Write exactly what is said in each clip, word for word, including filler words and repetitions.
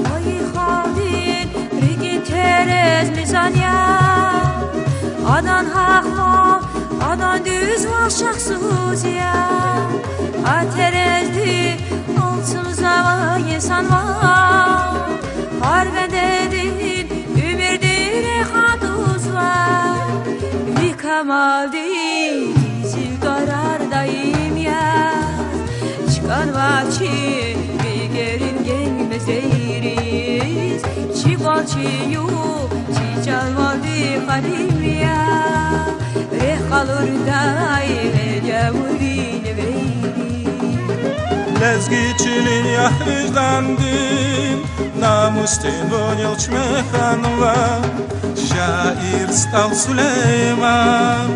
Хайи халкьдин рикӀин терез мизан я, адан гьахъвал, адан дуьзвал шахсуз я. А терезди алцумзавай инсанвал, гьар бендедин уьмуьрдин рехъ гьатузва. Ви камалдин гзаф къарар даим я, чкӀанва чи бегерин генг мезейриз, чи кӀвал, чи югъ, чи чӀалалди къадим я, рехъ къалурдай гьеле вун виневейри. Лезги чилин я виждандин, намусдин вун я чмеханва, шаир СтӀал Сулейман.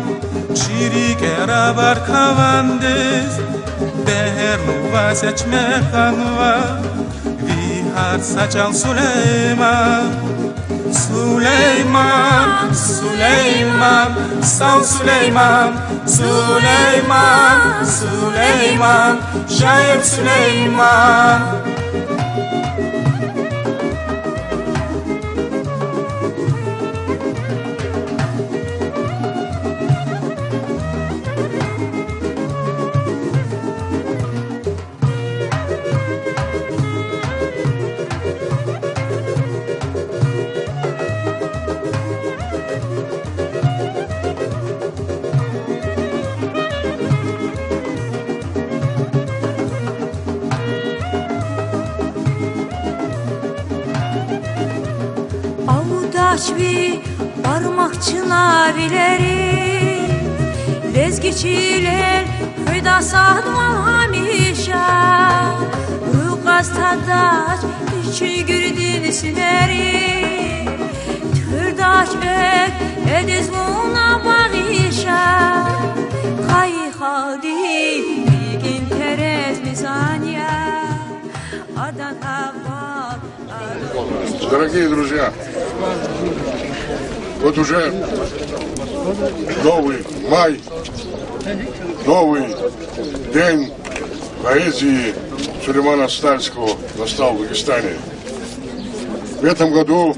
Чи рикӀера вар кавандиз, бегьерлу ваз я чмеханва, ви гьар са чӀал, Сулейман. Сулейман, Сулейман, СтӀал Сулейман, Сулейман, Сулейман, шаир Сулейман. Алдач ви бармак чна вилери, лезги чилел хуьда садвал гьамиша, рукъаз тадач чи чуьнгуьрдин симери, туькӀуьрдач экв, эдиз вуна багъиша, хайи халкьдин рикӀин терез мизан я, адан гьахъвал. Дорогие друзья, вот уже новый май, новый день поэзии Сулеймана Стальского настал в Дагестане. В этом году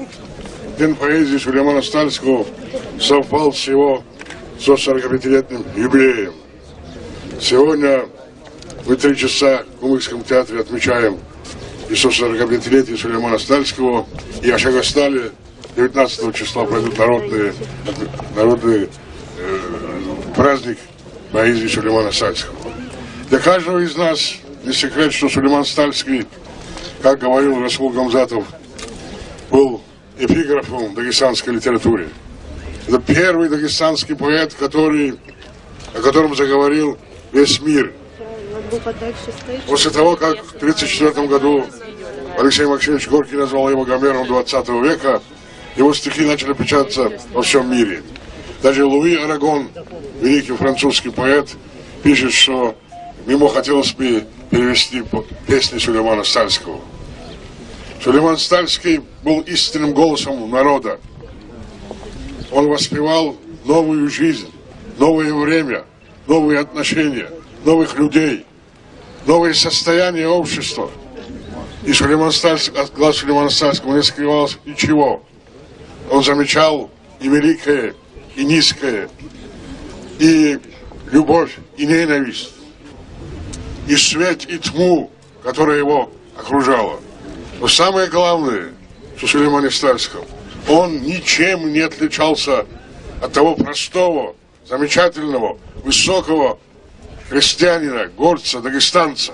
День поэзии Сулеймана Стальского совпал с его сто сорокапятилетним юбилеем. Сегодня мы три часа в Кумыкском театре отмечаем и сто сорокапятилетие Сулеймана Стальского, и в Ашагастале девятнадцатого числа пройдут народные, народный, э, праздник поэзии Сулеймана Стальского. Для каждого из нас не секрет, что Сулейман Стальский, как говорил Расул Гамзатов, был эпиграфом в дагестанской литературе. Это первый дагестанский поэт, который, о котором заговорил весь мир. После того, как в тридцать четвёртом году Алексей Максимович Горький назвал его Гомером двадцатого века, его стихи начали печататься во всём мире. Даже Луи Арагон, великий французский поэт, пишет, что ему хотелось бы перевести п-, песни Сулеймана Стальского. Сулейман Стальский был истинным голосом народа. Он воспевал новую жизнь, новое время, новые отношения, новых людей, новое состояние общества. И Сулейман Стальс-, от глаз Сулеймана Стальского не скрывалось ничего. Он замечал и великое, и низкое, и любовь, и ненависть, и свет, и тьму, которая его окружала. Но самое главное, что Сулейман Стальский, он ничем не отличался от того простого, замечательного, высокого крестьянина, горца, дагестанца.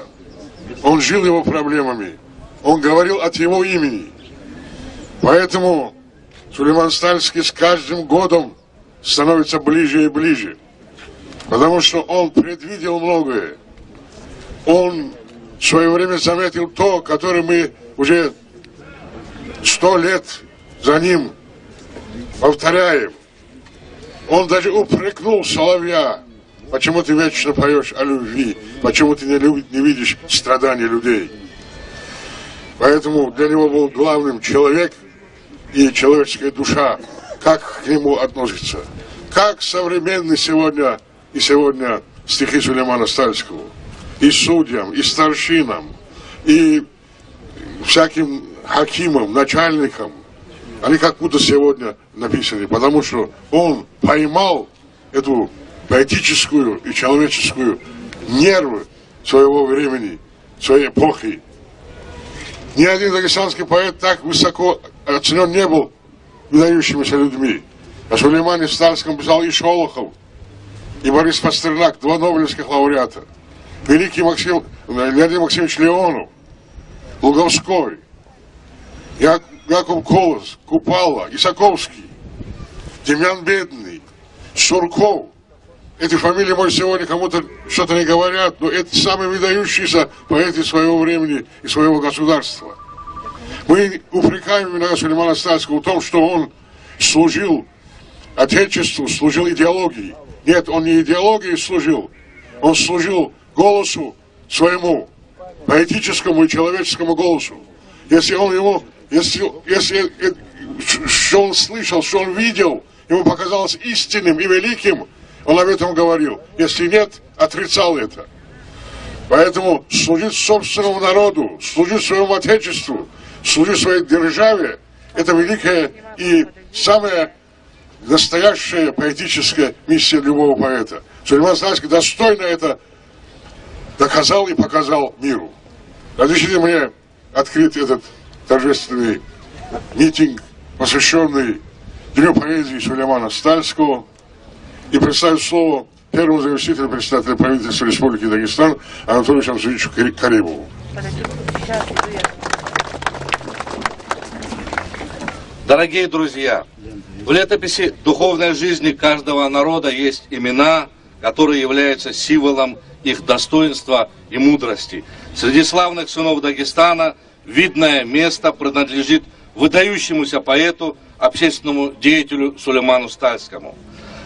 Он жил его проблемами, он говорил от его имени. Поэтому Сулейман Стальский с каждым годом становится ближе и ближе, потому что он предвидел многое. Он в свое время заметил то, которое мы уже сто лет за ним повторяем. Он даже упрекнул соловья: «Почему ты вечно поешь о любви? Почему ты не лю-, не видишь страдания людей?» Поэтому для него был главным человек и человеческая душа, как к нему относится. Как современны сегодня, и сегодня стихи Сулеймана Стальского и судьям, и старшинам, и всяким хакимам, начальникам, они как будто сегодня написаны, потому что он поймал эту поэтическую и человеческую нервы своего времени, своей эпохи. Ни один дагестанский поэт так высоко оценён не был выдающимися людьми. О Сулеймане Стальском писал и Шолохов, и Борис Пастернак, два нобелевских лауреата, великий Максим, э, Леонид Максимович Леонов, Луговской, Я-, Яков Колос, Купала, Исаковский, Демьян Бедный, Сурков. Эти фамилии, может, сегодня кому-то что-то не говорят, но это самые выдающиеся поэты своего времени и своего государства. Мы упрекаем иногда Сулеймана Стальского в том, что он служил Отечеству, служил идеологии. Нет, он не идеологии служил, он служил голосу своему, поэтическому и человеческому голосу. Если он ему, если, если, э, ш-, что он слышал, что он видел, ему показалось истинным и великим, он об этом говорил. Если нет, отрицал это. Поэтому служить собственному народу, служить своему Отечеству, служить своей державе, это великая и самая настоящая поэтическая миссия любого поэта. Сулейман Стальский достойно это доказал и показал миру. Разрешите мне открыть этот торжественный митинг, посвящённый Дню поэзии Сулеймана Стальского, и предоставить слово первому заместителю председателя правительства Республики Дагестан Анатолию Шамсудиновичу Кари-, Каримову. Дорогие друзья, в летописи духовной жизни каждого народа есть имена, которые являются символом их достоинства и мудрости. Среди славных сынов Дагестана видное место принадлежит выдающемуся поэту, общественному деятелю Сулейману Стальскому.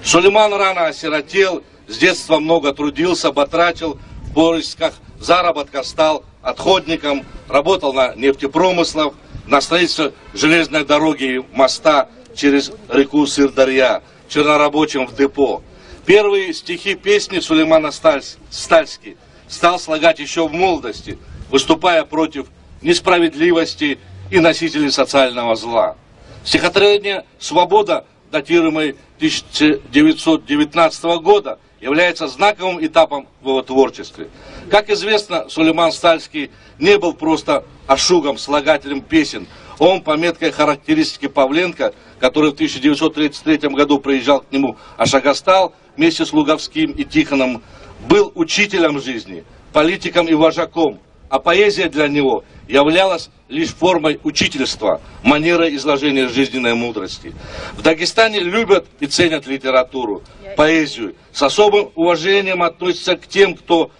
Сулейман рано осиротел, с детства много трудился, батрачил, в поисках заработка стал отходником, работал на нефтепромыслах, на строительстве железной дороги и моста через реку Сырдарья, чернорабочим в депо. Первые стихи, песни Сулеймана Стальс-, Стальский стал слагать ещё в молодости, выступая против несправедливости и носителей социального зла. Стихотворение «Свобода», датируемое тысяча девятьсот девятнадцатого года, является знаковым этапом в его творчестве. Как известно, Сулейман Стальский не был просто ашугом, слагателем песен. Он, по меткой характеристике Павленко, который в тысяча девятьсот тридцать третьем году приезжал к нему в Ашагастал вместе с Луговским и Тихоном, был учителем жизни, политиком и вожаком, а поэзия для него являлась лишь формой учительства, манерой изложения жизненной мудрости. В Дагестане любят и ценят литературу, поэзию, с особым уважением относятся к тем, кто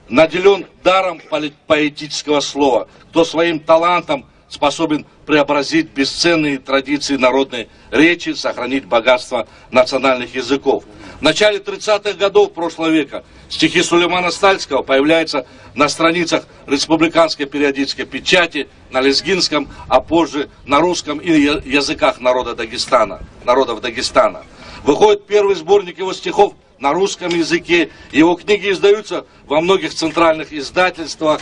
наделён даром поли-, поэтического слова, кто своим талантом способен преобразить бесценные традиции народной речи, сохранить богатство национальных языков. В начале тридцатых годов прошлого века стихи Сулеймана Стальского появляются на страницах республиканской периодической печати на лезгинском, а позже на русском и я-, языках народа Дагестана, народов Дагестана. Выходит первый сборник его стихов на русском языке. Его книги издаются во многих центральных издательствах,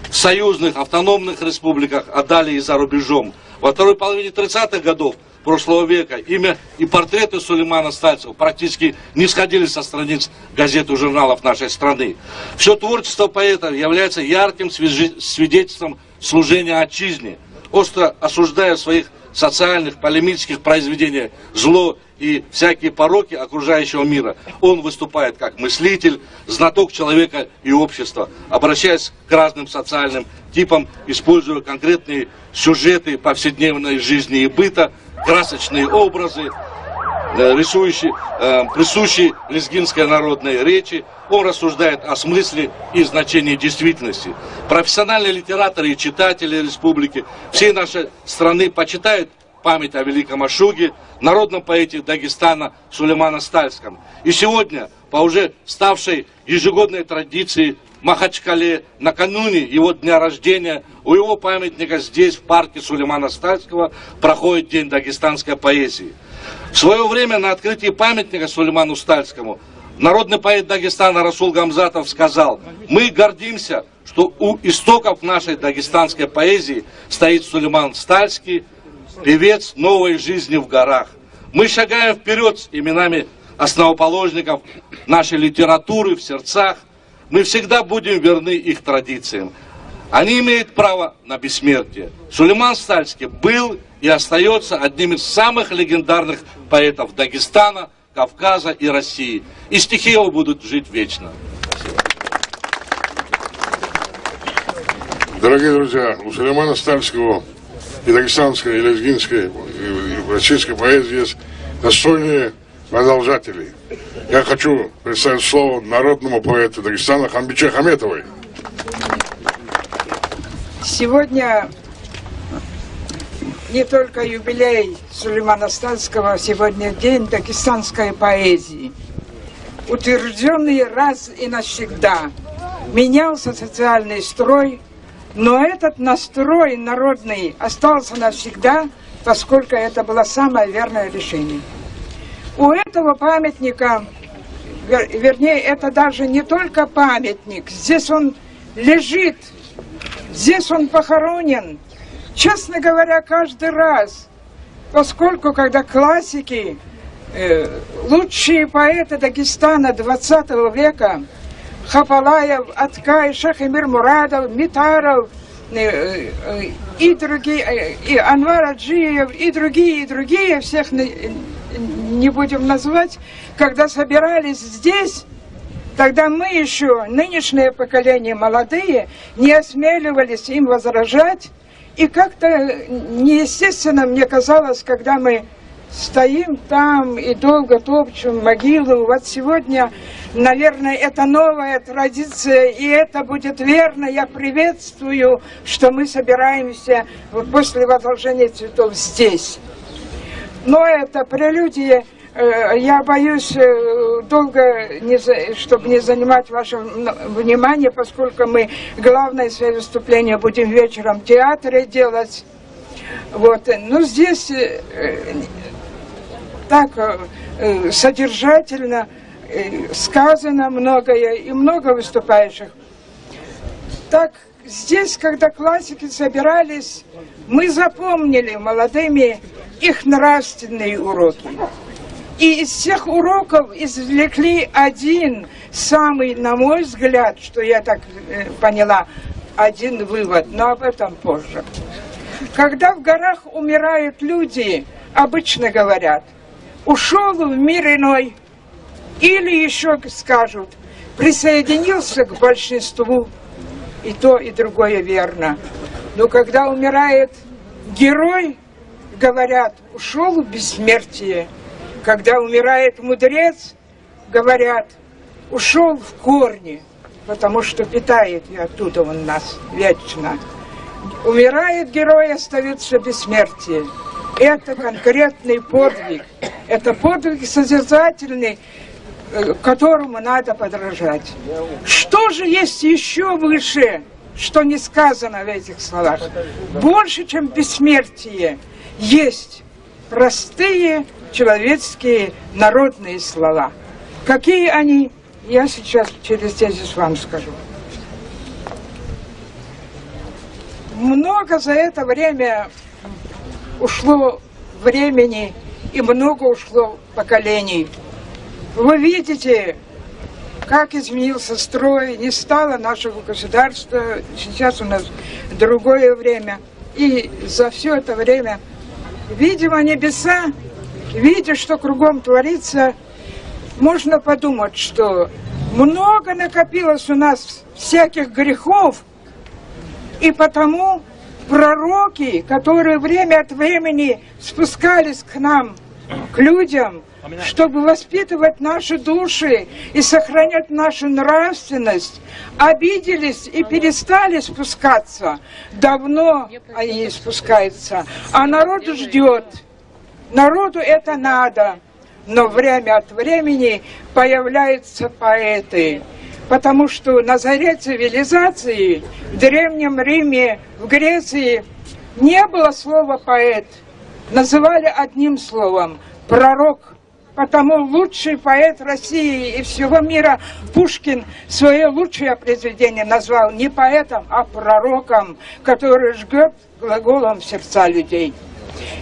в союзных, автономных республиках, а далее и за рубежом. Во второй половине тридцатых годов прошлого века имя и портреты Сулеймана Стальского практически не сходили со страниц газет и журналов нашей страны. Всё творчество поэта является ярким свежи-, свидетельством служения отчизне, остро осуждая в своих социальных, полемических произведениях зло и всякие пороки окружающего мира. Он выступает как мыслитель, знаток человека и общества, обращаясь к разным социальным типам, используя конкретные сюжеты повседневной жизни и быта, красочные образы, э, рисующие, э, присущие лезгинской народной речи. Он рассуждает о смысле и значении действительности. Профессиональные литераторы и читатели республики всей нашей страны почитают память о великом Ашуге, народном поэте Дагестана Сулеймана Стальском. И сегодня, по уже ставшей ежегодной традиции, в Махачкале, накануне его дня рождения, у его памятника здесь, в парке Сулеймана Стальского, проходит День дагестанской поэзии. В свое время на открытии памятника Сулейману Стальскому народный поэт Дагестана Расул Гамзатов сказал: «Мы гордимся, что у истоков нашей дагестанской поэзии стоит Сулейман Стальский, певец новой жизни в горах. Мы шагаем вперёд с именами основоположников нашей литературы в сердцах. Мы всегда будем верны их традициям. Они имеют право на бессмертие». Сулейман Стальский был и остаётся одним из самых легендарных поэтов Дагестана, Кавказа и России. И стихи его будут жить вечно. Дорогие друзья, у Сулеймана Стальского и дагестанской, и лезгинской, и, и российской поэзии есть достойные продолжатели. Я хочу предоставить слово народному поэту Дагестана Хамбиче Хаметовой. Сегодня не только юбилей Сулеймана Стальского, сегодня день дагестанской поэзии. Утверждённый раз и навсегда менялся социальный строй, но этот настрой народный остался навсегда, поскольку это было самое верное решение. У этого памятника, вер-, вернее, это даже не только памятник, здесь он лежит, здесь он похоронен. Честно говоря, каждый раз, поскольку когда классики, э, лучшие поэты Дагестана двадцатого века, Хапалаев, Аткай, Шихэмир Мурадов, Митаров, э, э, и другие, э, и Анвар Аджиев, и другие, и другие, всех не, не будем называть, когда собирались здесь, тогда мы ещё, нынешнее поколение, молодые, не осмеливались им возражать, и как-то неестественно мне казалось, когда мы стоим там и долго топчем могилу. Вот сегодня, наверное, это новая традиция, и это будет верно. Я приветствую, что мы собираемся в-, после возложения цветов здесь. Но это прелюдия. Э, я боюсь, э, долго не за-, чтоб не занимать ваше вн-, внимание, поскольку мы главное своё выступление будем вечером в театре делать. Вот, э, ну, здесь, э, э, так, э, э, содержательно, э, сказано многое, и много выступающих. Так, здесь, когда классики собирались, мы запомнили молодыми их нравственные уроки. И из всех уроков извлекли один, самый, на мой взгляд, что я так, э, поняла, один вывод, но об этом позже. Когда в горах умирают люди, обычно говорят: «Ушёл в мир иной». Или ещё скажут: «Присоединился к большинству». И то, и другое верно. Но когда умирает герой, говорят: «Ушёл в бессмертие». Когда умирает мудрец, говорят: «Ушёл в корни», потому что питает, и оттуда он нас вечно. Умирает герой, остаётся бессмертие. Это конкретный подвиг. Это подвиг созерцательный, э, которому надо подражать. Что же есть ещё выше, что не сказано в этих словах? Больше, чем бессмертие, есть простые человеческие народные слова. Какие они? Я сейчас через тезис вам скажу. Много за это время ушло времени и много ушло поколений. Вы видите, как изменился строй, не стало нашего государства, сейчас у нас другое время. И за всё это время, видимо, небеса Видя, что кругом творится, можно подумать, что много накопилось у нас всяких грехов, и потому пророки, которые время от времени спускались к нам, к людям, чтобы воспитывать наши души и сохранять нашу нравственность, обиделись и перестали спускаться. Давно они не спускаются, а народ ждёт. Народу это надо, но время от времени появляются поэты, потому что на заре цивилизации, в Древнем Риме, в Греции не было слова поэт, называли одним словом — пророк. Потому лучший поэт России и всего мира Пушкин свое лучшее произведение назвал не поэтом, а пророком, который жгёт глаголом сердца людей.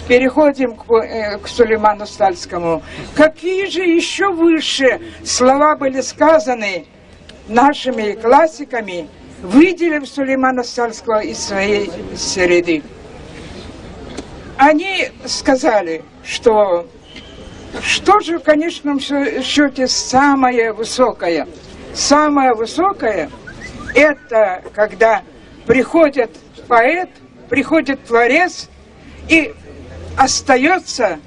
Переходим к, э, к Сулейману Стальскому. Какие же ещё выше слова были сказаны нашими классиками, выделив Сулеймана Стальского из своей среды. Они сказали, что, что же в конечном счёте самое высокое? Самое высокое — это когда приходит поэт, приходит творец и остаётся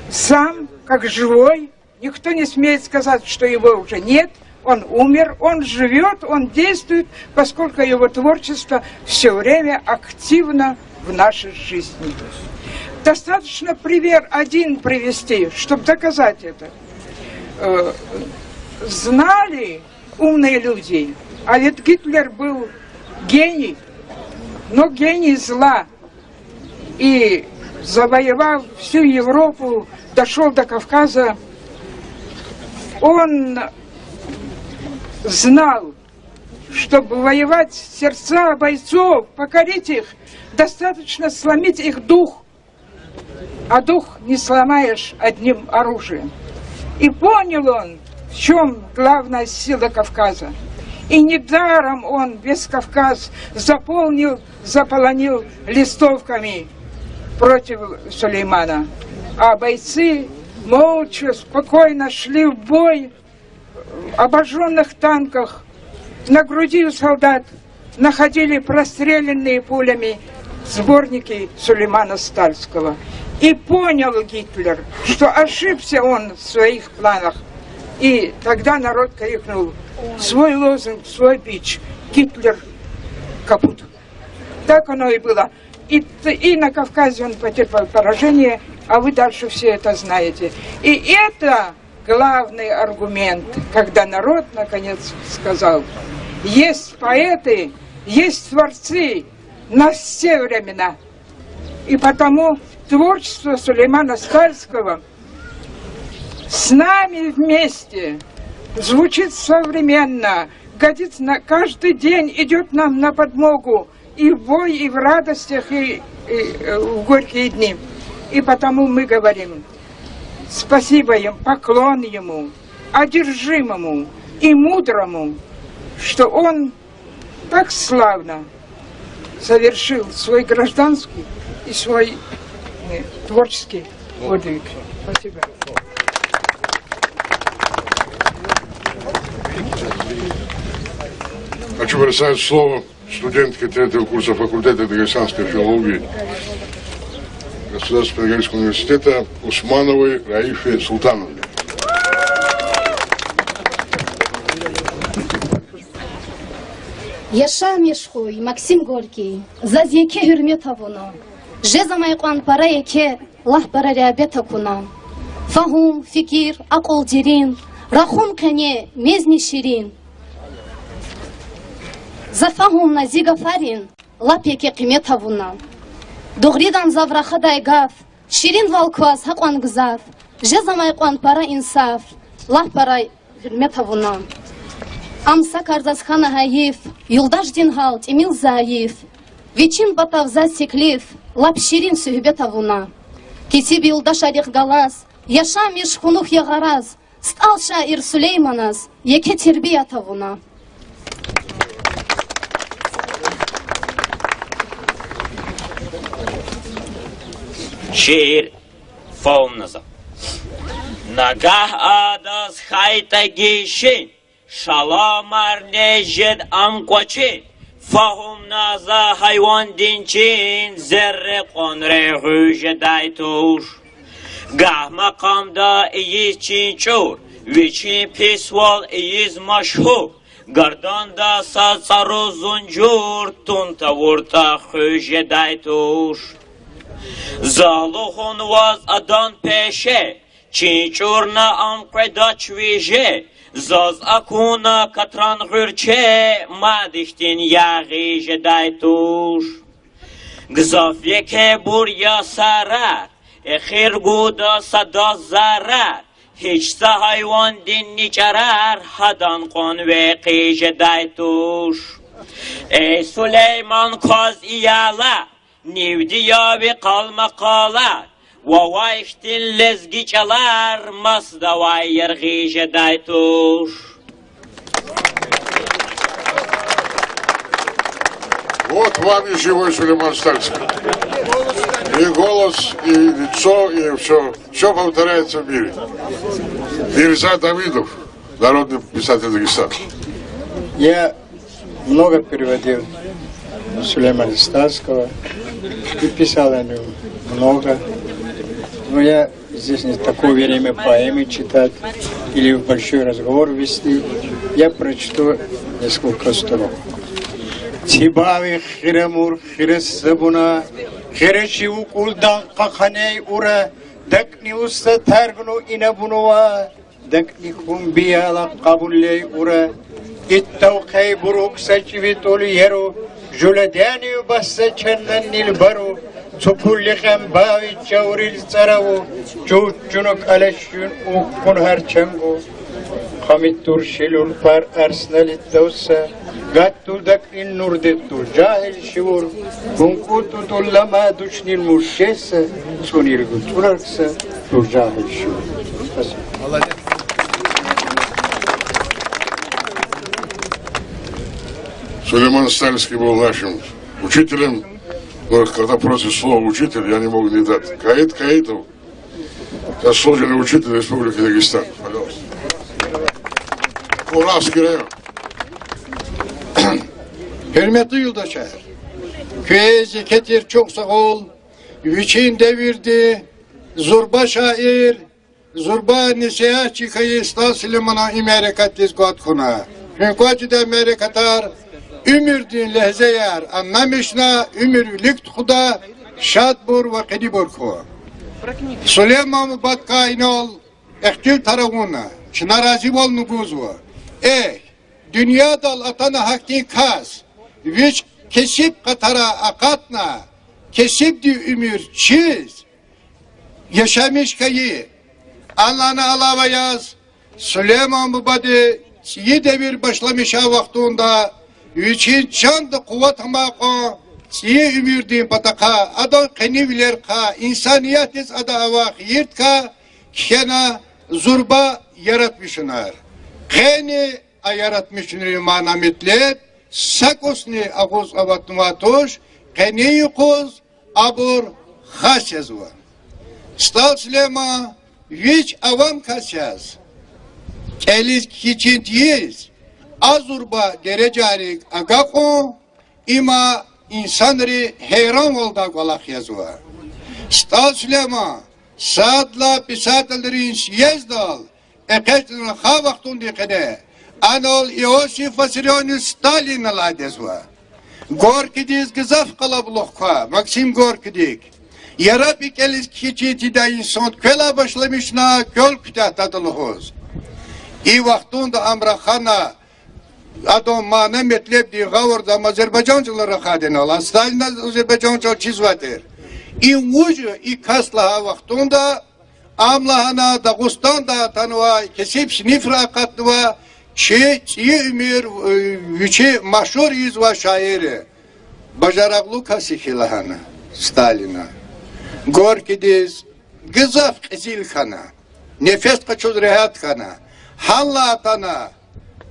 сам как живой. Никто не смеет сказать, что его уже нет. Он умер, он живёт, он действует, поскольку его творчество всё время активно в нашей жизни. Достаточно пример один привести, чтоб доказать это. Э, знали умные люди, а ведь Гитлер был гений, но гений зла. И, завоевав всю Европу, дошёл до Кавказа, он знал, чтобы воевать сердца бойцов, покорить их, достаточно сломить их дух, а дух не сломаешь одним оружием. И понял он, в чём главная сила Кавказа. И недаром он весь Кавказ заполнил, заполонил листовками против Сулеймана. А бойцы молча, спокойно шли в бой, в обожжённых танках, на груди у солдат находили простреленные пулями сборники Сулеймана Стальского. И понял Гитлер, что ошибся он в своих планах. И тогда народ крикнул свой лозунг, свой бич: «Гитлер капут». Так оно и было. И, и на Кавказе он потерпел поражение, а вы дальше всё это знаете. И это главный аргумент, когда народ наконец сказал: есть поэты, есть творцы на все времена. И потому творчество Сулеймана Стальского с нами вместе, звучит современно, годится на каждый день, идёт нам на подмогу и в бой, и в радостях, и, и, э, в горькие дни. И потому мы говорим спасибо ему, поклон ему, одержимому и мудрому, что он так славно совершил свой гражданский и свой, э, творческий подвиг. Спасибо. Хочу предоставить слово студентке третьего курса факультета дагестанской филологии Государственного педагогического университета Усмановой Раифе Султановне. Яшамиш хьуй, Максим Горький, заз еке гьуьрмет авуна. Жезамай кьван пара еке, лагь пара регьбет акуна. Фагьум, фикир, акьул дерин, рахун къене мезни ширин. За фагьумна зи гафарин лап еке къимет авуна. Дугъридан зав рахадай гаф, ширинвал кваз гьакьван гзаф, жезамай кьван пара инсаф, лагь пара гьуьрмет авуна. Ам са кар заз хьана гьайиф, юлдашдин гьал тӀимил зайиф. Вичин патав заз теклиф, лап ширин суьгьбет авуна. Кесиб юлдашарихъ галаз, яшамиш хьунухь я гъараз, СтӀал шаир Сулейманаз еке тербият авуна. Шиир фагьумна за. Нагагь адаз хьайтӀа гишин, шаламар нез жед ам кӀвачин, фагьумна за гьайвандин чин, зерре кьванре гъуьз жедай туш. Гагь макъамда ийиз чин чӀур, вичин писвал ийиз машгьур, гарданда са цӀару зунжур, тун тавуртӀа хуьз жедай туш. За лугьун ваз адан пеше, чин чӀурна ам къведач виже, заз акуна катран гъуьрче, мад ихьтин ягъиз жедай туш. Гзаф екебур я сарар, эхир гуда садаз зарар, гьич са гьайвандин ни чӀарар гьадан кьван векъиз жедай туш. Эй, Сулейман, кваз ияла, нивди я ви къалмакъала, вавай хьтин лезги чӀалар масдавай яргъиз жедай туш. Вот вам и живой Сулейман Стальский. И голос, и лицо, и всё. Всё повторяется в мире. Мирза Давидов, народный писатель Дагестана. Я много переводил Сулеймана Стальского и писал о нём много. Но я здесь не такое время поэмы читать или большой разговор вести. Я прочту несколько строк. Цибавай хирамур хира сабуна, хира шив кӀулдахъ къаханай ура, дакӀни уста таргну ина бунува, дакӀни хьун бияла кьабуллай ура, иттав хъайбурук са чӀивитӀул яру, жуладянив басса чаннан нилбару, цупулли къембави чаврил цӀараву, чувччунук алачун ухкун гьар чангу. Хъами тур шилур пар арснал иттавса, гатдулдакни нурдикту жагьил шивур, гункӀутӀутӀул лама душнил муршеса, цӀунил гуцӀураркса ту жагьил шивур. Спасибо. Сулейман Стальский был нашим учителем. Вот когда просят слово «учитель», я не мог не дать. Каид Каидов, заслуженный учитель Республики Дагестан. Пожалуйста. Уральский район. Гьуьрметлу юлдашар, квез еке тир чухсагъул, вичин девирдин зурба шаир, зурба несигьатчи хьайи СтӀал Сулейманан и мярекатдиз кӀватӀ хьана. Куьн кӀватӀ жедай мярекатар, уьмуьрдин легьзеяр аннамишна, уьмуьр вилик тухуда, шадбур ва къенибур хьуй. Сулейман бубадикай инал ихтилатар авуна, чна разивални гузва. Эхь, дуьньядал атана гьахьтин кас, вич кесиб къатара акъатна, кесибдин уьмуьр чиз, яшамиш хьайи. Анлай алава яз, Сулейман бубади цӀийи девир башламишай вахтунда, вичин чанда къуват амай кьван цӀийи уьмуьрдин патахъай, адан къенивилерикай, инсаниятдиз ада авай хийирдикай кхьена зурба яратмишунар. Къени а яратмишунрин мана-метлеб са кӀусни агъуз аватнавай туш, къенин юкъуз абур хас язва. СтӀал Сулейман вич авам кас яз, кӀелиз кхьичин тийиз, а зурба дережайрик агакьун, има инсанри гьейранвалдай кӀвалах язва. СтӀал Сулейман садлагьай писателрин съездал экъечӀна рахай вахтунда къене, анал Иосиф Виссарионович Сталинни алай дезва. Горькийдиз гзаф къалабулух квай, Максим Горькийдик. Яраб и кӀелиз кхьичин тийидай инсан квелай башламишна квел куьтягь тада лугьуз. И вахтунда ам рахана, адан мана-метлебдин гъавурда ам азербайжан чӀалал рахадайла, Сталиназ азербайжан чӀал чизвай тир. И вуж я и кас лагьай вахтунда ам лагьана: Дагъустандай атанвай, кесиб синифра акъатнавай, чи цӀийи уьмуьр, э, вичи машгьур ийизвай шаир я. Бажарагълу кас я хьи лагьана Сталина. Горькийдиз гзаф кьезил хьана, нефес къачуз регьят хьана. Гьанлай атана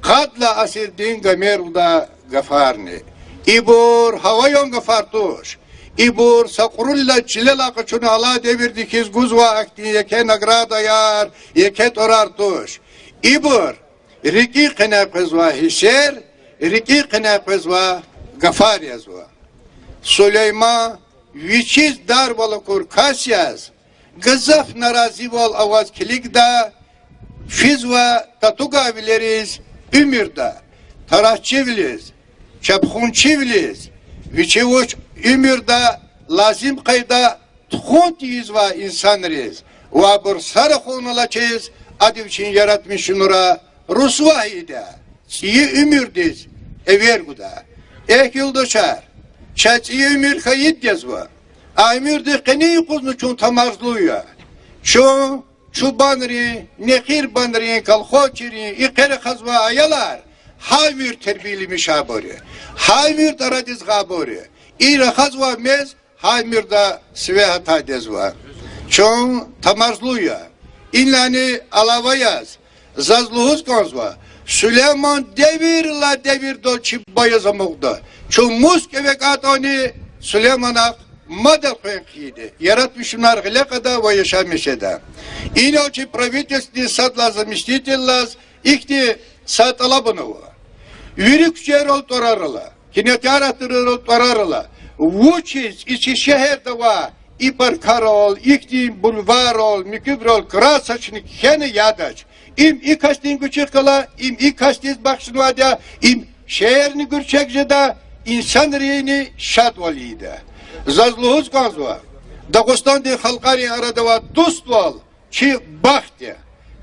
къадлай асирдин Гомерлудай гафарни. Ибур гьаваян гафар туш. Ибур са кьуруллаз чилелай къачуна алай девирдиз хьиз гузва ахьтин еке наградаяр, еке тӀварар туш. Ибур рикӀин къене къвезва гьиссер, рикӀин къене къвезва гафар язва. Сулейман вичиз дарвал акур кас яз, гзаф наразивал аваз килигда, физва татугайвилериз уьмуьрда, тарасчивилиз, чапхунчивилиз, вичи вуч уьмуьрда лазим къайда тухун тийизвай инсанриз, ва абур са рахун алачиз, ада вичин яратмишунра русвай ийида, цӀийи уьмуьрдиз эвер гуда. Эхь, юлдашар, чаз цӀийи уьмуьр хьайид язва. А уьмуьрдин къенин юкъузни чун тамарзлу я. Чун чубанрин, нехирбанрин, колхозчийрин и къе рахазвай аялар гьа уьмуьр тербиялимишайбур я, гьа уьмуьр арадиз гъайбур я. И рахазвай мез гьа уьмуьрда сиве гьатай дезва. Чун тамарзлу я. Инлани алава яз, заз лугьуз кӀанзава, Сулейман девирла девирдал чи баба яз амукьда. Чун мус кӀеве кӀантӀани Сулейманахъ мад элкъвен хъийида, яратмишунар гъиле кьада ва яшамиш жеда. Инал чи правительстводин сад лагьай заместитель алаз ихьтин са тӀалабун ава. Вири куьчейрал тӀварар ала, кинотеатрайрал тӀварар ала, вучиз и чи шегьерда авай и паркарал, ихьтин бульваррал, муькуьбурал красочный кхьена ядач. Им и касдин гуьчуьхъ гала, им и касдиз бахшнавайди я, им шегьерни гуьрчег жеда, инсанрини шадвал ийида. Заз лугьуз кӀанзава, Дагъустандин халкьарин арада авай дуствал чи бахт я.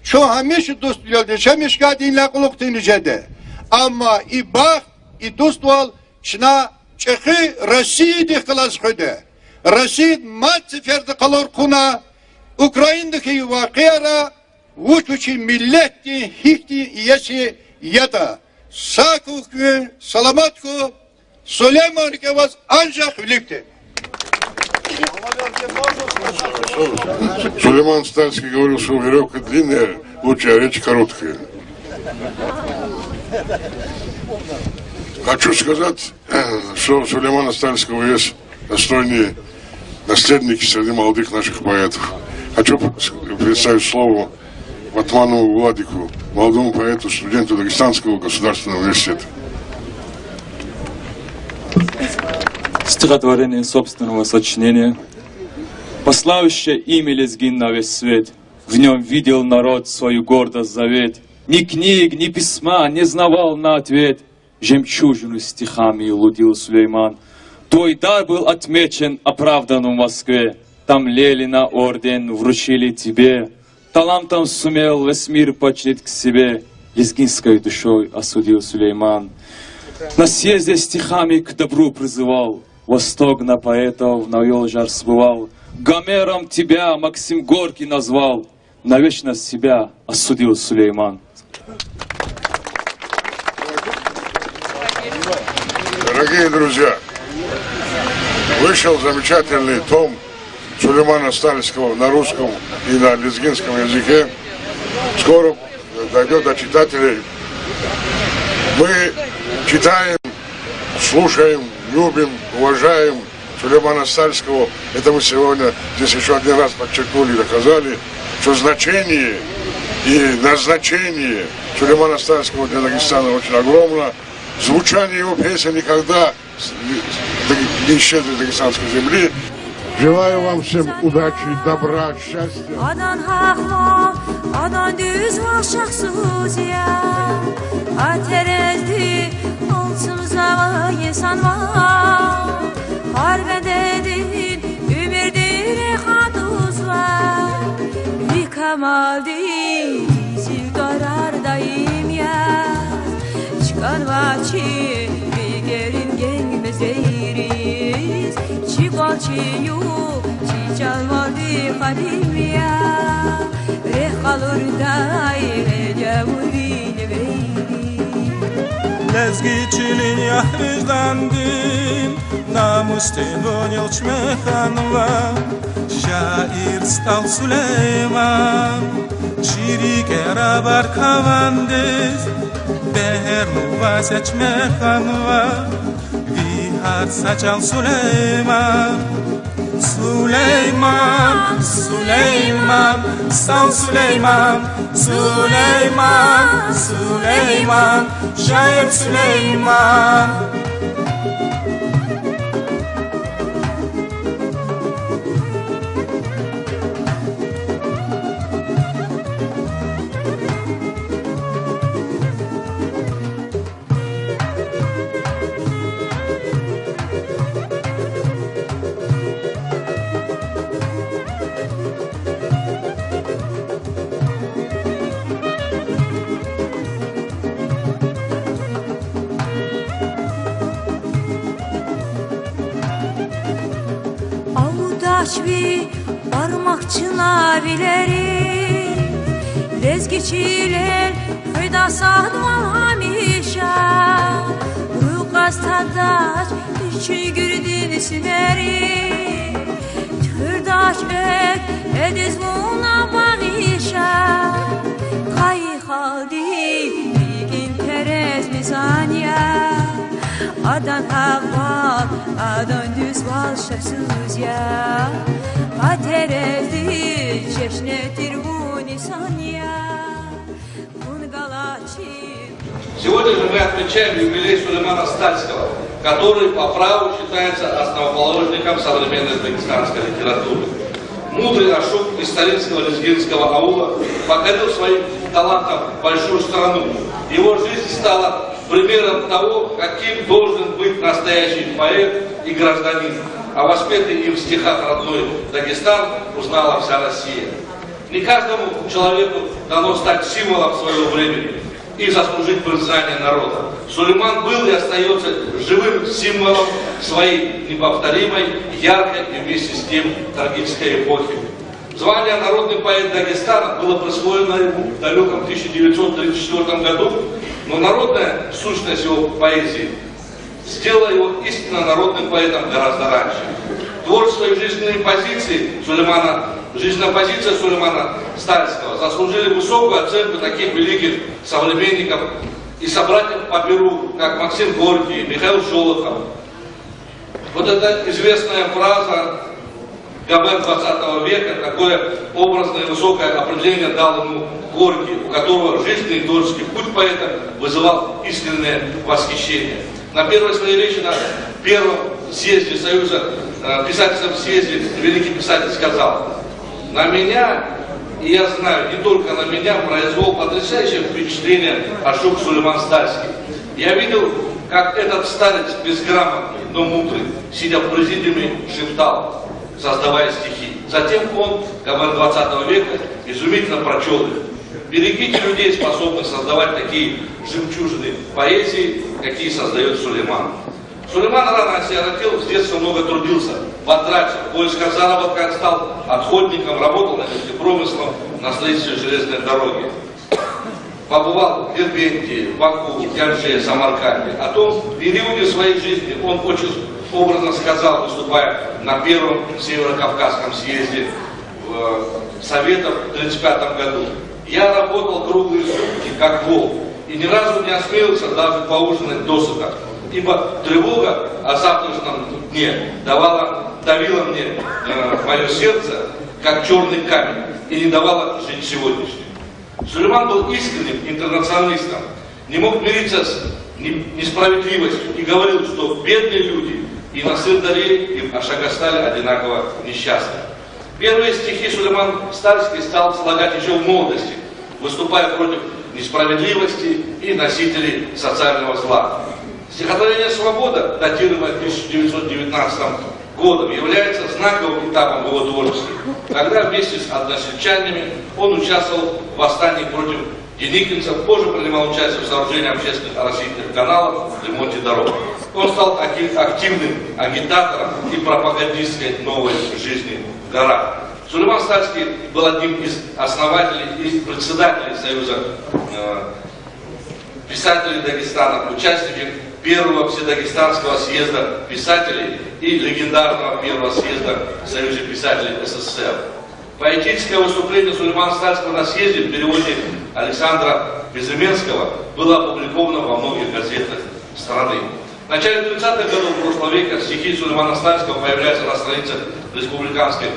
Чун гьамиша дуствилелди яшамиш хьайидалай кьулухъ тунжеда. Амма и бахт, и дуствал чна чӀехи Россиядихъ галаз хуьда. Россияди мад сеферда къалур хъувуна Украинада хьайи вакъиара, вуч вичин миллетдин гьихьтин иеси ятӀа. Сагъ хьухь, саламат хьухь, Сулейман рикӀе ваз анжах вилик тир. Сулейман Стальский говорил, что верёвка длинная, лучшая речь короткая. Хочу сказать, что у Сулеймана Стальского есть достойные наследники среди молодых наших поэтов. Хочу представить слово Батманову Владику, молодому поэту, студенту Дагестанского государственного университета. Стихотворение собственного сочинения. Пославшее имя Лезгин на весь свет, в нём видел народ свою гордость, завет. Ни книг, ни письма не знавал на ответ, жемчужину стихами лудил Сулейман. Твой дар был отмечен, оправдан в Москве, там Ленина орден вручили тебе. Талантом сумел весь мир почтить к себе, лезгинской душой осудил Сулейман. На съезде стихами к добру призывал, Восток на поэтов навёл жар, сбывал. Гомером тебя Максим Горький назвал, на вечность себя осудил Сулейман. Дорогие друзья, вышел замечательный том Сулеймана Стальского на русском и на лезгинском языке. Скоро дойдёт до читателей. Мы читаем, слушаем, любим, уважаем Сулеймана Стальского. Это мы сегодня здесь ещё один раз подчеркнули и доказали, что значение и назначение Сулеймана Стальского для Дагестана очень огромно. Звучание его песен никогда с-, не исчезнет с дагестанской земли. Желаю вам всем удачи, добра, счастья. Адан гьахъ ваъ, адан дуьз ваъ шахсуз я, а терезди алцумзавай инсан ваъ. Гьар бендедин уьмуьрдин рехъ атузва, ви камалдиз ви тӀварар даим я. ЧкӀанва чи рикӀерин генг мезейриз, чи кӀвал, чи югъ, чи чалмалди къадим я. Рехъ къалурдай гьеле гавурин вейри. Лезги чилин я виждандин намусдин вунил чмеханва, шаир СтӀал Сулейман. Чи рикӀера баркавандиз бегьер луваз я чмеханва, ви Гьар са чӀал Сулейман, Сулейман, Сулейман, сал Сулейман, Сулейман, Сулейман, шаир Сулейман. Алдач ви бармак чна вилери, лезги чилел хуьда садвал гьамиша. Рукъаз тадач и чуьнгуьрдин симери, туьхуьрдач экв, эдиз вуна багъиша. Къайи халкьдин рикӀин терез мизан я, адан гьахъвал, адан дуьзвал шаксуз я. А терезди чешне тир вун инсан я, вун галачи. Сегодня же мы отмечаем юбилей Сулеймана Стальского, который по праву считается основоположником современной дагестанской литературы. Мудрый ашук из Сталинского лезгинского аула покорил своим талантом большую страну. Его жизнь стала примером того, каким должен быть настоящий поэт и гражданин. А воспетый им в стихах родной Дагестан узнала вся Россия. Не каждому человеку дано стать символом своего времени и заслужить признание народа. Сулейман был и остаётся живым символом своей неповторимой, яркой и вместе с тем трагической эпохи. Звание «Народный поэт Дагестана» было присвоено ему в далёком тысяча девятьсот тридцать четвёртом году, но народная сущность его поэзии сделала его истинно народным поэтом гораздо раньше. Творчество и жизненные позиции Сулеймана, жизненная позиция Сулеймана Стальского заслужили высокую оценку таких великих современников и собратьев по перу, как Максим Горький, Михаил Шолохов. Вот эта известная фраза Гомер двадцатого века, такое образное высокое определение дал ему Горький, у которого жизненный и творческий путь поэта вызывал искреннее восхищение. На первой своей речи на первом съезде Союза, э, писательском съезде великий писатель сказал: «На меня, и я знаю, не только на меня, произвёл потрясающее впечатление ашук Сулейман Стальский. Я видел, как этот старец, безграмотный, но мудрый, сидя в президиуме, шептал, создавая стихи. Затем он, Гомер двадцатого века, изумительно прочёл их. Берегите людей, способных создавать такие жемчужины поэзии, какие создаёт Сулейман». Сулейман рано осиротел, с детства много трудился, батрачил, в поисках заработка стал отходником, работал на нефтепромыслом, на строительстве железной дороги. Побывал в Дербенте, Баку, Гянже, Самарканде. О том периоде своей жизни он очень образно сказал, выступая на первом Северо-Кавказском съезде, э, Советов в тридцать пятом году: «Я работал круглые сутки, как волк, и ни разу не осмелился даже поужинать досыта, ибо тревога о завтрашнем дне давала, давила мне, э, моё сердце, как чёрный камень, и не давала жить сегодняшним». Сулейман был искренним интернационалистом, не мог мириться с не-, несправедливостью и говорил, что бедные люди и на Сырдаре, и в Ашагастале одинаково несчастны. Первые стихи Сулейман Стальский стал слагать ещё в молодости, выступая против несправедливости и носителей социального зла. Стихотворение «Свобода», датируемое тысяча девятьсот девятнадцатым годом, является знаковым этапом в его творчестве, когда вместе с односельчанами он участвовал в восстании против деникинцев, позже принимал участие в сооружении общественных оросительных каналов, ремонте дорог. Он стал аки-, активным агитатором и пропагандисткой новой жизни в горах. Сулейман Стальский был одним из основателей и председателей Союза, э, писателей Дагестана, участником первого Вседагестанского съезда писателей и легендарного первого съезда Союза писателей СССР. Поэтическое выступление Сулеймана Стальского на съезде в переводе Александра Безыменского было опубликовано во многих газетах страны. В начале тридцатых годов прошлого века стихи Сулеймана Стальского появляются на страницах республиканских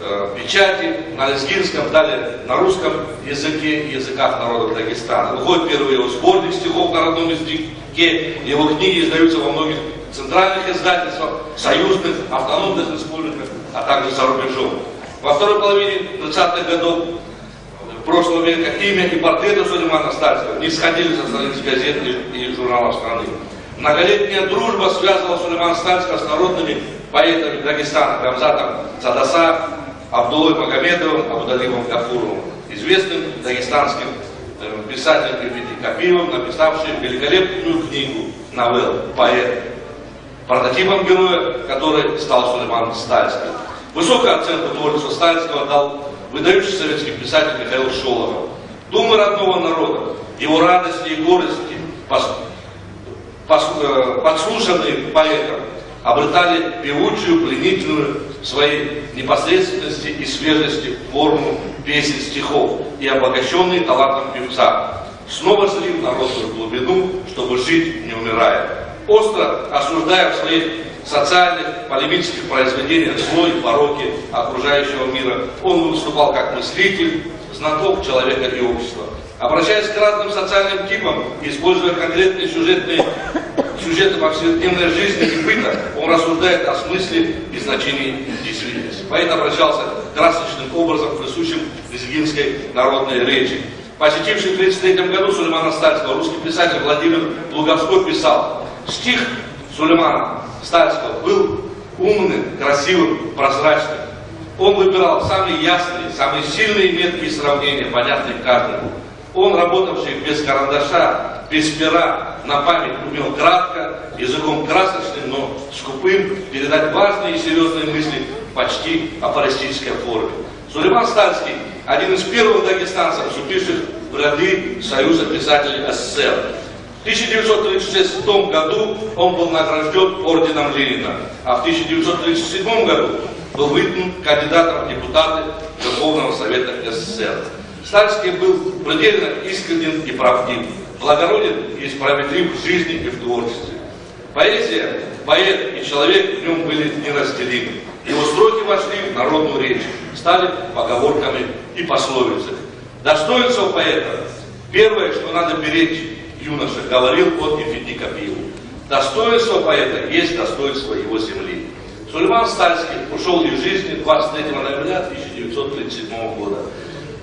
э, печати на лезгинском, далее на русском языке и языках народов Дагестана. Выходит первый его сборник стихов на родном языке. Его книги издаются во многих центральных издательствах, союзных, автономных республиках, а также за рубежом. Во второй половине тридцатых годов прошлого века имя и портреты Сулеймана Стальского не сходили со страниц газет и, и журналов страны. Многолетняя дружба связывала Сулеймана Стальского с народными поэтами Дагестана Гамзатом Цадаса, Абдуллой Магомедовым, Абдулалимом Гафуровым, известным дагестанским э, писателем Ибрагимом Капиевым, написавшим великолепную книгу новелл «Поэт», прототипом героя которой стал Сулейман Стальский. Высокую оценку творчеству Стальского дал выдающийся советский писатель Михаил Шолохов. Думы родного народа, его радости и горести пос- пос- э, подслушанные поэтом, обретали певучую, пленительную в своей непосредственности и свежести форму песен, стихов и обогащённые талантом певца, снова шли в народную глубину, чтобы жить, не умирая. Остро осуждая в своих социальных, полемических произведениях зло и пороки окружающего мира, он выступал как мыслитель, знаток человека и общества. Обращаясь к разным социальным типам, используя конкретные сюжетные, сюжеты повседневной жизни и быта, он рассуждает о смысле и значении действительности. Поэт обращался красочным образом, присущим лезгинской народной речи. Посетивший в тридцать третьем году Сулеймана Стальского русский писатель Владимир Плуговской писал: «Стих Сулеймана Стальского был умным, красивым, прозрачным. Он выбирал самые ясные, самые сильные и меткие сравнения, понятные каждому. Он, работавший без карандаша, без пера, на память умел кратко, языком красочным, но скупым, передать важные и серьёзные мысли в почти афористической форме». Сулейман Стальский — один из первых дагестанцев, вступивших в ряды Союза писателей СССР. В тысяча девятьсот тридцать шестом году он был награждён орденом Ленина, а в тысяча девятьсот тридцать седьмом году был выдвинут кандидатом в депутаты Верховного Совета СССР. Стальский был предельно искренен и правдив, благороден и справедлив в жизни и в творчестве. Поэзия, поэт и человек в нём были неразделимы. Его строки вошли в народную речь, стали поговорками и пословицами. Достоинство поэта — первое, что надо беречь, юноша, говорил он Ибрагиму Капиеву. Достоинство поэта есть достоинство его земли. Сулейман Стальский ушёл из жизни двадцать третьего ноября тысяча девятьсот тридцать седьмого года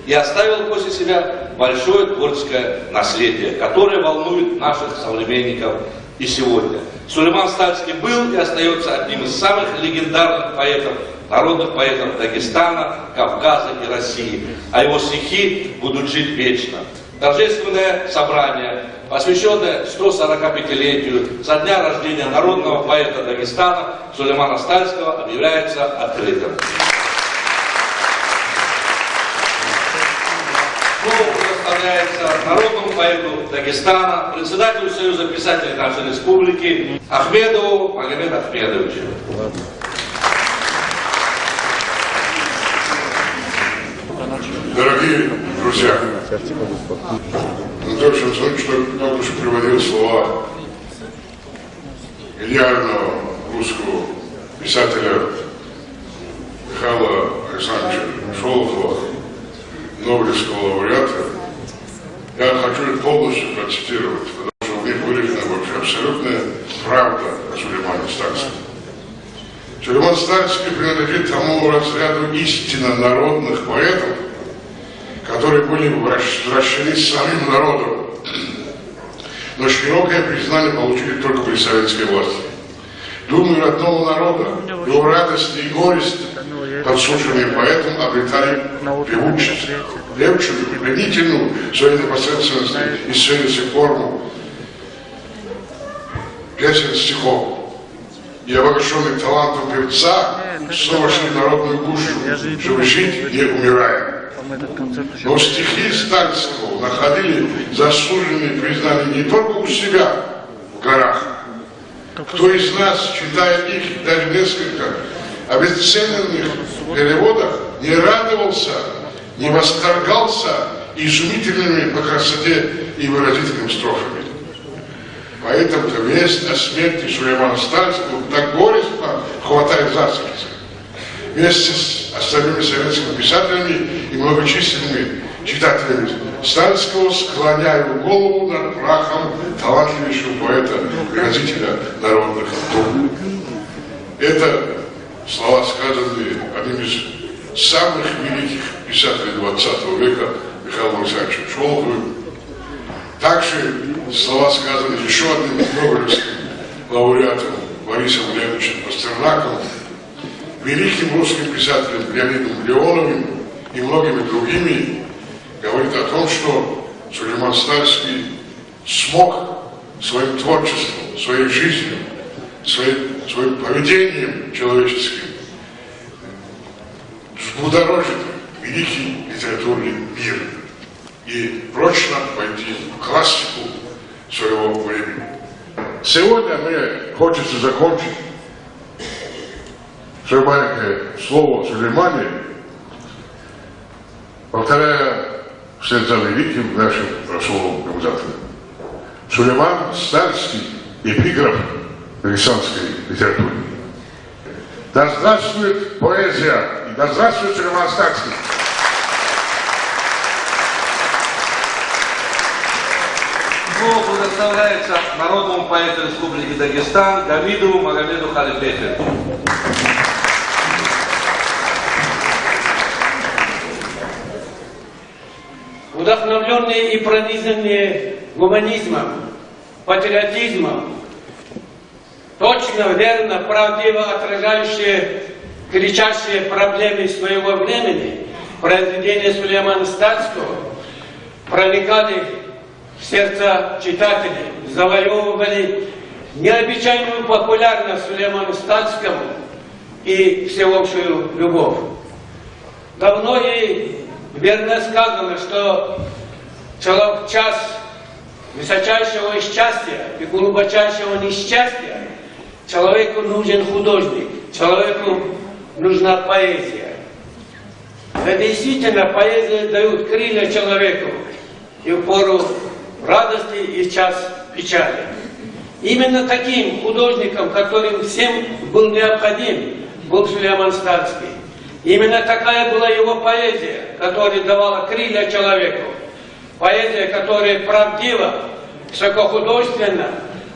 и оставил после себя большое творческое наследие, которое волнует наших современников и сегодня. Сулейман Стальский был и остаётся одним из самых легендарных поэтов, народных поэтов Дагестана, Кавказа и России, а его стихи будут жить вечно. Торжественное собрание, посвящённое сто сорокапятилетию со дня рождения народного поэта Дагестана Сулеймана Стальского, объявляется открытым. Слово предоставляется народному поэту Дагестана, председателю Союза писателей нашей республики Ахмедову Магомеду Ахмедовичу. Дорогие друзья, Анатолий Александрович только что приводил слова гениального русского писателя Михаила Александровича Шолохова, Нобелевского лауреата. Я хочу их полностью процитировать, потому что в них выражена вообще абсолютная правда о Сулеймане Стальском. Сулейман Стальский принадлежит тому разряду истинно народных поэтов, которые были вращ- взращены самим народом, но широкое признание получили только при советской власти. Думы родного народа, его радости и горести подслушанные поэтом, обретали певучую, певчую, пленительную в своей непосредственности и свежести форму песен, стихов и, обогащённые талантом певца, снова шли в народную гущу, чтобы жить, не умирая. Но стихи Стальского находили заслуженное признание не только у себя в горах. Кто из нас, читая их, даже несколько обесцененных переводах, не радовался, не восторгался изумительными по красоте и выразительным строфами? Поэтому-то весть о смерти Сулеймана Стальского так горестно хватает за сердце. Вместе с остальными советскими писателями и многочисленными читателями Стальского склоняю голову над прахом талантливейшего поэта, выразителя народных дум. Это слова, сказанные одним из самых великих писателей двадцатого века Михаилом Александровичем Шолоховым. Также слова сказаны ещё одним нобелевским лауреатом Борисом Леонидовичем Пастернаком, великим русским писателем Леонидом Леоновым и многими другими, говорит о том, что Сулейман Стальский смог своим творчеством, своей жизнью, своим, своим поведением человеческим взбудоражить великий литературный мир и прочно войти в классику своего времени. Сегодня мне хочется закончить свое маленькое слово о Сулеймане, повторяя вслед за великим нашим Расулом Гамзатовым: Сулейман Стальский, эпиграф ренессансской литературы. Да здравствует поэзия! И да здравствует Сулейман Стальский! Слово предоставляется народному поэту Республики Дагестан Гамидову Магомеду Халипетовичу. Вдохновлённые и пронизанные гуманизмом, патриотизмом, точно, верно, правдиво отражающие кричащие проблемы своего времени, произведения Сулеймана Стальского проникали в сердца читателей, завоёвывали необычайную популярность Сулейману Стальскому и всеобщую любовь. Давно и верно сказано, что чело-, час высочайшего счастья и глубочайшего несчастья человеку нужен художник, человеку нужна поэзия. Да, действительно, поэзия даёт крылья человеку и в пору радости, и в час печали. Именно таким художником, которым всем был необходим, был Сулейман Стальский. Именно такая была его поэзия, которая давала крылья человеку. Поэзия, которая правдиво, высокохудожественно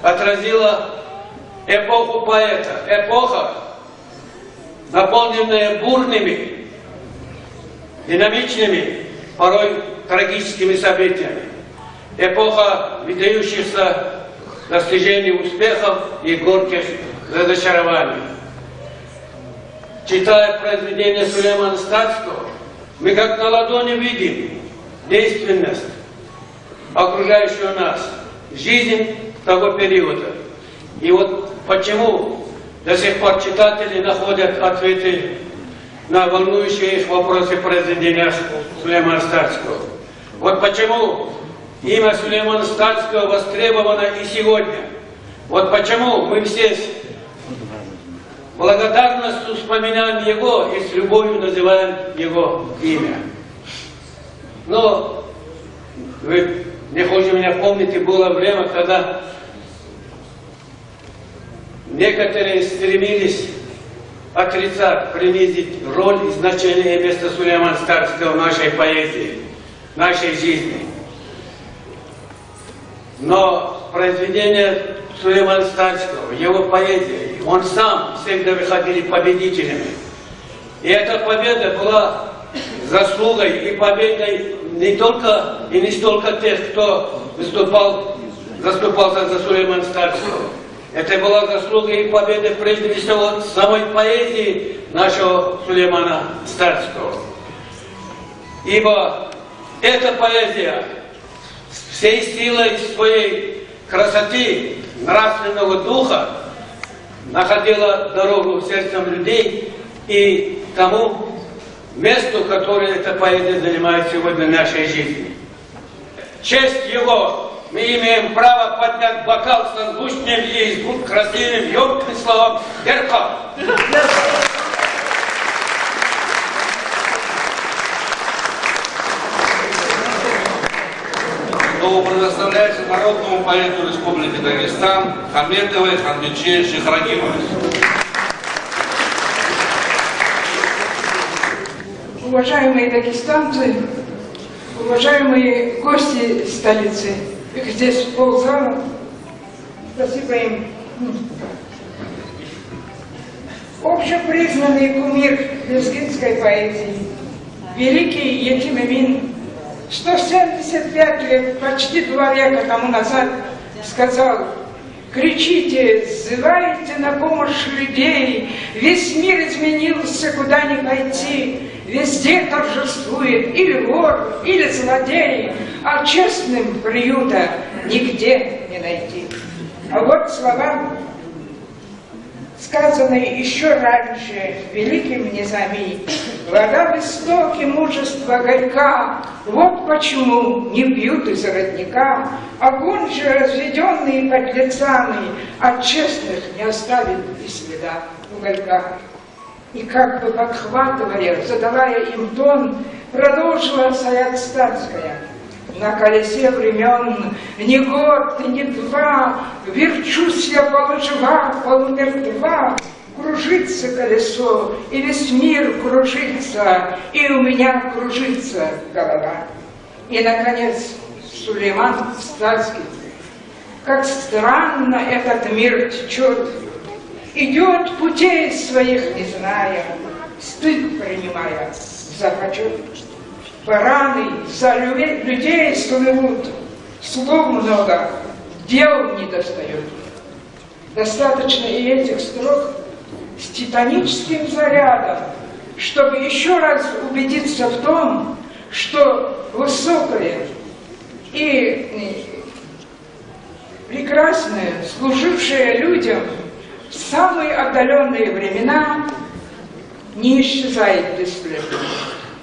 отразила эпоху поэта, эпоха, наполненная бурными, динамичными, порой трагическими событиями. Эпоха выдающихся достижений, успехов и горьких разочарований. Читая произведения Сулеймана Стальского, мы как на ладони видим действенность окружающую нас жизнь того периода. И вот почему до сих пор читатели находят ответы на волнующие их вопросы в произведениях Сулеймана Стальского. Вот почему имя Сулеймана Стальского востребовано и сегодня. Вот почему мы все с благодарностью вспоминаем его и с любовью называем его имя. Но вы не хуже меня помните, было время, когда некоторые стремились отрицать, принизить роль и значение и место Сулеймана Стальского в нашей поэзии, в нашей жизни. Но произведения Сулеймана Стальского, его поэзия, он сам всегда выходили победителями. И эта победа была заслугой и победой не только, и не столько тех, кто выступал, заступался за Сулеймана Стальского. Это была заслуга и победа, прежде всего, самой поэзии нашего Сулеймана Стальского. Ибо эта поэзия всей силой своей красоты, нравственного духа находила дорогу сердцам людей и тому месту, которое эта поэзия занимает сегодня в нашей жизни. В честь его мы имеем право поднять бокал со звучным и красивым, ёмким словом «Берка». Слово предоставляется народному поэту Республики Дагестан Хаметовой Ханбиче Шихрагимовне. Уважаемые дагестанцы, уважаемые гости столицы, их здесь ползала. Спасибо им. Общепризнанный кумир лезгинской поэзии, великий Етим Эмин, сто семьдесят пять лет, почти два века тому назад сказал: «Кричите, зывайте на помощь людей, весь мир изменился, куда ни пойти, везде торжествует или вор, или злодей, а честным приюта нигде не найти». А вот слова, сказанные ещё раньше великим Низами: «Вода в истоке мужества горька, вот почему не пьют из родника, огонь же, разведённый подлецами, от честных не оставит и следа, уголька». И как бы подхватывая, задавая им тон, продолжила Саятстанская: «На колесе времён не год и не два, верчусь я полужива, полумертва, кружится колесо, и весь мир кружится, и у меня кружится голова». И, наконец, Сулейман Стальский: «Как странно этот мир течёт, идёт, путей своих не зная, стыд принимая за почёт. Бараны за лю-, людей слывут, слов много, дел не достаёт». Достаточно и этих строк с титаническим зарядом, чтобы ещё раз убедиться в том, что высокое и, э, прекрасное, служившее людям в самые отдалённые времена, не исчезает бесследно.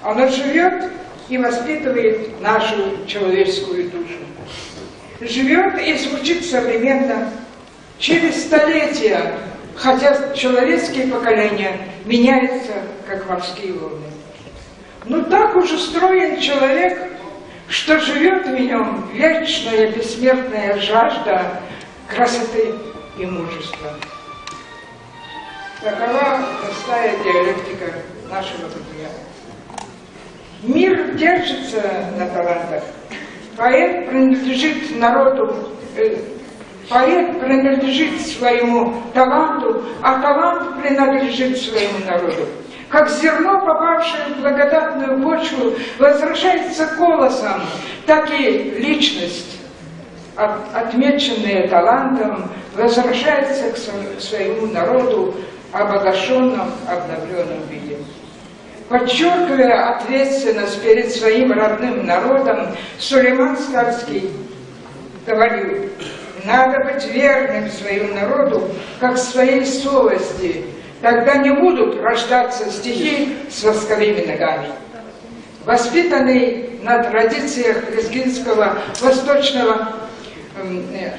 Оно живёт и воспитывает нашу человеческую душу. Живёт и звучит современно. Через столетия, хотя человеческие поколения меняются, как морские волны. Но так уж устроен человек, что живёт в нём вечная бессмертная жажда красоты и мужества. Такова простая диалектика нашего бытия. Мир держится на талантах. Поэт принадлежит народу, э, поэт принадлежит своему таланту, а талант принадлежит своему народу. Как зерно, попавшее в благодатную почву, возвращается колосом, так и личность, от-, отмеченная талантом, возвращается к сво-, к своему народу в обогащённом, обновлённом виде. Подчёркивая ответственность перед своим родным народом, Сулейман Стальский говорил: «Надо быть верным своему народу, как своей совести, тогда не будут рождаться стихи с восковыми ногами». Воспитанный на традициях лезгинского восточного, м, э,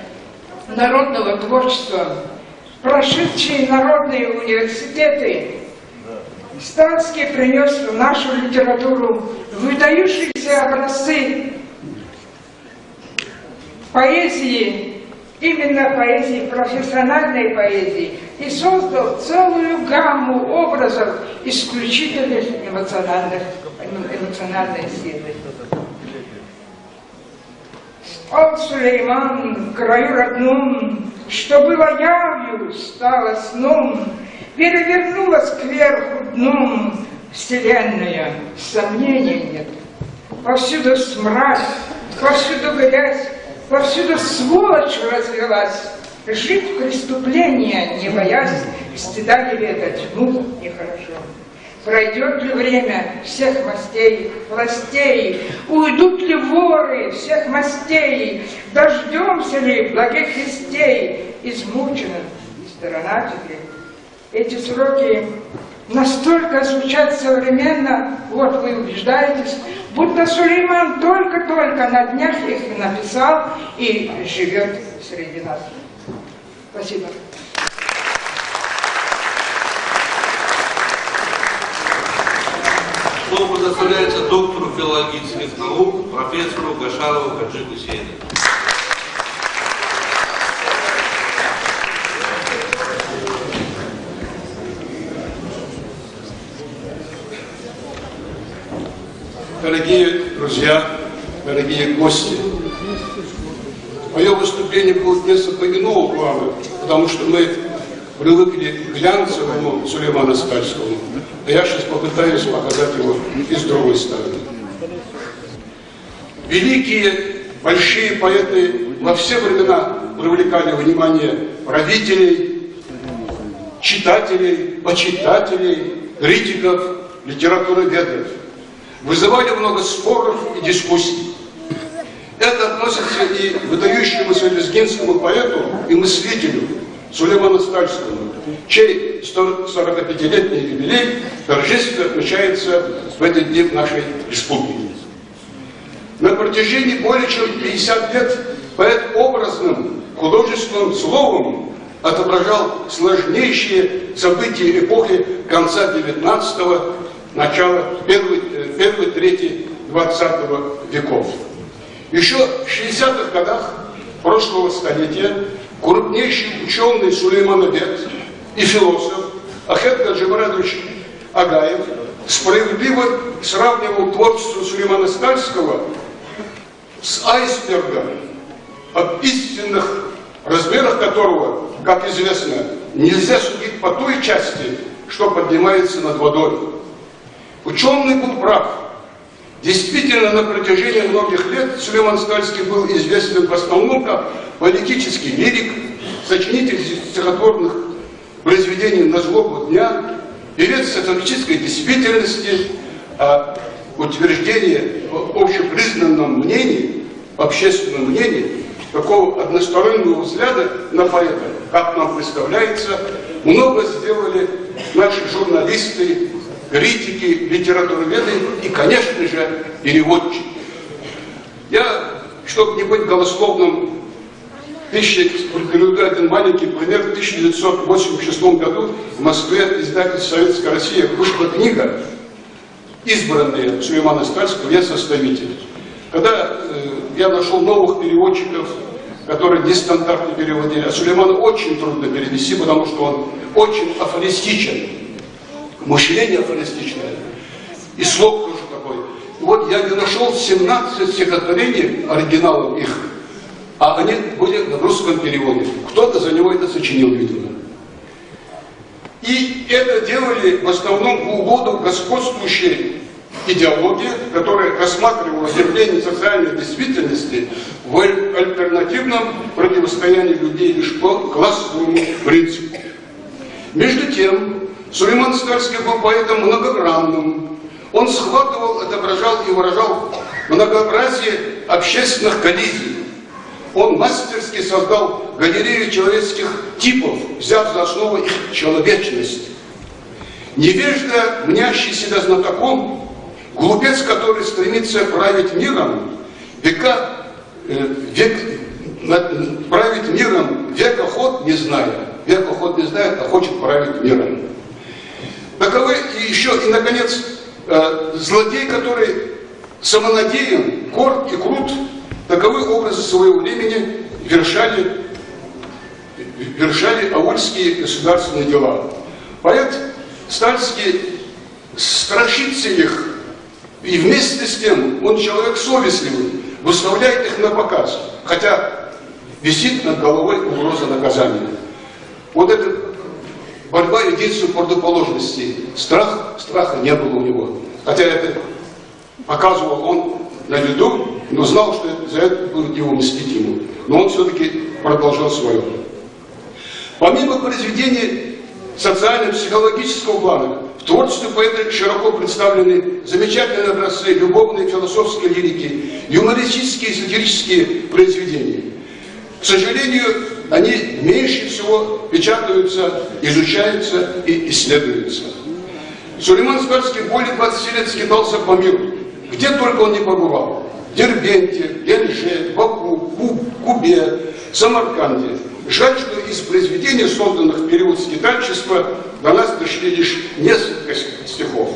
народного творчества, прошедший народные университеты, Стальский принёс в нашу литературу выдающиеся образцы поэзии, именно поэзии, профессиональной поэзии, и создал целую гамму образов исключительных эмоциональных, эмо-, эмоциональной силы. Спал Сулейман в краю родном, что было явью, стало сном, перевернулось кверху дном вселенная, сомнений нет. Повсюду смрад, повсюду грязь, повсюду сволочь развелась. Жить преступления не боясь, стыда не ведать, мук нехорошо. Пройдёт ли время всех мастей, властей, уйдут ли воры всех мастей, дождёмся ли благих вестей, измучена страна теперь. Эти строки настолько звучат современно, вот вы убеждаетесь, будто Сулейман только-только на днях их написал и живёт среди нас. Спасибо. Слово предоставляется доктору филологических наук, профессору Гашарову Гаджи Гусейну. Дорогие друзья, дорогие гости, мое выступление будет несколько иного плана, потому что мы привыкли к глянцевому Сулейману Стальскому, а я сейчас попытаюсь показать его и с другой стороны. Великие, большие поэты во все времена привлекали внимание правителей, читателей, почитателей, критиков, литературоведов. Вызывали много споров и дискуссий. Это относится и к выдающемуся лезгинскому поэту и мыслителю Сулейману Стальскому, чей сто сорокапятилетний юбилей торжественно отмечается в эти дни в нашей республике. На протяжении более чем пятьдесят лет поэт образным художественным словом отображал сложнейшие события эпохи конца девятнадцатого, начала первой, э, первой трети двадцатого веков. Ещё в шестидесятых годах прошлого столетия крупнейший учёный сулеймановед и философ Ахед Гаджимурадович Агаев справедливо сравнивал творчество Сулеймана Стальского с айсбергом, об истинных размерах которого, как известно, нельзя судить по той части, что поднимается над водой. Учёный был прав. Действительно, на протяжении многих лет Сулейман Стальский был известен в основном как политический лирик, сочинитель стихотворных произведений «На злобу дня», певец социалистической действительности, а утверждение в общепризнанном мнении, общественном мнении, такого одностороннего взгляда на поэта, как нам представляется, много сделали наши журналисты, критики, литературоведы и, конечно же, переводчики. Я, чтоб не быть голословным, тысяча, приведу один маленький пример. В тысяча девятьсот восемьдесят шестом году в Москве издательством «Советская Россия» вышла книга, «Избранные» Сулеймана Стальского, я составитель. Когда, э, я нашёл новых переводчиков, которые нестандартно переводили, а Сулеймана очень трудно перевести, потому что он очень афористичен. Мышление афористичное. И слог тоже такой. И вот я не нашёл семнадцать стихотворений, оригиналов их, а они были в русском переводе. Кто-то за него это сочинил, видимо. И это делали в основном в угоду господствующей идеологии, которая рассматривала явление социальной действительности в аль-, альтернативном противостоянии людей лишь по классовому принципу. Между тем, Сулейман Стальский был поэтом многогранным. Он схватывал, отображал и выражал многообразие общественных коллизий. Он мастерски создал галерею человеческих типов, взяв за основу их человечность. Невежда, мнящий себя знатоком, глупец, который стремится править миром, века, э, век, на-, править миром, век охот не зная, век охот не знает, а хочет править миром. Таковы и ещё, и, наконец, э, злодей, который самонадеян, горд и крут, таковы образы своего времени вершали, вершали аульские государственные дела. Поэт Стальский страшится их, и вместе с тем он человек совестливый, выставляет их на показ, хотя висит над головой угроза наказания. Вот эта борьба единства противоположностей. Страх, страха не было у него. Хотя это показывал он на виду, но знал, что это, за это будут его мстить ему. Но он всё-таки продолжал своё. Помимо произведений социально-психологического плана, в творчестве поэта широко представлены замечательные образцы любовной и философской лирики, юмористические и сатирические произведения. К сожалению, они меньше всего печатаются, изучаются и исследуются. Сулейман Стальский более двадцати лет скитался по миру, где только он не побывал. В Дербенте, Генже, Баку, Куб-, Кубе, Самарканде. Жаль, что из произведений, созданных в период скитальчества, до нас дошли лишь несколько с-, стихов.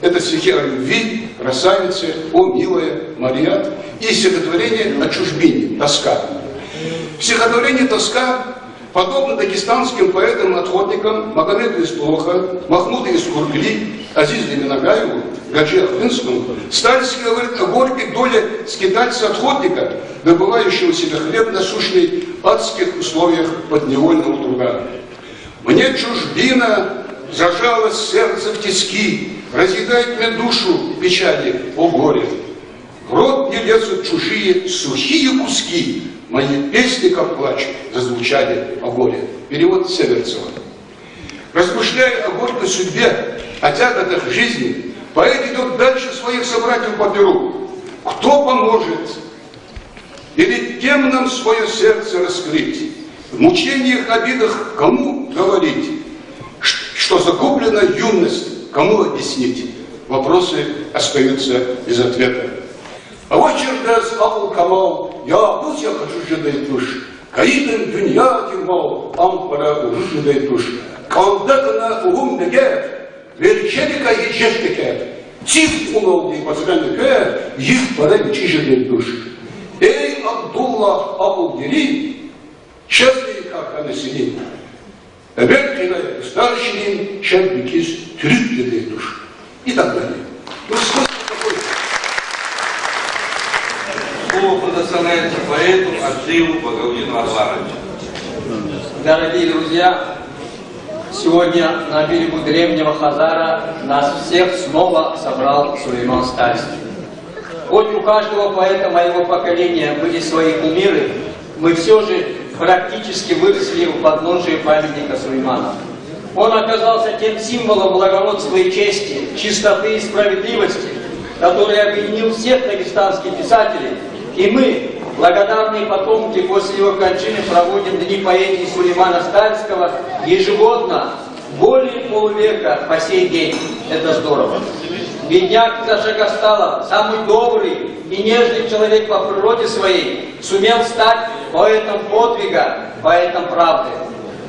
Это стихи о любви, красавице, о, милая Марият, и стихотворение о чужбине, тоска. В стихотворении «Тоска», подобно дагестанским поэтам-отходникам Магомеду из Толоха, Махмуду из Кургли, Азизу Деменагаеву, Гаджи Ахтынскому, Стальский говорит о горькой доле скитальца-отходника, добывающего себе хлеб насущный в адских условиях подневольного труда. Мне чужбина зажала сердце в тиски, разъедает мне душу печали, о горе. В рот мне лезут чужие сухие куски, мои песни, как плач, зазвучали о горе. Перевод Северцева. Размышляя о горькой судьбе, о тяготах жизни, поэт идёт дальше своих собратьев по перу. Кто поможет перед тем нам свое сердце раскрыть? В мучениях, обидах кому говорить, ш- что загублена юность, кому объяснить? Вопросы остаются без ответа. Авачирдаз акьул-камал, я буз я хажу жедай туш. Кайидин дуьньядин мал, ам пара уружу жедай туш. КӀанда хьана улум бегер, верчерикай гьич жеч текер. Циф кьуналди бацӀана квер, йиф пара мичӀи жедай туш. Эй, Абдуллагь, акьул дерин, чаз и кар хьана серин. Эвел кьилай дустар ширин, чеб рикӀиз туьруьк жедай туш. И так далее. Ну, смысл такой. Слово предоставляется поэту Аджиеву Багаудину Арвановичу. Дорогие друзья, сегодня на берегу древнего Хазара нас всех снова собрал Сулейман Стальский. Хоть у каждого поэта моего поколения были свои кумиры, мы все же практически выросли у подножия памятника Сулеймана. Он оказался тем символом благородства и чести, чистоты и справедливости, который объединил всех дагестанских писателей, и мы, благодарные потомки, после его кончины проводим Дни поэзии Сулеймана Стальского ежегодно, более полувека по сей день. Это здорово. Бедняк Саша Гасталов, самый добрый и нежный человек по природе своей, сумел стать поэтом подвига, поэтом правды.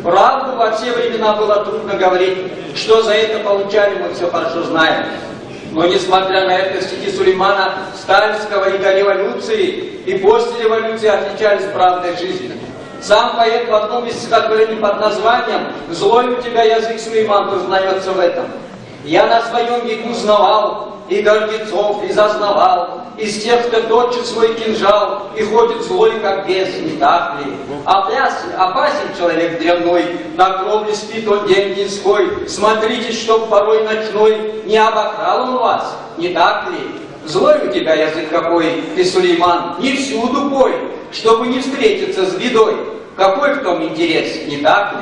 Правду во все времена было трудно говорить, что за это получали, мы все хорошо знаем. Но несмотря на это, стихи Сулеймана Стальского и до революции, и после революции отличались правдой жизни. Сам поэт в одном из стихотворений под названием «Злой у тебя язык, Сулейман», признается в этом. Я на своём веку знавал и гордецов, и зазнавал, из тех, кто точит свой кинжал и ходит злой, как бес, не так ли? Опас-, опасен человек дрянной, на кровле спит он день деньской, смотрите, чтоб порой ночной не обокрал он вас, не так ли? Злой у тебя язык какой, ты, Сулейман, не всюду пой, чтобы не встретиться с бедой. Какой в том интерес, не так ли?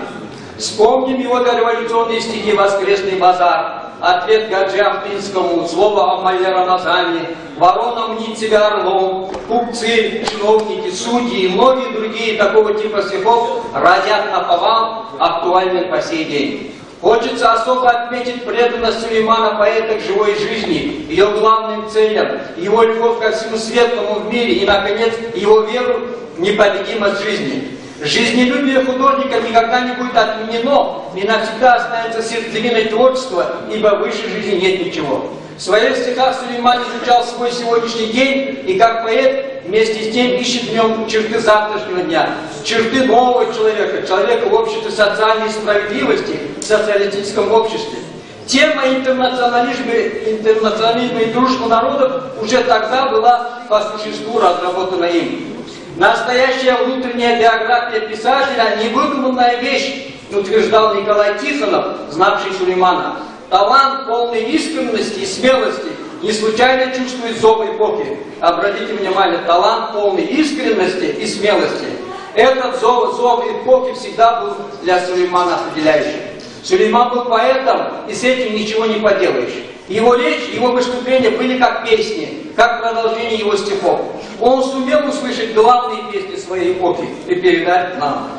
Вспомним его дореволюционные стихи «Воскресный базар», ответ Гаджи Ахтынскому, слово о Малле Рамазане, «Ворона мнит себя орлом», купцы, чиновники, судьи и многие другие такого типа стихов разят наповал, актуальны по сей день. Хочется особо отметить преданность Сулеймана поэта к живой жизни, её главным целям, его любовь ко всему светлому в мире и, наконец, его веру в непобедимость жизни. Жизнелюбие художника никогда не будет отменено и навсегда останется сердцевиной творчества, ибо выше жизни нет ничего. В своих стихах Сулейман изучал свой сегодняшний день и, как поэт, вместе с тем ищет в нём черты завтрашнего дня, черты нового человека, человека в обществе социальной справедливости, в социалистическом обществе. Тема интернационализма, интернационализма и дружбы народов уже тогда была по существу разработана им. Настоящая внутренняя биография писателя — не выдуманная вещь, утверждал Николай Тихонов, знавший Сулеймана. Талант, полный искренности и смелости, не случайно чувствует зов эпохи. Обратите внимание, талант, полный искренности и смелости. Этот зов, зов эпохи всегда был для Сулеймана определяющим. Сулейман был поэтом, и с этим ничего не поделаешь. Его речь, его выступления были как песни, как продолжение его стихов. Он сумел услышать главные песни своей эпохи и передать нам.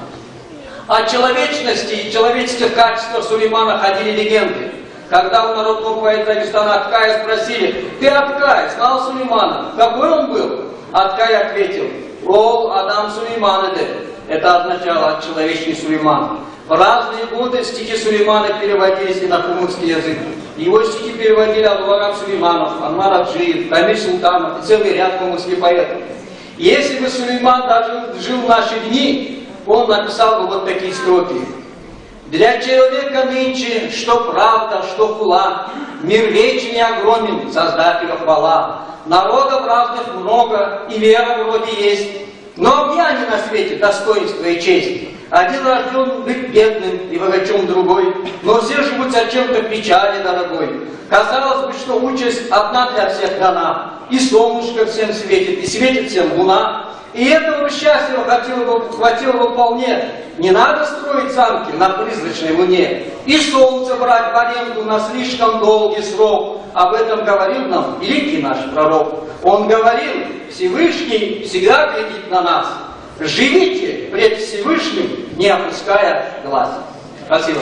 О человечности и человеческих качествах Сулеймана ходили легенды. Когда у народного поэта Дагестана Аткая спросили: «Ты Аткай знал Сулеймана? Какой он был?» Аткай ответил: «Ол адам Сулейман эди». Это означало «человечный Сулейман». В разные годы стихи Сулеймана переводились и на кумыкский язык. Его стихи переводили Алвараб Сулейманов, Анвар Аджиев, Камиль Султанов и целый ряд кумыкских поэтов. Если бы Сулейман дожил, жил в наши дни, он написал бы вот такие строки. Для человека нынче, что правда, что хула, мир вечен и огромен, Создателю хвала. Народов разных много, и вера вроде есть. Но где они на свете, достоинство и честь? Один рождён быть бедным и богачом другой, но все живут зачем-то в печали дорогой. Казалось бы, что участь одна для всех дана, и солнышко всем светит, и светит всем луна. И этого счастья хватило бы, хватило бы вполне. Не надо строить замки на призрачной луне и солнце брать в аренду на слишком долгий срок. Об этом говорил нам великий наш пророк. Он говорил: Всевышний всегда глядит на нас. Живите пред Всевышним, не опуская глаз. Спасибо.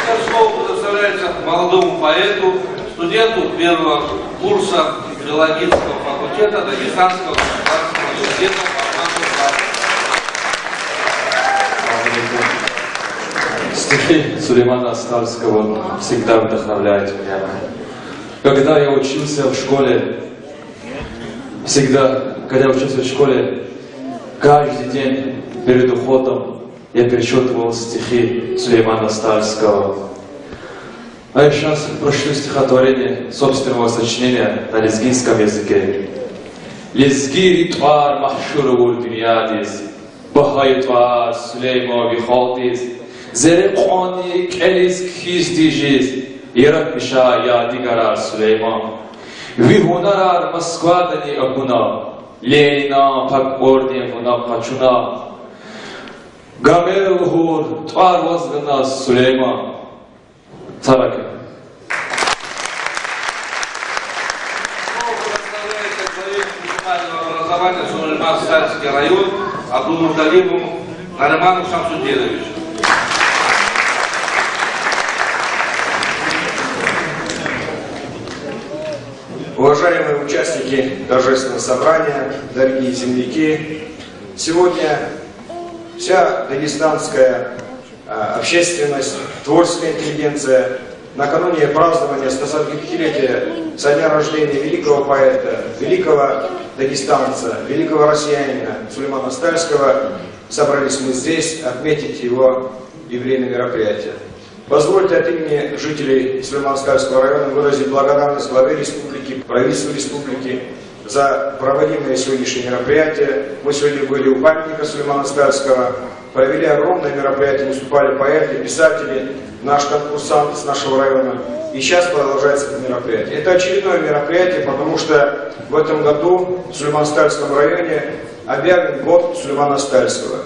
Сейчас слово предоставляется молодому поэту, студенту первого курса филологического факультета Дагестанского государственного университета Бахману Сафу. Стихи Сулеймана Стальского всегда вдохновляют меня. Когда я учился в школе, всегда, когда я учился в школе, каждый день перед уходом я перечётывал стихи Сулеймана Стальского. А я сейчас прочту стихотворение собственного сочинения на лезгинском языке. Лезгийри тӀвар машгьур авур дуьньядиз, багьа я тӀвар, Сулейман, ви халкьдиз. Зерре кьванни кӀелиз, кхьиз, тежиз яратмиша ядигарар, Сулейман. Ви гьунарар Москвадани акуна, Ленинан пак орден вуна къачуна. Гомер лугьур тӀвар ваз гана, Сулейман. Сагърай. Слово предоставляется главе муниципального образования Сулейман-Стальский район Абдулмуталибову Нариману Шамсудиновичу. Уважаемые участники торжественного собрания, дорогие земляки, сегодня вся дагестанская а, общественность, творческая интеллигенция накануне празднования стосовногопятилетия со дня рождения великого поэта, великого дагестанца, великого россиянина Сулеймана Стальского собрались мы здесь отметить его юбилейное мероприятие. Позвольте от имени жителей Сулейман-Стальского района выразить благодарность главе республики, правительству республики за проводимое сегодняшнее мероприятие. Мы сегодня были у памятника Сулеймана Стальского, провели огромное мероприятие, выступали поэты, писатели, наш конкурсант с нашего района. И сейчас продолжается это мероприятие. Это очередное мероприятие, потому что в этом году в Сулейман-Стальском районе объявлен год Сулеймана Стальского.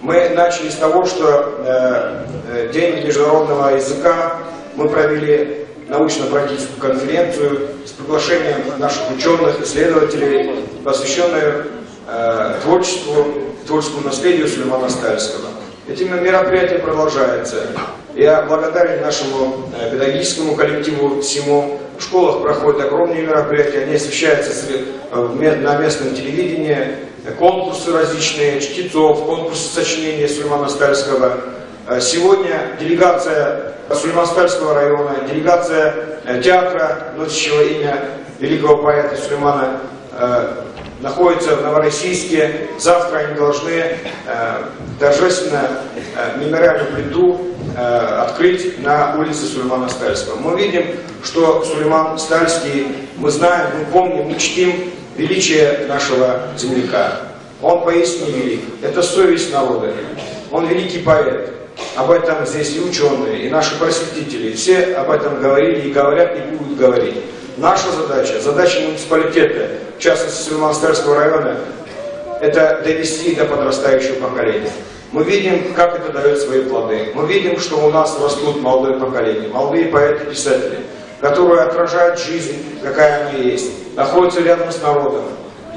Мы начали с того, что э, э, День международного языка мы провели научно-практическую конференцию с приглашением наших учёных, исследователей, посвящённую э, творчеству, творческому наследию Сулеймана Стальского. Эти ме-, мероприятия продолжаются. Я благодарен нашему э, педагогическому коллективу всему. В школах проходят огромные мероприятия, они освещаются сре- э, в ме- на местном телевидении, э, конкурсы различные чтецов, конкурсы сочинений Сулеймана Стальского. Э, Сегодня делегация Сулейман-Стальского района, делегация э, театра, носящего имя великого поэта Сулеймана, э, находится в Новороссийске. Завтра они должны э, торжественно э, мемориальную плиту э, открыть на улице Сулеймана Стальского. Мы видим, что Сулейман Стальский, мы знаем, мы помним, мы чтим величие нашего земляка. Он поистине велик. Это совесть народа. Он великий поэт. Об этом здесь и учёные, и наши просветители, все об этом говорили и говорят, и будут говорить. Наша задача, задача муниципалитета, в частности Сулейман-Стальского района, это довести до подрастающего поколения. Мы видим, как это даёт свои плоды. Мы видим, что у нас растут молодое поколение, молодые поэты, писатели, которые отражают жизнь, какая она есть, находятся рядом с народом.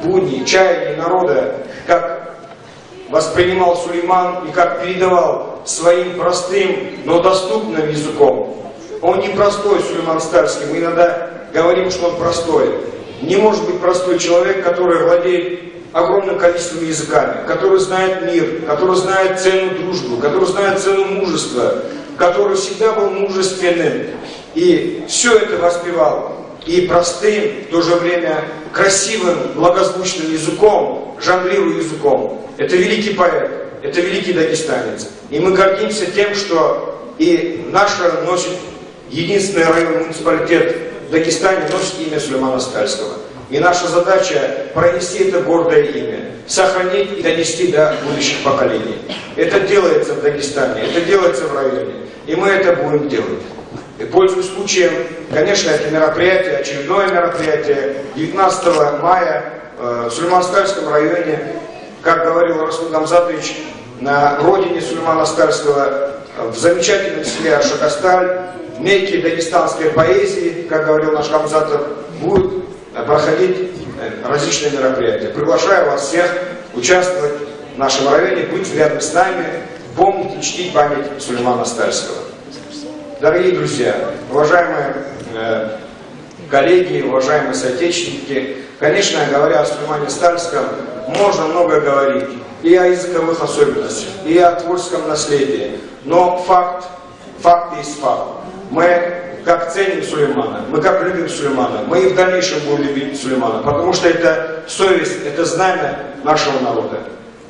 Будни, чаяния народа, как воспринимал Сулейман и как передавал своим простым, но доступным языком. Он не простой, Сулейман Стальский, мы иногда говорим, что он простой. Не может быть простой человек, который владеет огромным количеством языками, который знает мир, который знает цену дружбы, который знает цену мужества, который всегда был мужественным и все это воспевал и простым, в то же время красивым, благозвучным языком, жонглируя языком. Это великий поэт, это великий дагестанец. И мы гордимся тем, что и наша носит Единственный район, муниципалитет в Дагестане носит имя Сулеймана Стальского. И наша задача пронести это гордое имя, сохранить и донести до будущих поколений. Это делается в Дагестане, это делается в районе, и мы это будем делать. И, пользуясь случаем, конечно, это мероприятие, очередное мероприятие, девятнадцатого мая, э, в Сулейман-Стальском районе, как говорил Расул Гамзатович, на родине Сулеймана Стальского, в замечательном селе Аршакасталь, мекке дагестанской поэзии, как говорил наш Гамзатов, будут, э, проходить, э, различные мероприятия. Приглашаю вас всех участвовать в нашем районе, быть рядом с нами, помнить и чтить память Сулеймана Стальского. Дорогие друзья, уважаемые, э, коллеги, уважаемые соотечественники, конечно, говоря о Сулеймане Стальском, можно много говорить и о языковых особенностях, и о творческом наследии. Но факт, факт есть факт. Мы как ценим Сулеймана, мы как любим Сулеймана, мы и в дальнейшем будем любить Сулеймана, потому что это совесть, это знамя нашего народа.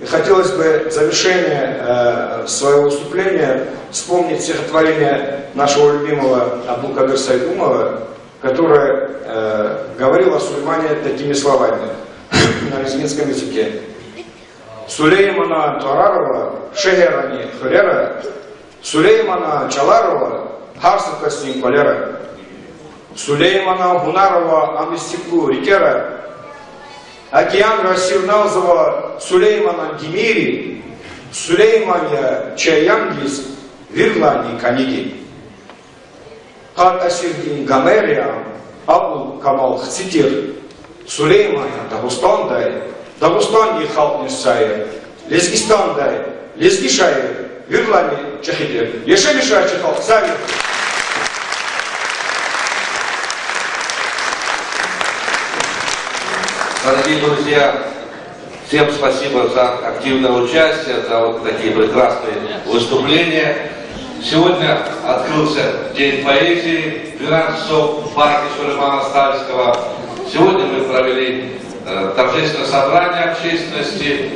И хотелось бы в завершение, э, своего выступления вспомнить стихотворение нашего любимого Абдулкадыр Сайдумова, которое, э, говорило о Сулеймане такими словами на лезгинском языке. Сулеймана тӀварарава шегьеррани хуьрера, Сулеймана чӀаларава гьар са касдин кӀвалера. Сулеймана гьунарава ам истиклу рикӀера, океанра сирналзава Сулейманан гимири, Сулейман я чаянгиз вирилайни кӀаниди. Къад асирдин Гомер я ам, Абул Камал хци тир, Сулейман я Дагъустандай, Дагъустандин халкьдин саир, Лезгистандай лезги шаир, вирилайни чӀехи тир. Яшамиш жезвай чи халкь, сагърай. Дорогие друзья, всем спасибо за активное участие, за вот такие прекрасные выступления. Сегодня открылся День поэзии, двенадцать часов в парке Сулеймана Стальского. Сегодня мы провели, э, торжественное собрание общественности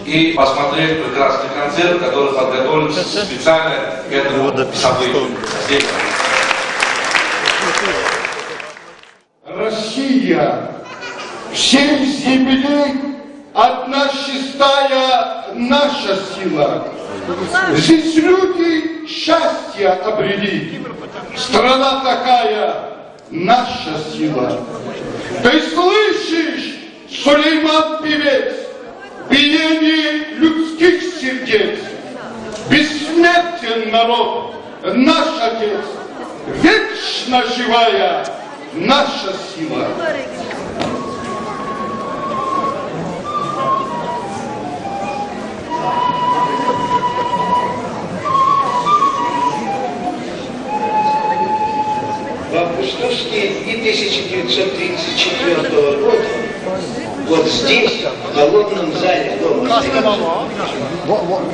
и посмотрели прекрасный концерт, который подготовлен специально к этому событию. Россия, в семь землей одна чистая наша сила. Здесь люди счастье обрели. Страна такая, наша сила. Ты слышишь, Сулейман певец, биение людских сердец? Бессмертен народ, наш отец, вечно живая наша сила. В августовский дни тысяча девятьсот тридцать четвёртого года вот здесь, в холодном зале Дома союзов,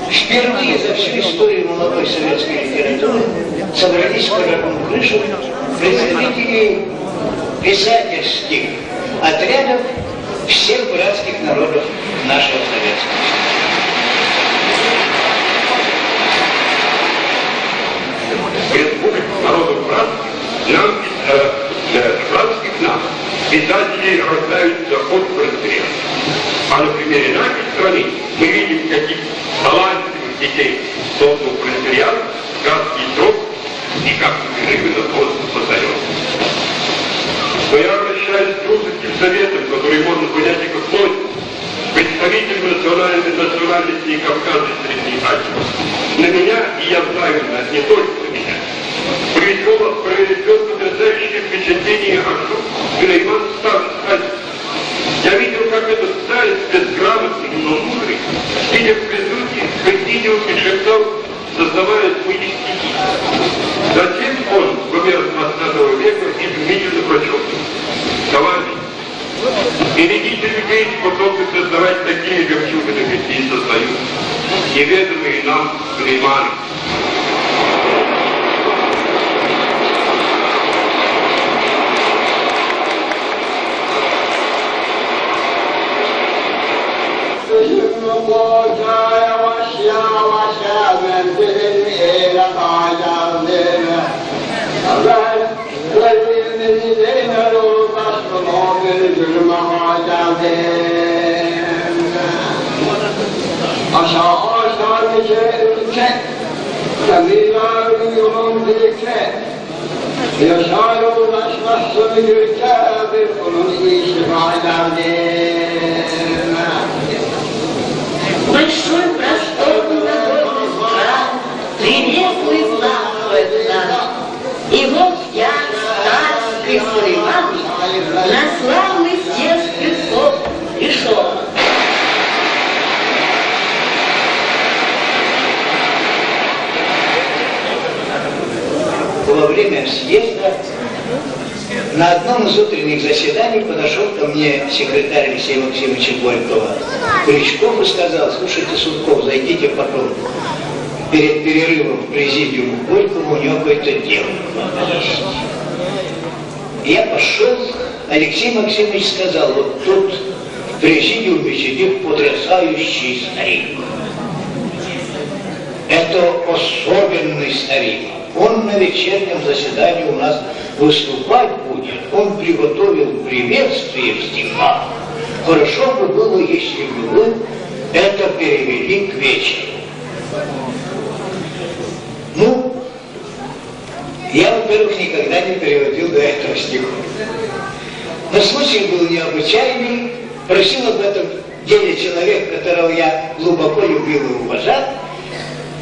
впервые за всю историю молодой советской литературы собрались под одну крышу представители писательских отрядов всех братских народов нашего Советского Союза. Республик народов братских нам, э, э, братских нам писатели рождаются от пролетариата. А на примере нашей страны мы видим, каких талантливых детей создал пролетариат в краткий срок и как непрерывно он создаёт. Но я обращаюсь к русским советам, которые можно понять и как просьбу, представителям национальной, национальностей Кавказа и Средней Азии. На меня, и я знаю, на, не только на меня, произвёл, произвёл потрясающее впечатление Ашук Сулейман, старший старец. Я видел, как этот старец, безграмотный, но мудрый, сидя в присутствии, присидел и шептал, создавая свои стихи. Затем он, в меру двадцатого века, изумительно прочёл: «Товарищи, впереди Любить, потом создавать такие жемчужины, какие создают неведомые нам Сулейманы. Aşağı aşağı nice ülke, gemiler yolun diye, yaşar yoldaş mahzun ülke, bir onun işi vardır. Большой просторный набор стран приветствует нас, свой стран. И вот я, статский Сулейман, на славный съезд певцов пришёл. Во время съезда на одном из утренних заседаний подошёл ко мне секретарь Алексея Максимовича Горького, Крючков, и сказал: «Слушайте, Сурков, зайдите потом, перед перерывом, в президиум к Горькому, у него какое-то дело». Я пошёл, Алексей Максимович сказал: «Вот тут в президиуме сидит потрясающий старик. Это особенный старик. Он на вечернем заседании у нас выступать будет. Он приготовил приветствие в стихах. Хорошо бы было, если бы вы это перевели к вечеру». Ну, я, во-первых, никогда не переводил до этого стихов. Но случай был необычайный. Просил об этом деле человек, которого я глубоко любил и уважал.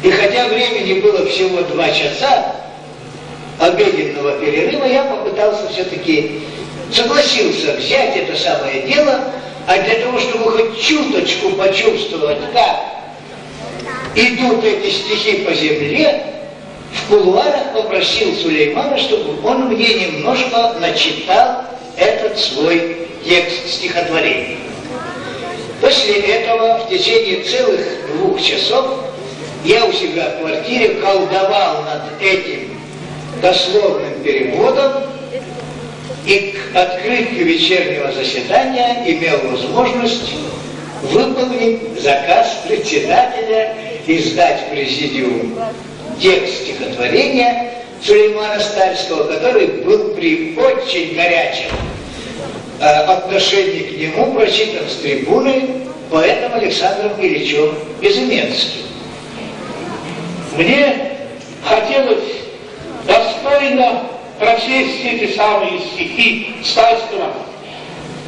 И хотя времени было всего два часа обеденного перерыва, я попытался всё-таки, согласился взять это самое дело, а для того, чтобы хоть чуточку почувствовать, как идут эти стихи по земле, в кулуарах попросил Сулеймана, чтобы он мне немножко начитал этот свой текст стихотворения. После этого в течение целых двух часов я у себя в квартире колдовал над этим дословным переводом и к открытию вечернего заседания имел возможность выполнить заказ председателя и сдать в президиум текст стихотворения Сулеймана Стальского, который был при очень горячем, э, отношении к нему прочитан с трибуны поэтом Александром Ильичом Безыменским. Мне хотелось достойно прочесть эти самые стихи Стальского,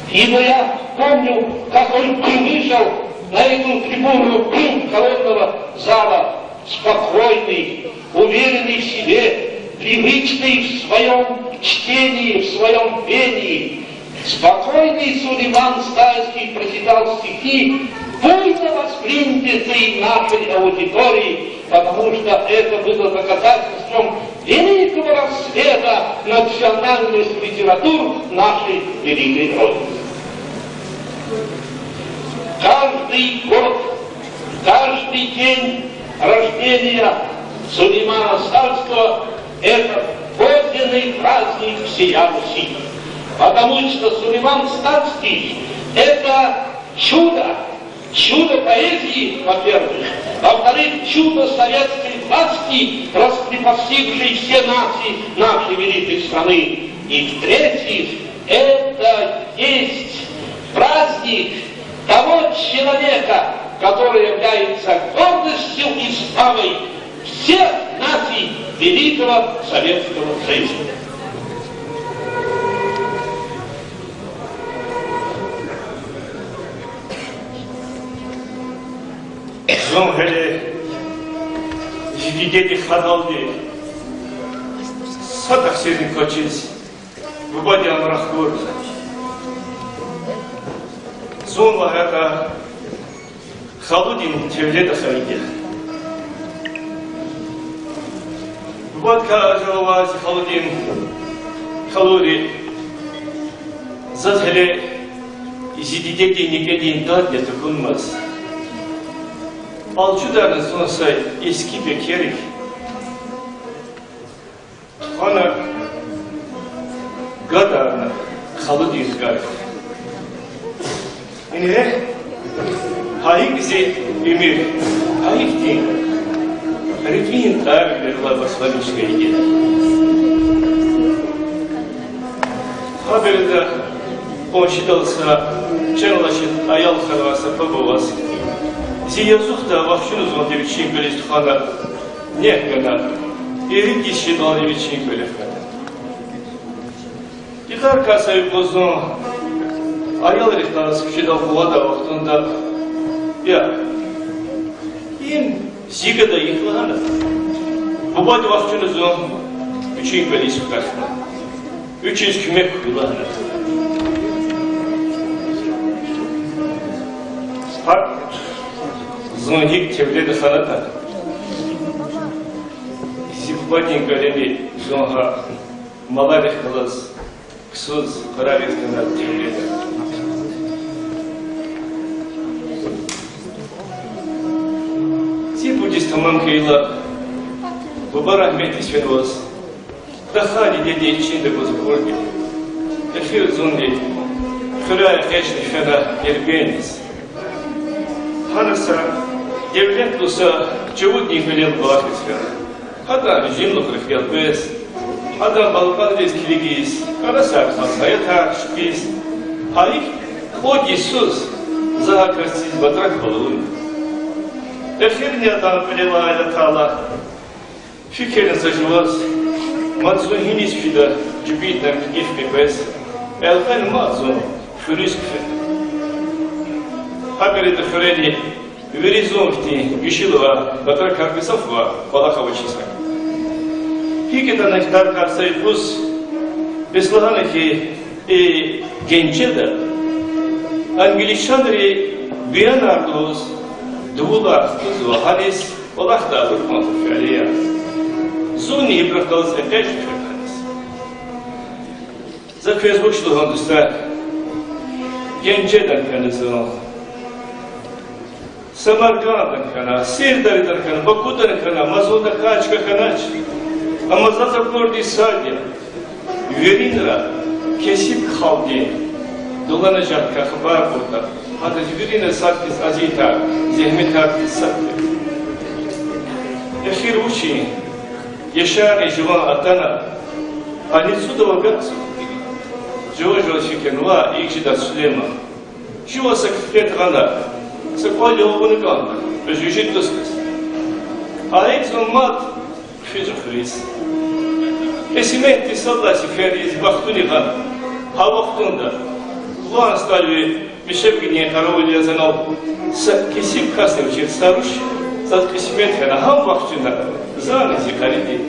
ибо я помню, как он вышел на эту трибуну колонного зала, спокойный, уверенный в себе, привычный в своём чтении, в своём пении. Спокойный Сулейман Стальский прочитал стихи, буйно воспринятые нашей аудиторией, потому что это было доказательством великого расцвета национальных литератур нашей великой Родины. Каждый год, каждый день рождения Сулеймана Стальского — это подлинный праздник всея Руси. Потому что Сулейман Стальский — это чудо, чудо поэзии, во-первых, во-вторых, чудо советской власти, раскрепостившей все нации нашей великой страны, и, в-третьих, это есть праздник того человека, который является гордостью и славой всех наций великого Советского Союза. Зун гьеле зи дидедин хадалди са тахсирни квачиз, бубади амрахур. Зун лагьайтӀа, халудин девлет авайди я. Бубадикай ажал авай зи халудин калури заз гьеле Зи дидедин некӀедин дад я тахьунмаз. Алчударна зун са эски пекерик. Тухвана гадарна халудин хкарик. Ингье, гьа икӀ зи уьмуьр, гьа икӀ зи рикӀин тӀварвилерилай башламишна ингье. Гьа береда къуншидал са чан алачир аял хьанвай са паб аваз, зи язухда вахчуна зунни вичин кӀвализ тухвана нек гана, ирид йис жедални вичин кӀвалихъ гана. Йикъарикай са юкъуз зун аялрихъ галаз куьчеда къугъвадай вахтунда, я, им зи гада я лагьана, бубади вахчуна зун вичин кӀвализ хутахна, вичиз куьмек хьуй лагьана. ГьакӀ зун гьикӀ тевледа ханатӀа, зи бубадин кӀвалени зун гьа маларихъ галаз ксуз къарагъиз гана тевледа. Зи пуд йис тамам хьайила, буба рагьметдиз фенваз, тахьайтӀа дидеди чинда гуз акурди. Эхир зунни хуьряй экъечӀна фена Дербентдиз. Гьана са девлетлу са чувуддин кӀвалел кӀвалахиз фена. Гьадан режимлухрихъ галкӀиз, гьадан балкӀанриз килигиз, кӀарасар хьиз гьаятар хкиз, гьа икӀ кьуд йисуз за гьа касдиз батраквал авуна. Эхирни адан кӀвалелай атайла, фикирна са жуваз, мад зун гьиниз фида жибиндай кьиф къекъвез, элкъвена мад зун хуьруьз куьфена. Гьа береда хуьрени вири зун хьтин гишила батракар гзаф ва кӀвалах авачиз хьана. ГьикӀ ятӀани таркар са юкъуз, бес лагьана хьи, и Генжеда англичанри буянар лугьуз дувулар хкудзава, гьаниз кӀвалахдай абур кӀан фейила. Зунни ибурухъ галаз экъечӀ фена гьаниз. За квез вуч лугьун, дустар, Генжеда хьана зун, Самаркъандда хьана, Сирдарда хьана, Бакуда хьана, ма зун тахьайтӀа чка хьанач. Амма заз акурди сад я: виринра кесиб халкьдин дуланажагъдикай хабар кьуртӀа, гьадаз виринра сад хьиз азиятар, зегьметар хьиз сад тир. Эхир вучин яшар жуван атана, къанни цӀуд агакьзава. Жува-жуваз фикирнава, икӀ жеда Сулейман. Жува са куьфет гъана, са кӀвал авуна кӀанда, кьве жуьжи тӀуз кас. Гьа икӀ зун мад хъфизва хуьруьз. Кьисметдиз сад лагьай сеферда зи бахтуни гъана. Гьа вахтунда ван стӀалви мешевкидин къаравулдиз анал са кесиб касни авачир, са руш, заз кьисмет хьана, гьам вахчуна, зани зи къариди.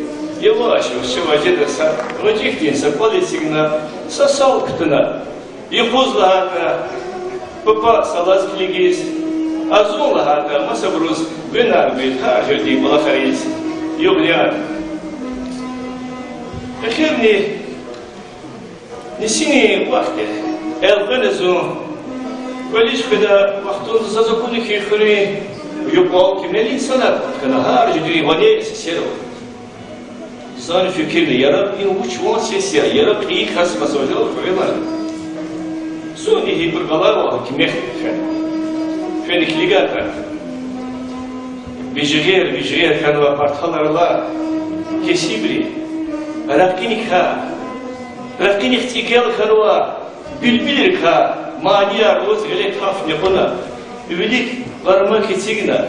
Яваш-яваш чавай жеда са гъвечӀи хьтин са кӀвал эцигна, са сал кутуна. Юкъуз лагьайтӀа, папа салаз килигиз, а зун лагьайтӀа, масабуруз винар гуьз, гьар жуьредин кӀвалахариз югъ-яр. Эхирни нисинин вахт я, элкъвена зун. КӀвализ фида вахтунда заз акуна хьи, хуьруьн юкьвал кимел инсанар кьван хьана, гьар жуьредин ванер, сесер ава. Зани фикирна, яраб и вуч ван сес я, яраб кьейи кас маса важал хвейила. Зунни гьибур галайвал куьмек фена. Фена килигайтӀа, вижгъер-вижгъер хьанвай парталар алай кесибри, ракъиникай, ракъиник цӀигел хьанвай билбилрикай манияр лугьуз гъиле кафни кьуна, вилик бармак эцигна.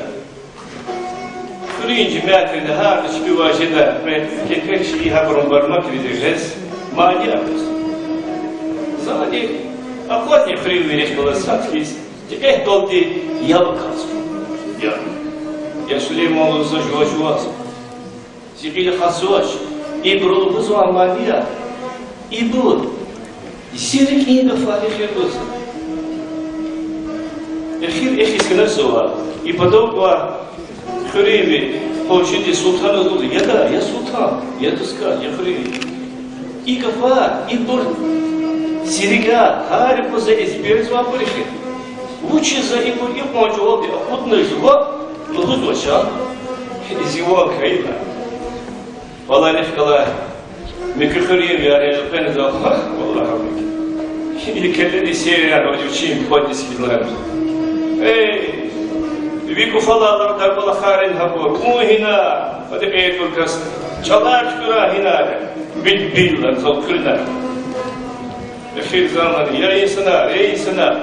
Хуьруьн жемятри гьарда чпивай жеда, квез кепек чи гьабурун бармакриз гъиз манияр гуз. Зани акъвазна хуьруьн вилик галаз сад хьиз, дикъетдалди яб акалзава. Я, я Сулейман, лугьузва жува-жуваз, зи гъил акъатзавач, ибуру лугьузва манияр, ибур зи рикӀин гафар я, эхир лугьузва. Эхир эхиз хьаназава, и патав квай хуьруьнви къуншиди Султаназ лугьузва: яда, я Султан, я тускай, я хуьруьн, и гафар, ибур Зи рикӀяй гьар юкъуз за эзберзавайбур ихьтин. Вучиз за ибур икьван жавабди акъудна жува лугьузвач, а? Зи ван хьайила. Валлагь, рехъ галай муькуь хуьруьн я, гьеле къвена за, валлагь, абур. Икеледи серия вичин подпись хьизлар. Эй, ви кӀуфалай алакьдай кӀвалахарин гьабур. Вун гьина, ади кьейи тӀур кас. ЧӀалар туькӀуьрай гьина, билбилар, залкуьрна. Эхир заман, я инсанар, эй инсанар.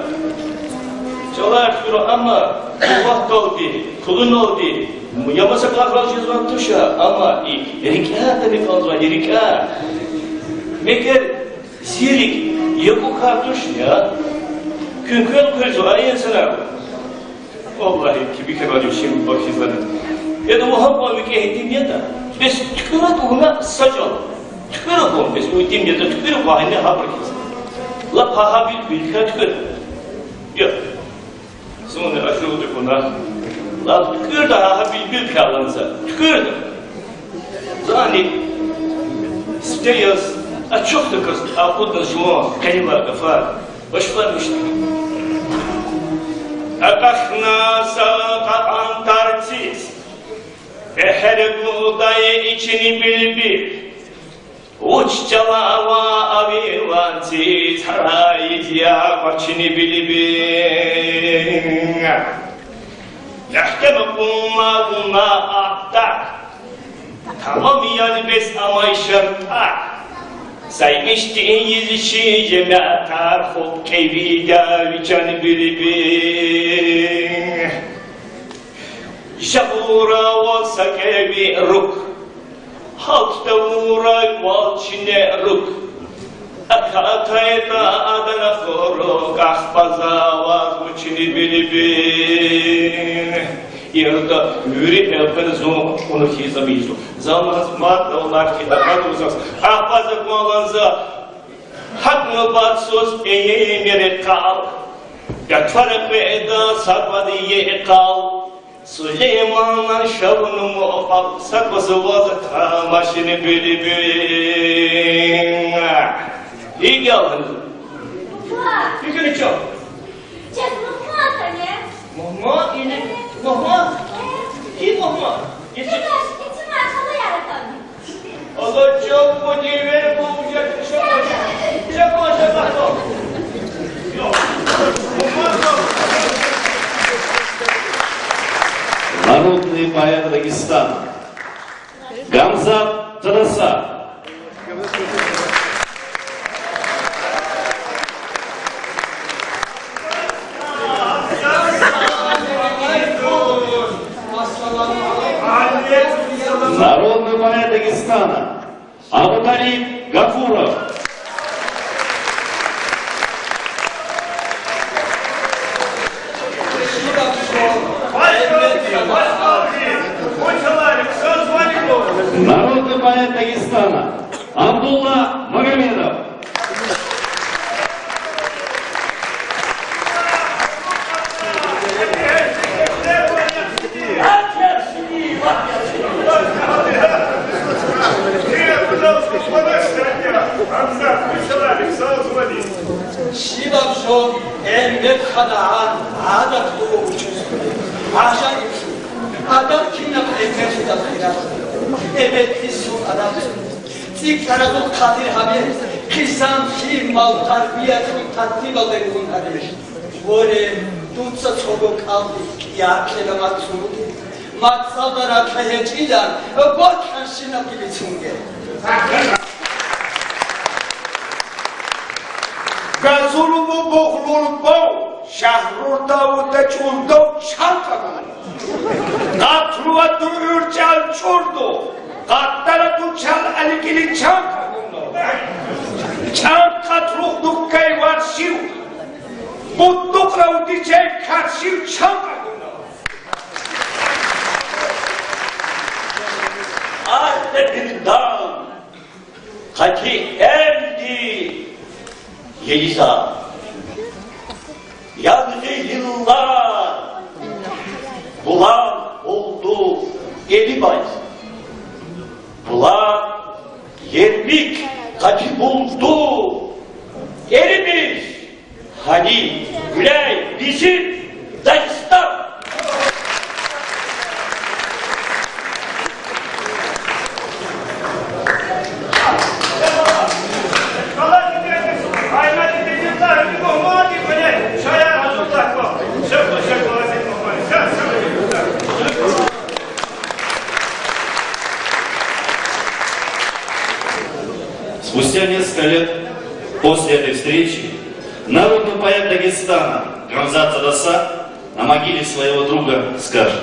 ЧӀалар туькӀуьрай, амма кьуватдалди, пулуналди, я маса кӀвалахал жезвай туш, амма и рикӀяй атана кӀанзавай, и рикӀяй. Мегер зи рикӀ якӀукай тушни, я? Куьн квел хъуьрезва, эй инсанар. Валлагь, кибикай вичин бахтизвани. Яда, вун гьакьван викӀегь итим ятӀа, бес туькӀуьрайтӀа вуна са чӀал. ТуькӀуьрукӀун, бес вун итим ятӀа, туькӀуьрукӀун гьана гьабур хьиз. Лап гьа-гьа билбилдикай туькӀуьр. Я. Зунни ажугъди кьуна. Лап туькӀуьрда гьа-гьа билбилдикай ланза. ТуькӀуьрда. Зани сифте яз ачухдаказ акъудна жуван къенилай гафар башламишна. Акьахна са кьакьан тарциз, бегьер гудай ичин билбил. Вуч чӀала ава ви ванциз, гьарайиз я квачин билбил. Мягькем кьуна вуна атӀа, тамам яз бес амай шартӀар. Са ишди ийиз чи жемятар, хупӀ кӀевида ви чан билбил. Жагъура ваз са кӀеви руг, гьалт тавурай вал чине руг. АкатайтӀа адана хурук, ахпа за ваз вучин билбил. Ирда вири элкъвена зун кьуна хьиз амизу. Замаз мад давлар хьиз акъатузаз, ахпа за кӀваланза. ГьакӀ нубатсуз ийимир къал, гатфар къведа са кӀвал ийи къал. Сулейманан шавнуму къал, са кӀус ваз тамашин билбил. Игьалгьиз. Ва! Фикир чан. Чаз мугьман атана. Мугьман? Ина мугьман? Ким мугьман? Ици. Ици ман хала яратана. Алла чан, подивер бу уже чан. Чан, чан, чан. Народный поэт Дагестана Гамзат Танаса. Народный поэт Дагестана Абуталиб Гафуров. Народный поэт Дагестана Абдулла Магомедов. Шибаб жо Эмбет ханагъан адат лугьун вучиз. Ажаиб. Адам кина пекер жеда хираб. Эбетдиз зун адам. ЦӀикӀ таразул хатир гьабе, хъсан хьи, мал тарбият хьи, тартибалди кьун гьабе. Вуре, дуца цого кӀалди, я кьеда мацуди. Мацалда ракье гьечӀида, гватӀан шина пили цунге. Газурму бугълурбав, Шагьрурда вута чӀулдав чан къагуна. Къатруватур уьрчӀал чӀурду, къаттаратур чал аликили чан къагуна. Чан къатрухъ дуккай варшив, бутдукъра вуди чай каршив чан къагуна. Ахпа бирдан Къати элди Елизар. Янгъи йыллар булан булду Элибай. Булан ермик къати булду Эли Гьади, гуляй, бежит Дагестан! Спустя несколько лет после этой встречи народный поэт Дагестана Гамзат Садасар на могиле своего друга скажет: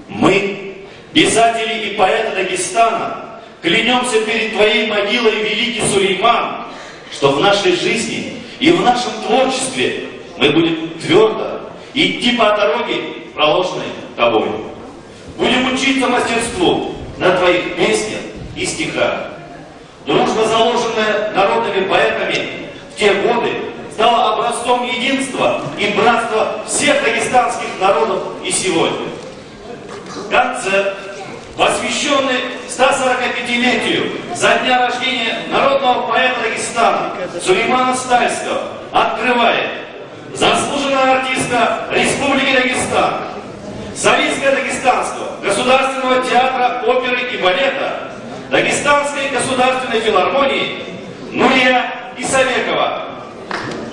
Мы, писатели и поэты Дагестана, клянёмся перед твоей могилой, великий Сулейман, что в нашей жизни и в нашем творчестве мы будем твёрдо идти по дороге, проложенной тобой. Будем учиться мастерству на твоих песнях и стихах. Дружба, заложенная народными поэтами в те годы, стала образцом единства и братства всех дагестанских народов и сегодня. Концерт, посвящённый ста сорокапятилетию со дня рождения народного поэта Дагестана Сулеймана Стальского, открывает заслуженная артистка Республики Дагестан, солистка Дагестанского государственного театра оперы и балета, Дагестанской государственной филармонии Нурия Исабекова.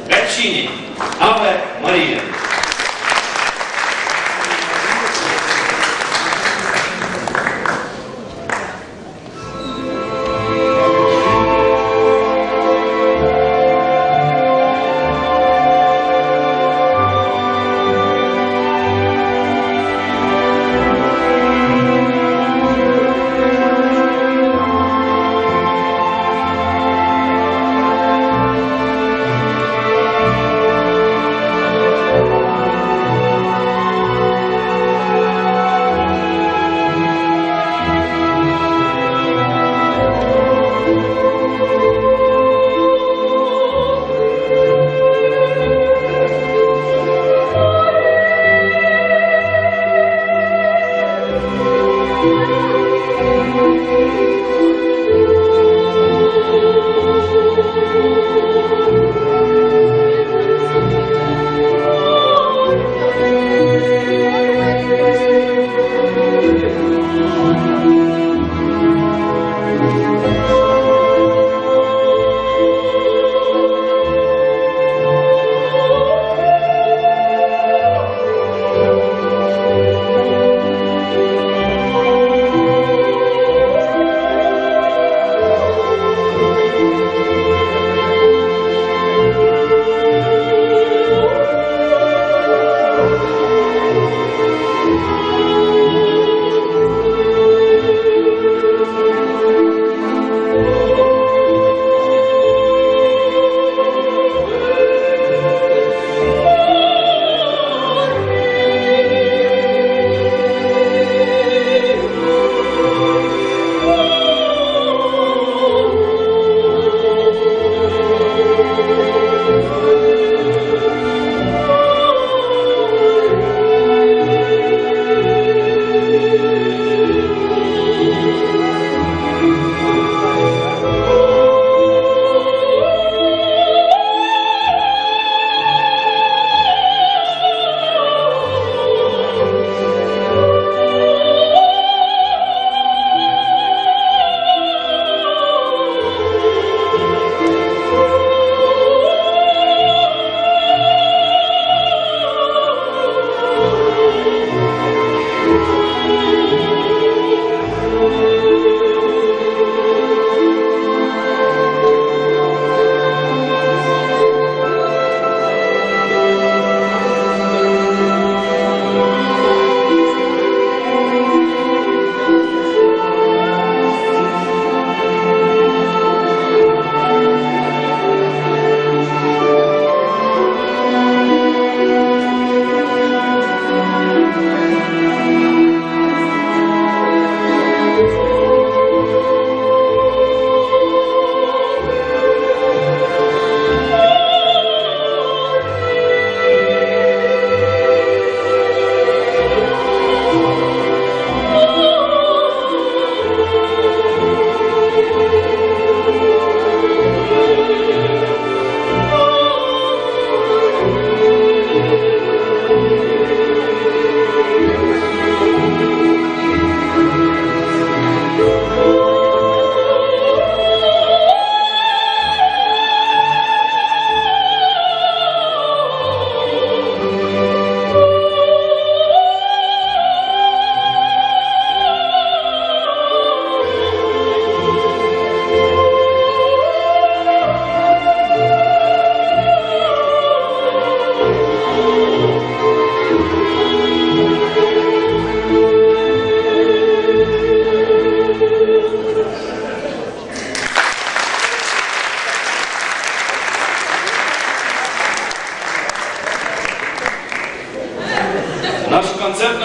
Гатчини. Аве Мария.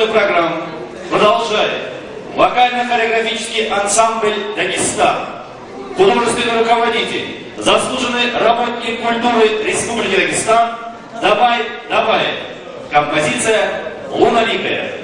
Программу продолжает вокально-хореографический ансамбль «Дагестан». Художественный руководитель, заслуженный работник культуры Республики Дагестан Дабай Дабаев. Композиция «Луналикая».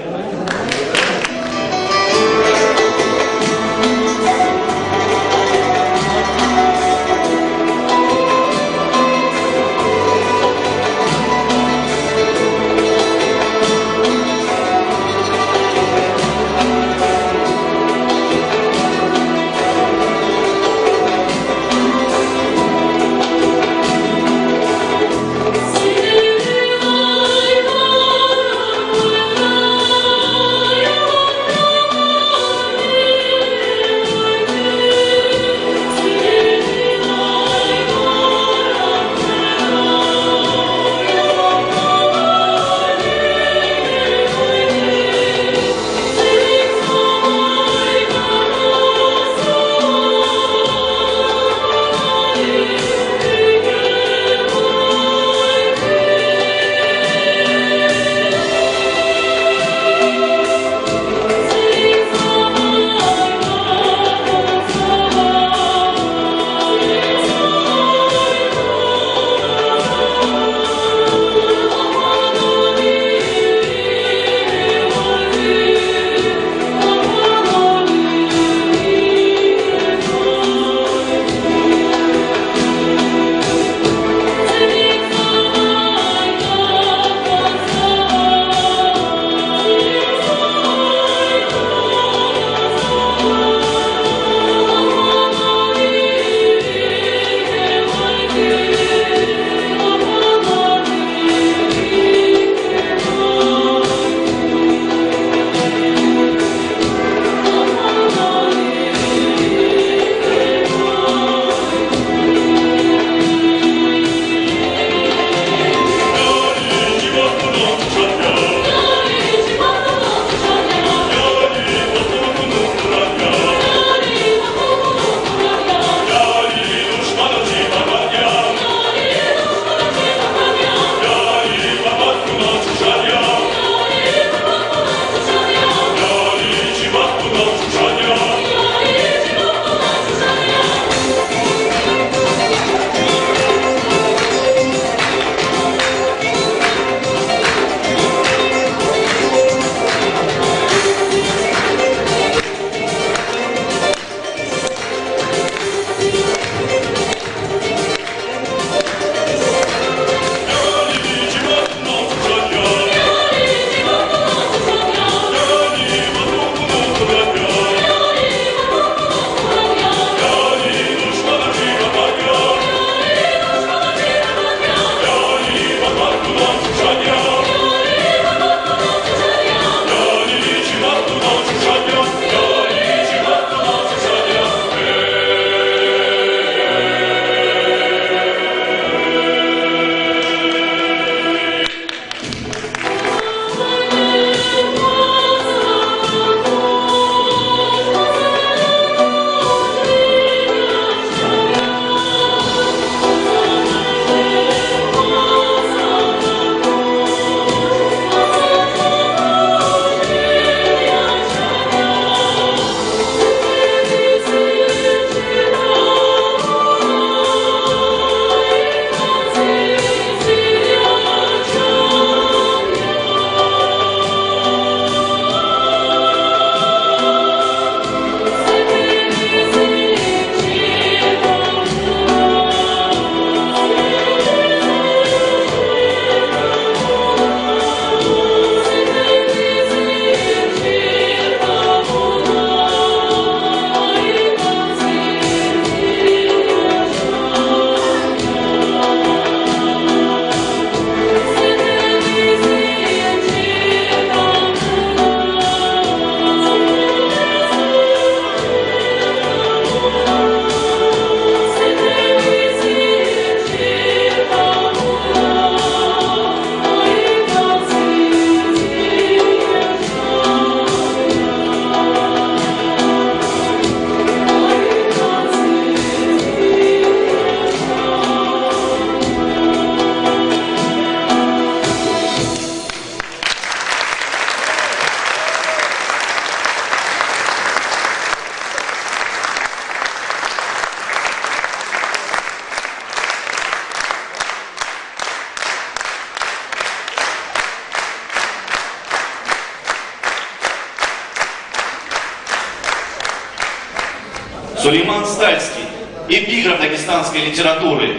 Сулейман Стальский, эпиграф дагестанской литературы.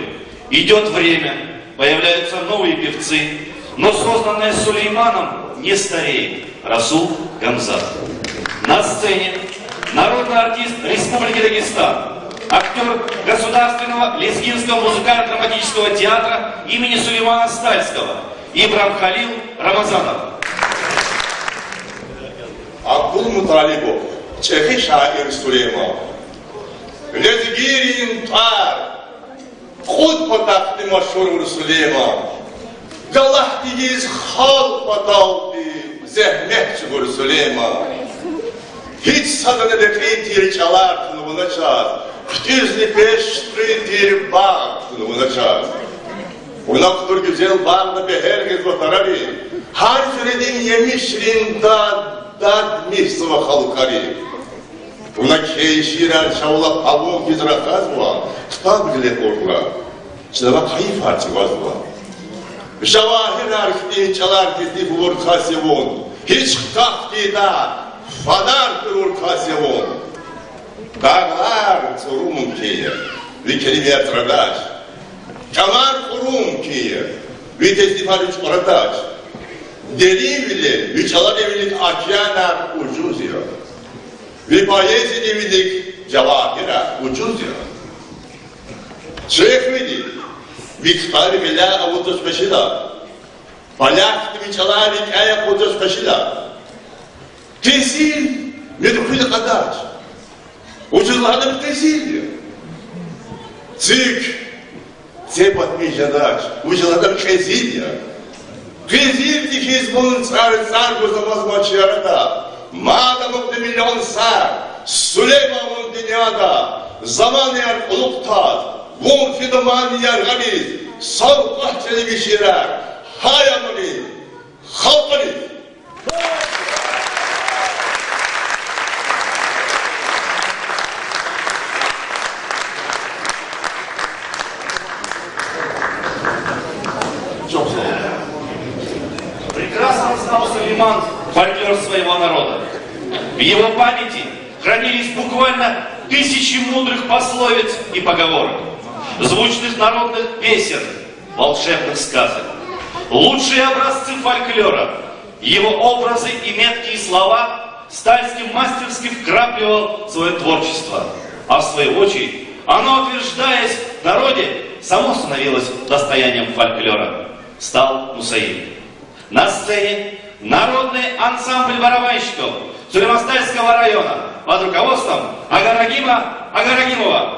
Идёт время, появляются новые певцы, но созданное Сулейманом не стареет. Расул Гамзатов. На сцене народный артист Республики Дагестан, актёр Государственного лезгинского музыкально-драматического театра имени Сулеймана Стальского Ибрагьим Рамазанов. Абдулмуталибов, чӀехи шаир Сулейман. Лезгийрин тӀвар кьуд патахъди машгьур авур Сулейман. Галат тийиз халкь паталди зегьмет чӀугур Сулейман. Гьич садани рекьин тир чӀалар туна вуна чаз, хъуьтӀуьзни пеш туькӀуьрин тир багъ туна вуна чаз. Вуна кутур гуьзел багъда бегьер гъизва тарари, гьар жуьредин емишрин дад, дад михьзава халкьари. Вуна кхьей шиирар чавла къавум хьиз рахазва, ктаб гъиле кьурла, чна ваз хайифар цӀувазва. Жавагьирар хьтин чӀалар тесниф авур кас я вун, гьич хкахь тийидай фадар курур кас я вун. Дагълар цӀурум хьи, ви келимаяр тӀрадач, кӀамар кьурум хьи, ви теснифар вич кьурадач. Деринвиле ви чӀалари вилик океанар ужуз я. Ви поэзияди вилик жавагьирар ужуз я. Чехвиди ви ктабри гъиляй авудзавач хвешила, полякди ви чӀалан рикӀяй акъудзавач хвешила. Къизил муькъвена кьадач. Вучиз лагьайтӀа къизил я. ЦӀук цебатмиш жедач, вучиз лагьайтӀа кьезил я. Къизилди хьиз вун цӀарцӀар гуз амазма чи арада. Мад амукьда миллион сар, Сулейман, вун дуьньяда. Заманаяр кьулухъ таз, вун фида мани яргъариз, савкьват жеди ви шиирар гьар амани халкьариз. Прекрасно знал Сулейман фольклор своего народа. В его памяти хранились буквально тысячи мудрых пословиц и поговорок, звучных народных песен, волшебных сказок. Лучшие образцы фольклора, его образы и меткие слова Стальский мастерски вкрапливал в своё творчество, а в свою очередь оно, утверждаясь в народе, само становилось достоянием фольклора. Стал Мусаидов. На сцене народный ансамбль барабанщиков Сулейман-Стальского района под руководством Агарагима Агарагимова.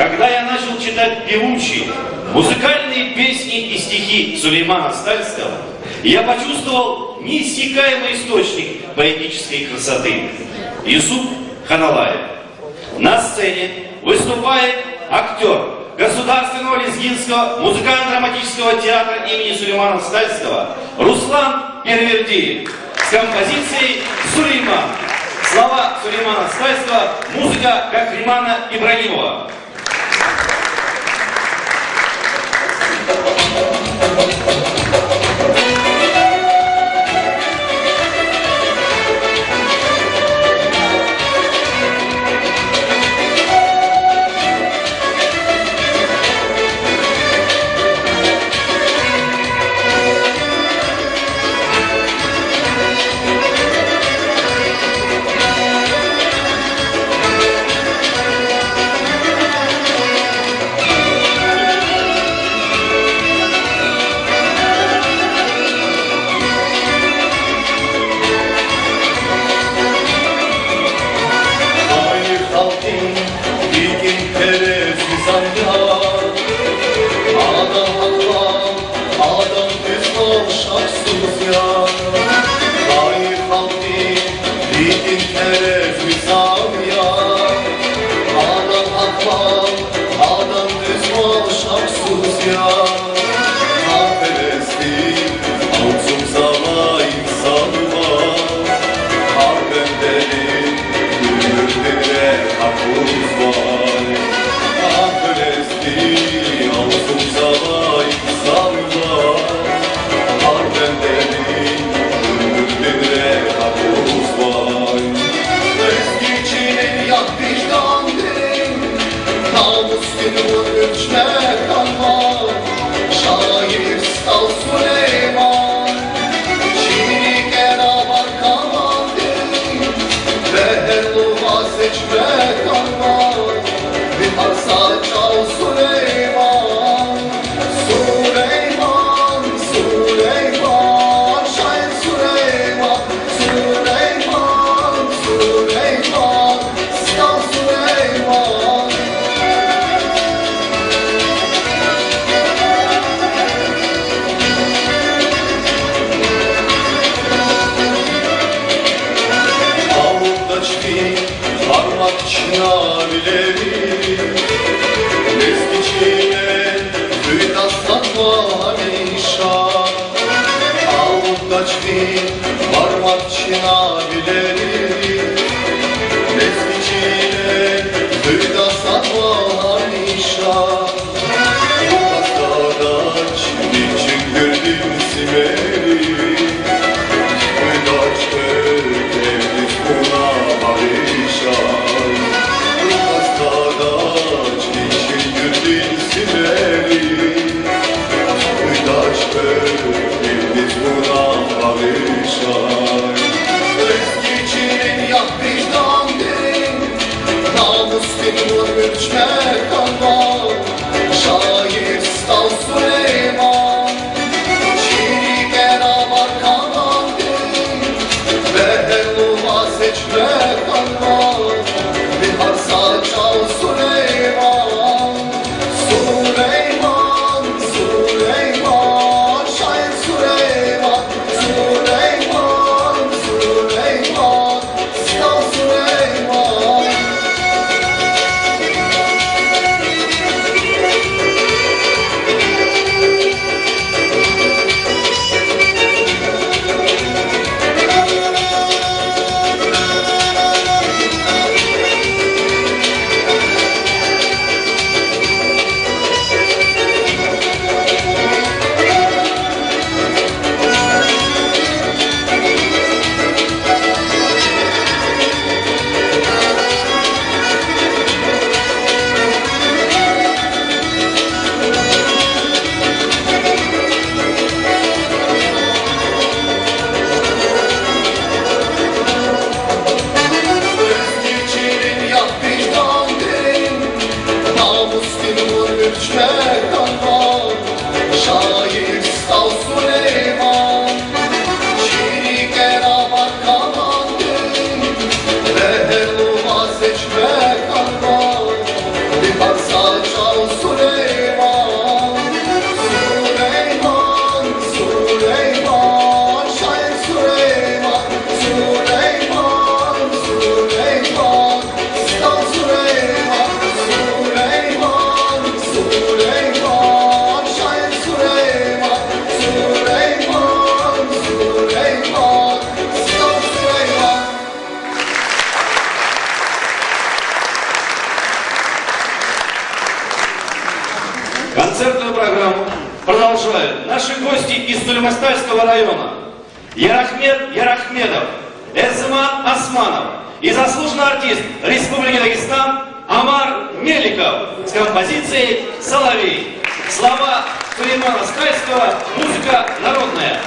Когда я начал читать певучие, музыкальные песни и стихи Сулеймана Стальского, я почувствовал неиссякаемый источник поэтической красоты. Юсуп Ханалаев. На сцене выступает актёр Государственного лезгинского музыкально-драматического театра имени Сулеймана Стальского Руслан Первердиев с композицией «Сулейман». Слова Сулеймана Стальского, музыка Кахримана Ибрагимова. Хайи халкьдин рикӀин терез мисан я, адан акьван, адан дуьз гьал шаксуз я. Хайи халкьдин рикӀин терез мисан я, адан акьван, адан дуьз гьал шаксуз я. Гьар хьелезди алцумзавай инсан ваз, гьар бендедин уьмуьрдин рехъ акъузвай. Гьар хьелезди алцумзавай инсан ваз, гьар бендедин уьмуьрдин рехъ акъузвай. Лезги чилин яб виждандин намусдин вун уьлчме хьанва, шаир СтӀал Сулейман. Чи рикӀера ван камандин бегьерлуваз экечме хьанва, ви гьар са чӀал Сулейман. Сулейман, Сулейман, шаир Сулейман, Сулейман, Сулейман, СтӀал Сулейман. Алуддач ви гьармат чна вилери, лезги чилел куь дастан ва гьамиша. Алуддач ви гьармат чна вилери, лезги чилел куь дастан ва гьамиша. Рухаз тадач ви чуьнгуьрдин симери, хуьдач квез кӀевдиз вуна багъишай. Рухаз тадач ви чуьнгуьрдин симери, хуьдач квез кӀевдиз вуна багъишай. Лезги чилин яб виждандин намусдин вун уьлчме хьанва, шаир СтӀал Сулейман. Чи рикӀера ван камандин бегьерлуваз экечме хьанва, ви гьар са чӀал Сулейман. Сулейман, Сулейман, шаир Сулейман, Сулейман, Сулейман, СтӀал Сулейман. Наши гости из Сулейман-Стальского района. Ярахмед Ярахмедов, Эззаман Османов и заслуженный артист Республики Дагестан Амар Меликов с композицией «Соловей». Слова Сулеймана Стальского, музыка народная.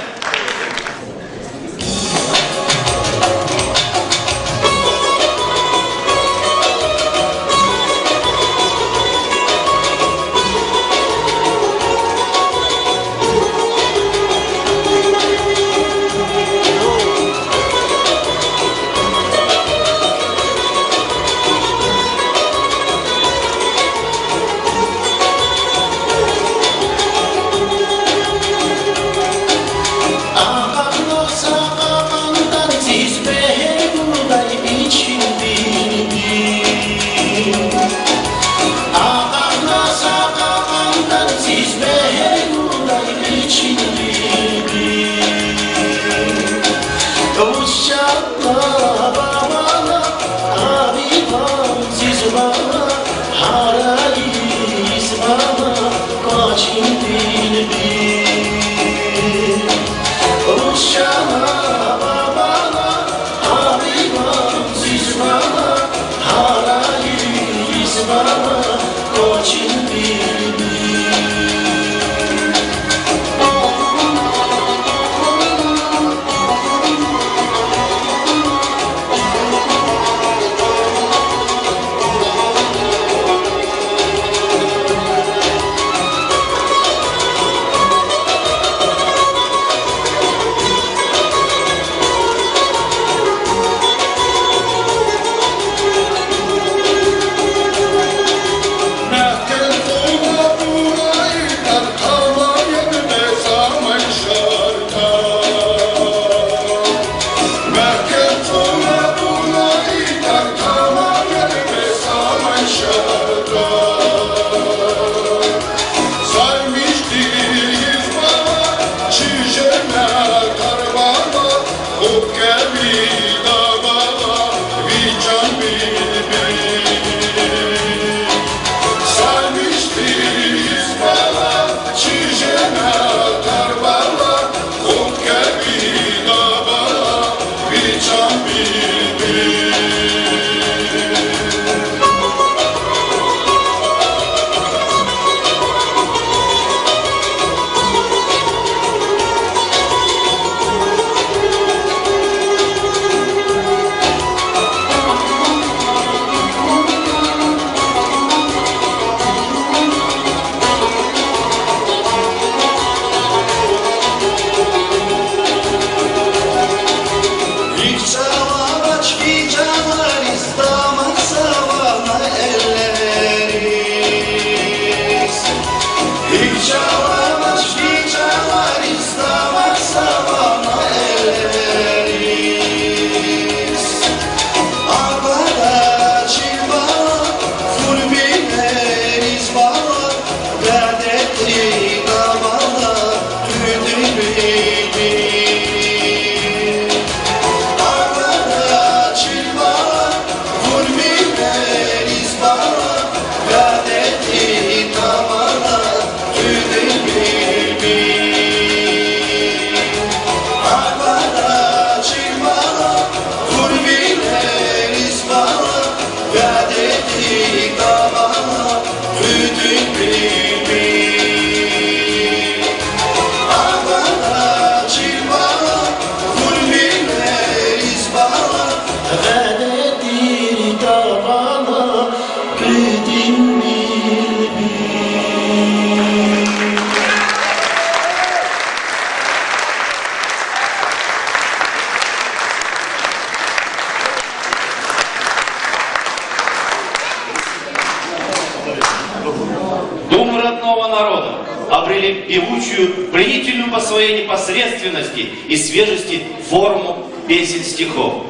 Думы родного народа обрели певучую, пленительную по своей непосредственности и свежести форму песен, стихов.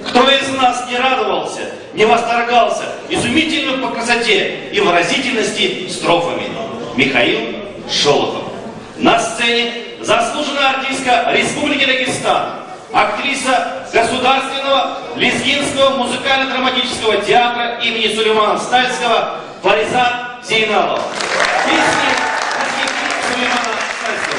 Кто из нас не радовался, не восторгался изумительным по красоте и выразительности строфами? Михаил Шолохов. На сцене заслуженная артистка Республики Дагестан, актриса Государственного лезгинского музыкально-драматического театра имени Сулеймана Стальского Фаризат Зейналова. Песни на стихи Сулеймана Стальского.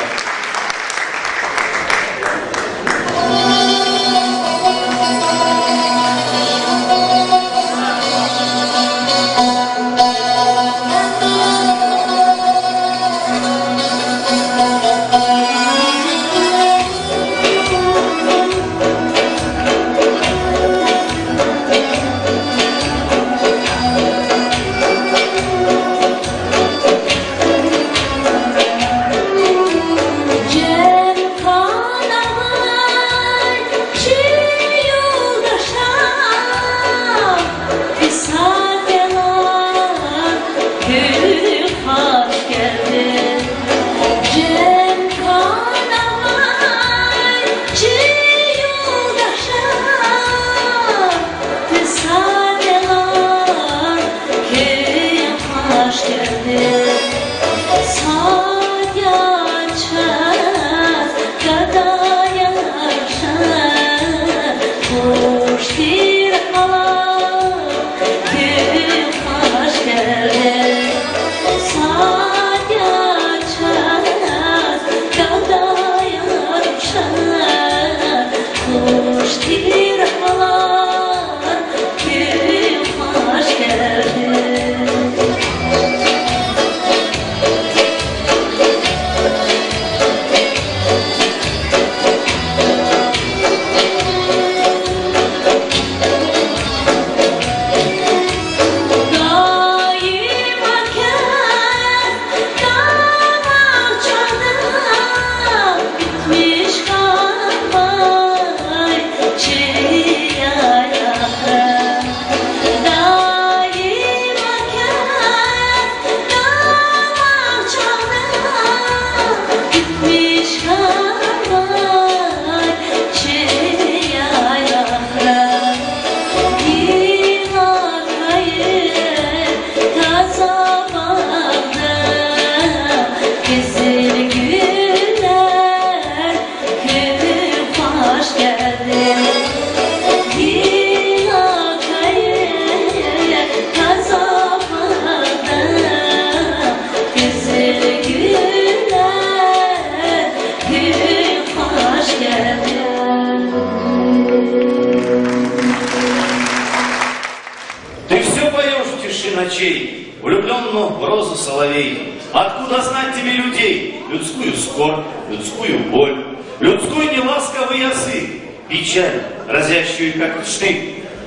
ночей, влюблённых в розу соловей. Откуда знать тебе людей, людскую скорбь, людскую боль, людской неласковый язык, печаль, разящую, как штык,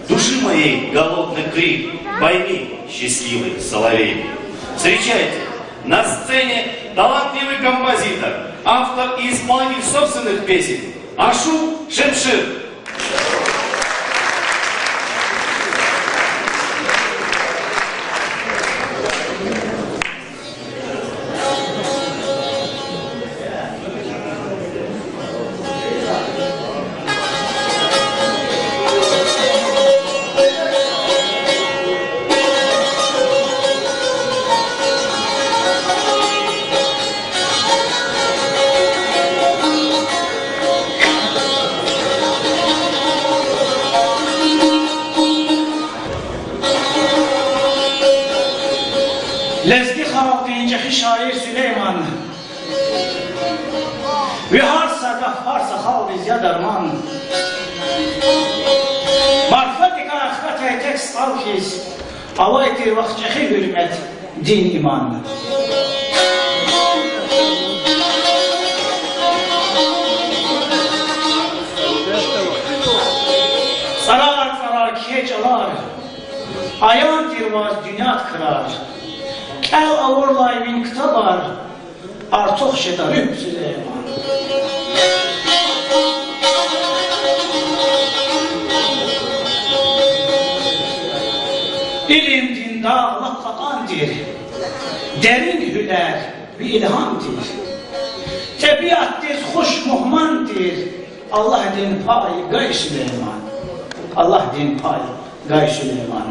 души моей голодный крик, пойми, счастливый соловей. Встречайте, на сцене талантливый композитор, автор и исполнитель собственных песен Ашук Шемшир. Лезги халкьдин чӀехи шаир Сулейман. Ви гьар са гаф гьар са халкьдиз я дарман. Марфадикай хьатай тек стӀал хьиз, авай тир вахъ чӀехи гьуьрмет, дин, иман. ЦӀарар-цӀарар кхьей чӀалар, аян тир ваз дуьньяд крар. КӀел авурла ви ктабар, артух жеда руьгь, Сулейман. Илимдин дагъ лап кьакьан тир, дерин гьуьлер ви илгьам тир. ТӀебиатдиз хуш мугьман тир, Аллагьдин пай гай, Сулейман. Аллагьдин пай гай, Сулейман.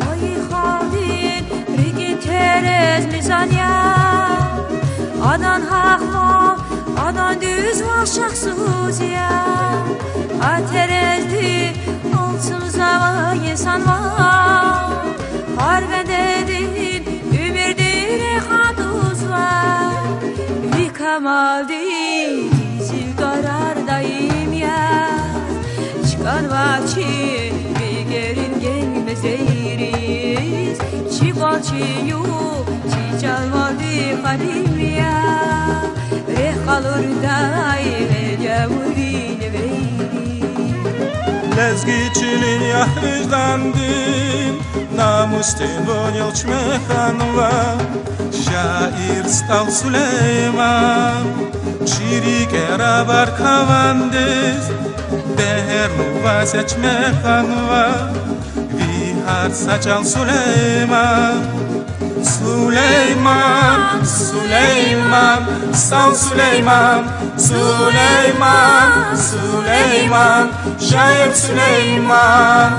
Хайи халкьдин рикӀин терез мизан я, адан гьахъ ваъ, адан дуьз ваъ шахсуз я. А терезди алцумзавай инсанвал, гьар бендедин уьмуьрдин рехъ атузва. Ви камалдин зилтӀварар даим я, чкӀанвай чи рикӀерин генг мезейриз, чи кӀвал чи югъ, чи чӀалвалди къадим я, рехъ къалурдай гьеле гавурин вейри. Лезги чилин я виждандин, намусдин вунил чуьме хьанва, шаир СтӀал Сулейман. Чи рикӀера вар кавандиз, бегьерлу ваз я чуьме хьанва, ви гьар са чӀал, Сулейман. Сулейман, Сулейман, СтӀал Сулейман, Сулейман, Сулейман, шаир Сулейман.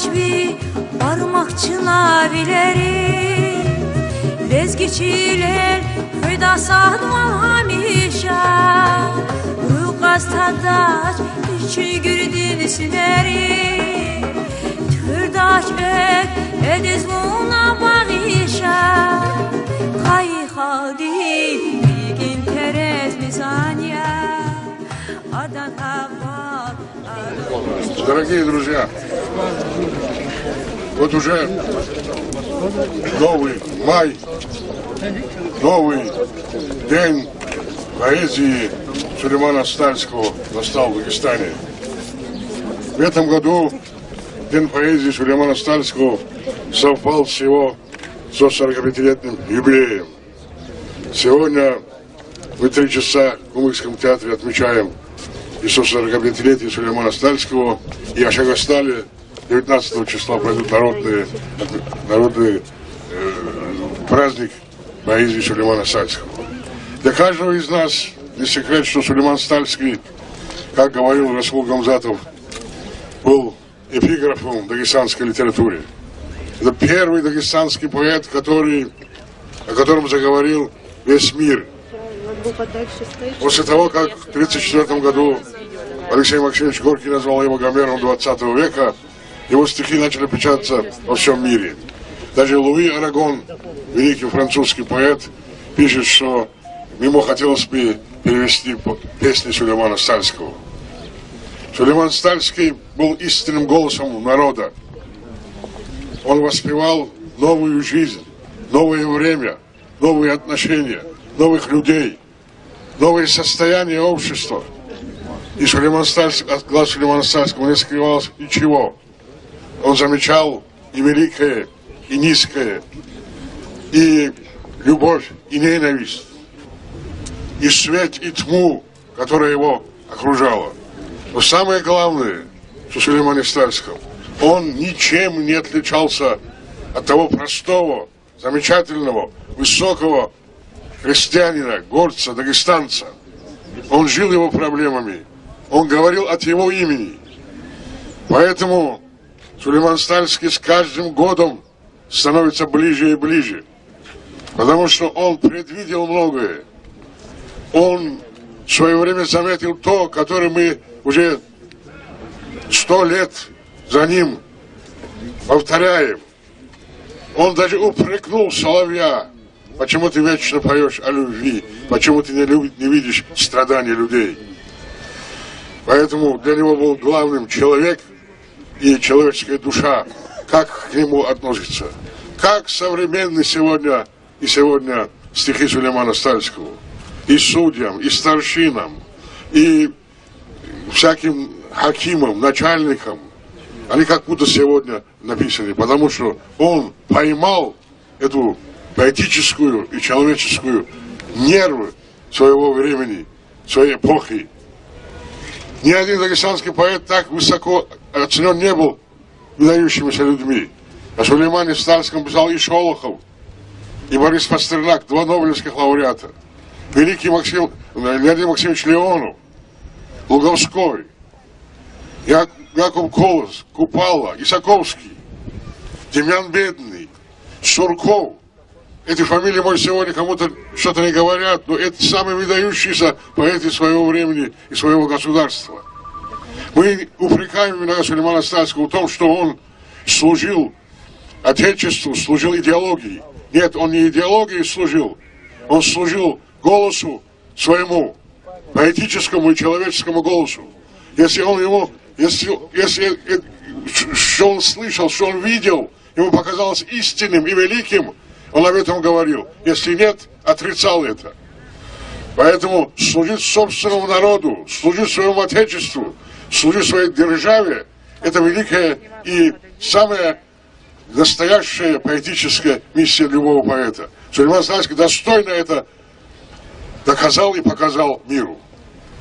Чви бармак чна вилери, лезги чилел хуьда садвал гьамиша. Руьгь кьаз тадач и чуьнгуьрдин симери, туьхуьрдач экв, эдиз вуна багъиша. Къайи халкьдин рикӀин терез мизан я, адан гьакъвал Дорогие друзья, вот уже новый май, новый день поэзии Сулеймана Стальского настал в Дагестане. В этом году День поэзии Сулеймана Стальского совпал с его сто сорокапятилетним юбилеем. Сегодня мы три часа в Кумыкском театре отмечаем и сто сорокапятилетие Сулеймана Стальского, и Ашагастали девятнадцатого числа пройдут народные, народный, э, праздник поэзии Сулеймана Стальского. Для каждого из нас не секрет, что Сулейман Стальский, как говорил Расул Гамзатов, был эпиграфом в дагестанской литературе. Это первый дагестанский поэт, который, о котором заговорил весь мир. После того, как в тридцать четвёртом году Алексей Максимович Горький назвал его Гомером двадцатого века, его стихи начали печататься во всём мире. Даже Луи Арагон, великий французский поэт, пишет, что ему хотелось бы перевести п-, песни Сулеймана Стальского. Сулейман Стальский был истинным голосом народа. Он воспевал новую жизнь, новое время, новые отношения, новых людей, новое состояние общества. И Сулейман Стальс-, от глаз Сулеймана Стальского не скрывалось ничего. Он замечал и великое, и низкое, и любовь, и ненависть, и свет, и тьму, которая его окружала. Но самое главное, что в Сулеймане Стальском, он ничем не отличался от того простого, замечательного, высокого христианина, горца, дагестанца. Он жил его проблемами, он говорил от его имени. Поэтому Сулейман Стальский с каждым годом становится ближе и ближе, потому что он предвидел многое. Он в своё время заметил то, которое мы уже сто лет за ним повторяем. Он даже упрекнул соловья: «Почему ты вечно поёшь о любви? Почему ты не люби-, не видишь страдания людей?» Поэтому для него был главным человек и человеческая душа, как к нему относится. Как современны сегодня, и сегодня стихи Сулеймана Стальского и судьям, и старшинам, и всяким хакимам, начальникам, они как будто сегодня написаны, потому что он поймал эту поэтическую и человеческую нервы своего времени, своей эпохи. Ни один дагестанский поэт так высоко оценён не был выдающимися людьми. О Сулеймане Стальском писал и Шолохов, и Борис Пастернак, два нобелевских лауреата, великий Максим, э, Леонид Максимович Леонов, Луговской, Я-, Яков Колос, Купала, Исаковский, Демьян Бедный, Сурков. Эти фамилии, может, сегодня кому-то что-то не говорят, но это самые выдающиеся поэты своего времени и своего государства. Мы упрекаем иногда Сулеймана Стальского в том, что он служил Отечеству, служил идеологии. Нет, он не идеологии служил, он служил голосу своему, поэтическому и человеческому голосу. Если он ему, если, если, э, ш-, что он слышал, что он видел, ему показалось истинным и великим, он об этом говорил. Если нет, отрицал это. Поэтому служить собственному народу, служить своему отечеству, служить своей державе, это великая и самая настоящая поэтическая миссия любого поэта. Сулейман Стальский достойно это доказал и показал миру.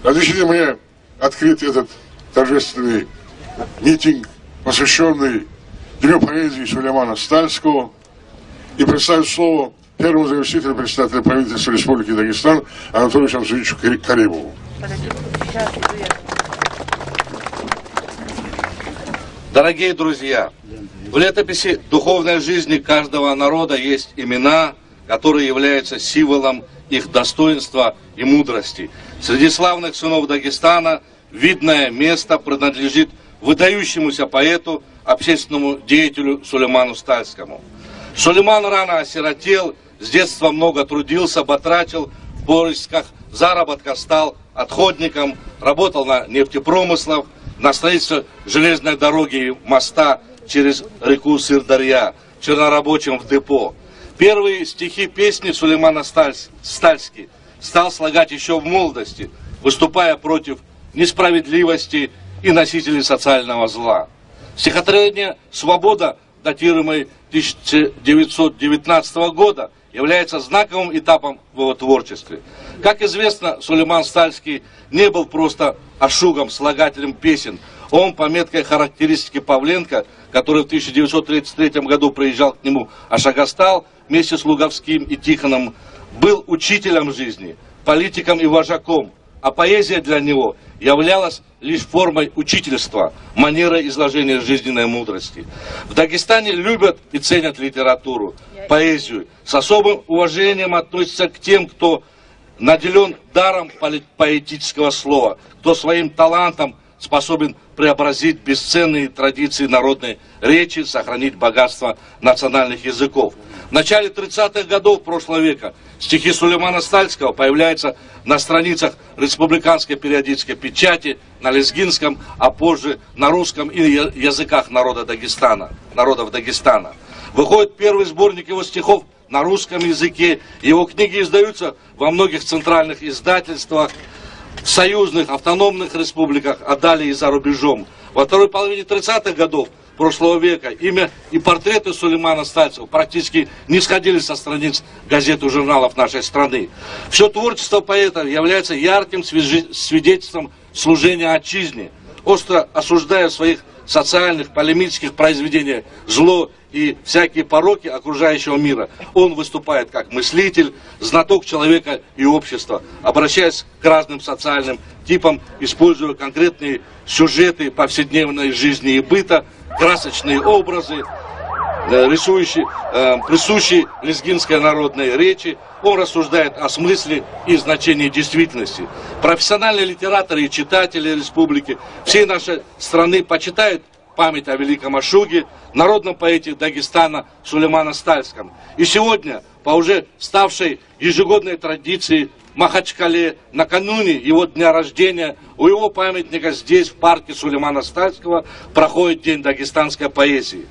Разрешите мне открыть этот торжественный митинг, посвящённый Дню поэзии Сулеймана Стальского, и предоставить слово первому заместителю председателя правительства Республики Дагестан Анатолию Шамсудиновичу Кари-, Каримову. Дорогие друзья, в летописи духовной жизни каждого народа есть имена, которые являются символом их достоинства и мудрости. Среди славных сынов Дагестана видное место принадлежит выдающемуся поэту, общественному деятелю Сулейману Стальскому. Сулейман рано осиротел, с детства много трудился, батрачил, в поисках заработка стал отходником, работал на нефтепромыслах, на строительстве железной дороги и моста через реку Сырдарья, чернорабочим в депо. Первые стихи, песни Сулеймана Стальс-, Стальский стал слагать ещё в молодости, выступая против несправедливости и носителей социального зла. Стихотворение «Свобода», датируемой тысяча девятьсот девятнадцатого года, является знаковым этапом в его творчестве. Как известно, Сулейман Стальский не был просто ашугом, слагателем песен. Он, по меткой характеристике Павленко, который в тысяча девятьсот тридцать третьем году приезжал к нему, Ашагастал, вместе с Луговским и Тихоном, был учителем жизни, политиком и вожаком, а поэзия для него являлась лишь формой учительства, манерой изложения жизненной мудрости. В Дагестане любят и ценят литературу, поэзию, с особым уважением относятся к тем, кто наделён даром поли-, поэтического слова, кто своим талантом способен преобразить бесценные традиции народной речи, сохранить богатство национальных языков. В начале тридцатых годов прошлого века стихи Сулеймана Стальского появляются на страницах республиканской периодической печати на лезгинском, а позже на русском и я-, языках народа Дагестана, народов Дагестана. Выходит первый сборник его стихов на русском языке. Его книги издаются во многих центральных издательствах, в союзных, автономных республиках, а далее и за рубежом. Во второй половине тридцатых годов прошлого века имя и портреты Сулеймана Стальского практически не сходили со страниц газет и журналов нашей страны. Всё творчество поэта является ярким свижи-, свидетельством служения отчизне. Остро осуждая в своих социальных, полемических произведениях зло и всякие пороки окружающего мира, он выступает как мыслитель, знаток человека и общества, обращаясь к разным социальным типам, используя конкретные сюжеты повседневной жизни и быта, красочные образы, э, рисующие, э, присущие лезгинской народной речи. Он рассуждает о смысле и значении действительности. Профессиональные литераторы и читатели республики, всей нашей страны почитают память о великом ашуге, народном поэте Дагестана Сулеймана Стальском. И сегодня, по уже ставшей ежегодной традиции, в Махачкале, накануне его дня рождения, у его памятника здесь, в парке Сулеймана Стальского, проходит День дагестанской поэзии.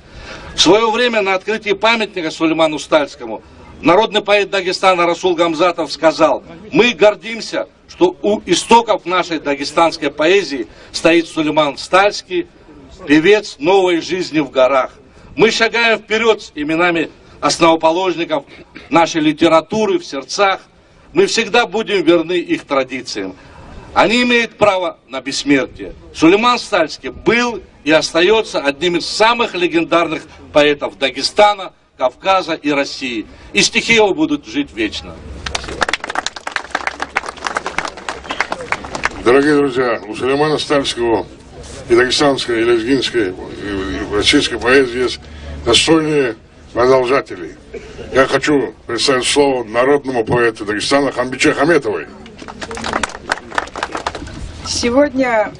В своё время на открытии памятника Сулейману Стальскому народный поэт Дагестана Расул Гамзатов сказал: «Мы гордимся, что у истоков нашей дагестанской поэзии стоит Сулейман Стальский, певец новой жизни в горах. Мы шагаем вперёд с именами основоположников нашей литературы в сердцах. Мы всегда будем верны их традициям. Они имеют право на бессмертие». Сулейман Стальский был и остаётся одним из самых легендарных поэтов Дагестана, Кавказа и России. И стихи его будут жить вечно. Дорогие друзья, у Сулеймана Стальского и дагестанской, и лезгинской, и, и российской поэзии есть достойные продолжатели. Я хочу предоставить слово народному поэту Дагестана Хамбиче Хаметовой. Сегодня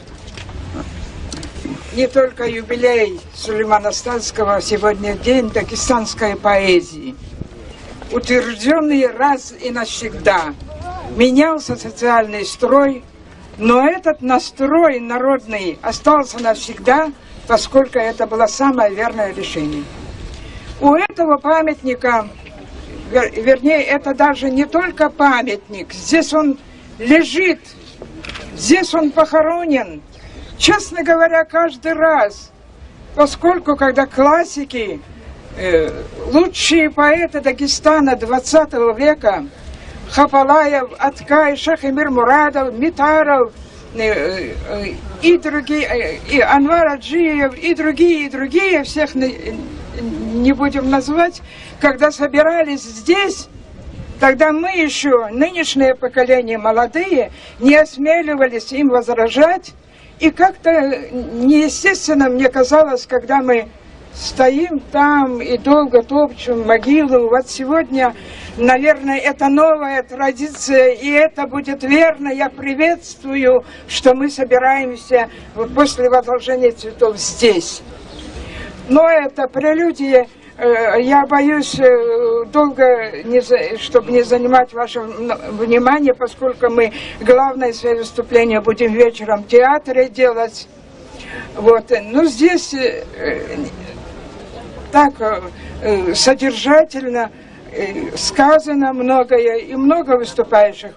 не только юбилей Сулеймана Стальского, сегодня день дагестанской поэзии. Утверждённый раз и навсегда. Менялся социальный строй, но этот настрой народный остался навсегда, поскольку это было самое верное решение. У этого памятника, вер-, вернее, это даже не только памятник, здесь он лежит, здесь он похоронен. Честно говоря, каждый раз, поскольку когда классики, э, лучшие поэты Дагестана двадцатого века, Хапалаев, Аткай, Шайх-Эмир Мурадов, Митаров, э, э, и другие, э, и Анвар Аджиев, и другие, и другие, всех не, не будем называть, когда собирались здесь, тогда мы ещё, нынешнее поколение, молодые, не осмеливались им возражать, И как-то неестественно мне казалось, когда мы стоим там и долго топчем могилу. Вот сегодня, наверное, это новая традиция, и это будет верно. Я приветствую, что мы собираемся вот после возложения цветов здесь. Но это прелюдия. Э, я боюсь, э, долго, не за-, чтобы не занимать ваше вн-, внимание, поскольку мы главное свое выступление будем вечером в театре делать. Вот, э, ну, здесь, э, э, так, э, э, содержательно, э, сказано многое, и много выступающих.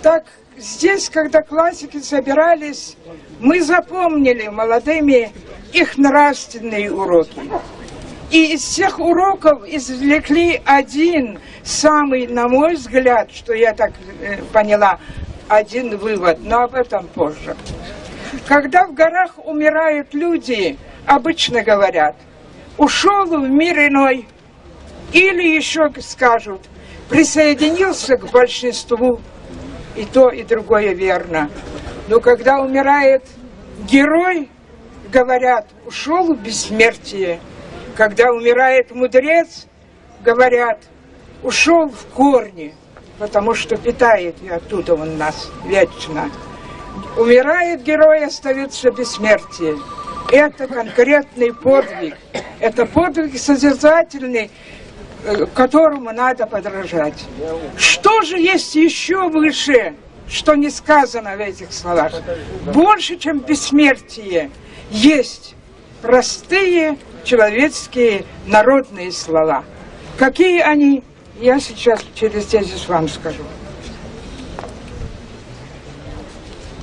Так, здесь, когда классики собирались, мы запомнили молодыми их нравственные уроки. И из всех уроков извлекли один, самый, на мой взгляд, что я так, э, поняла, один вывод, но об этом позже. Когда в горах умирают люди, обычно говорят: «Ушёл в мир иной». Или ещё скажут: «Присоединился к большинству». И то, и другое верно. Но когда умирает герой, говорят: «Ушёл в бессмертие». Когда умирает мудрец, говорят: «Ушёл в корни», потому что питает, и оттуда он нас вечно. Умирает герой, остаётся бессмертие. Это конкретный подвиг. Это подвиг созерцательный, э, которому надо подражать. Что же есть ещё выше, что не сказано в этих словах? Больше, чем бессмертие, есть простые человеческие народные слова. Какие они? Я сейчас через тезис вам скажу.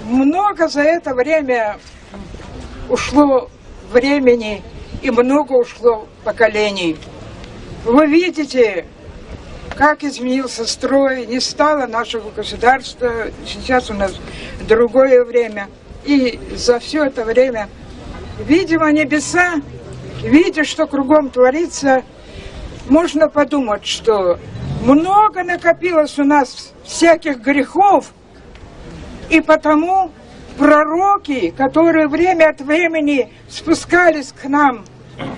Много за это время ушло времени и много ушло поколений. Вы видите, как изменился строй, не стало нашего государства, сейчас у нас другое время. И за всё это время, видимо, небеса, видя, что кругом творится, можно подумать, что много накопилось у нас всяких грехов, и потому пророки, которые время от времени спускались к нам,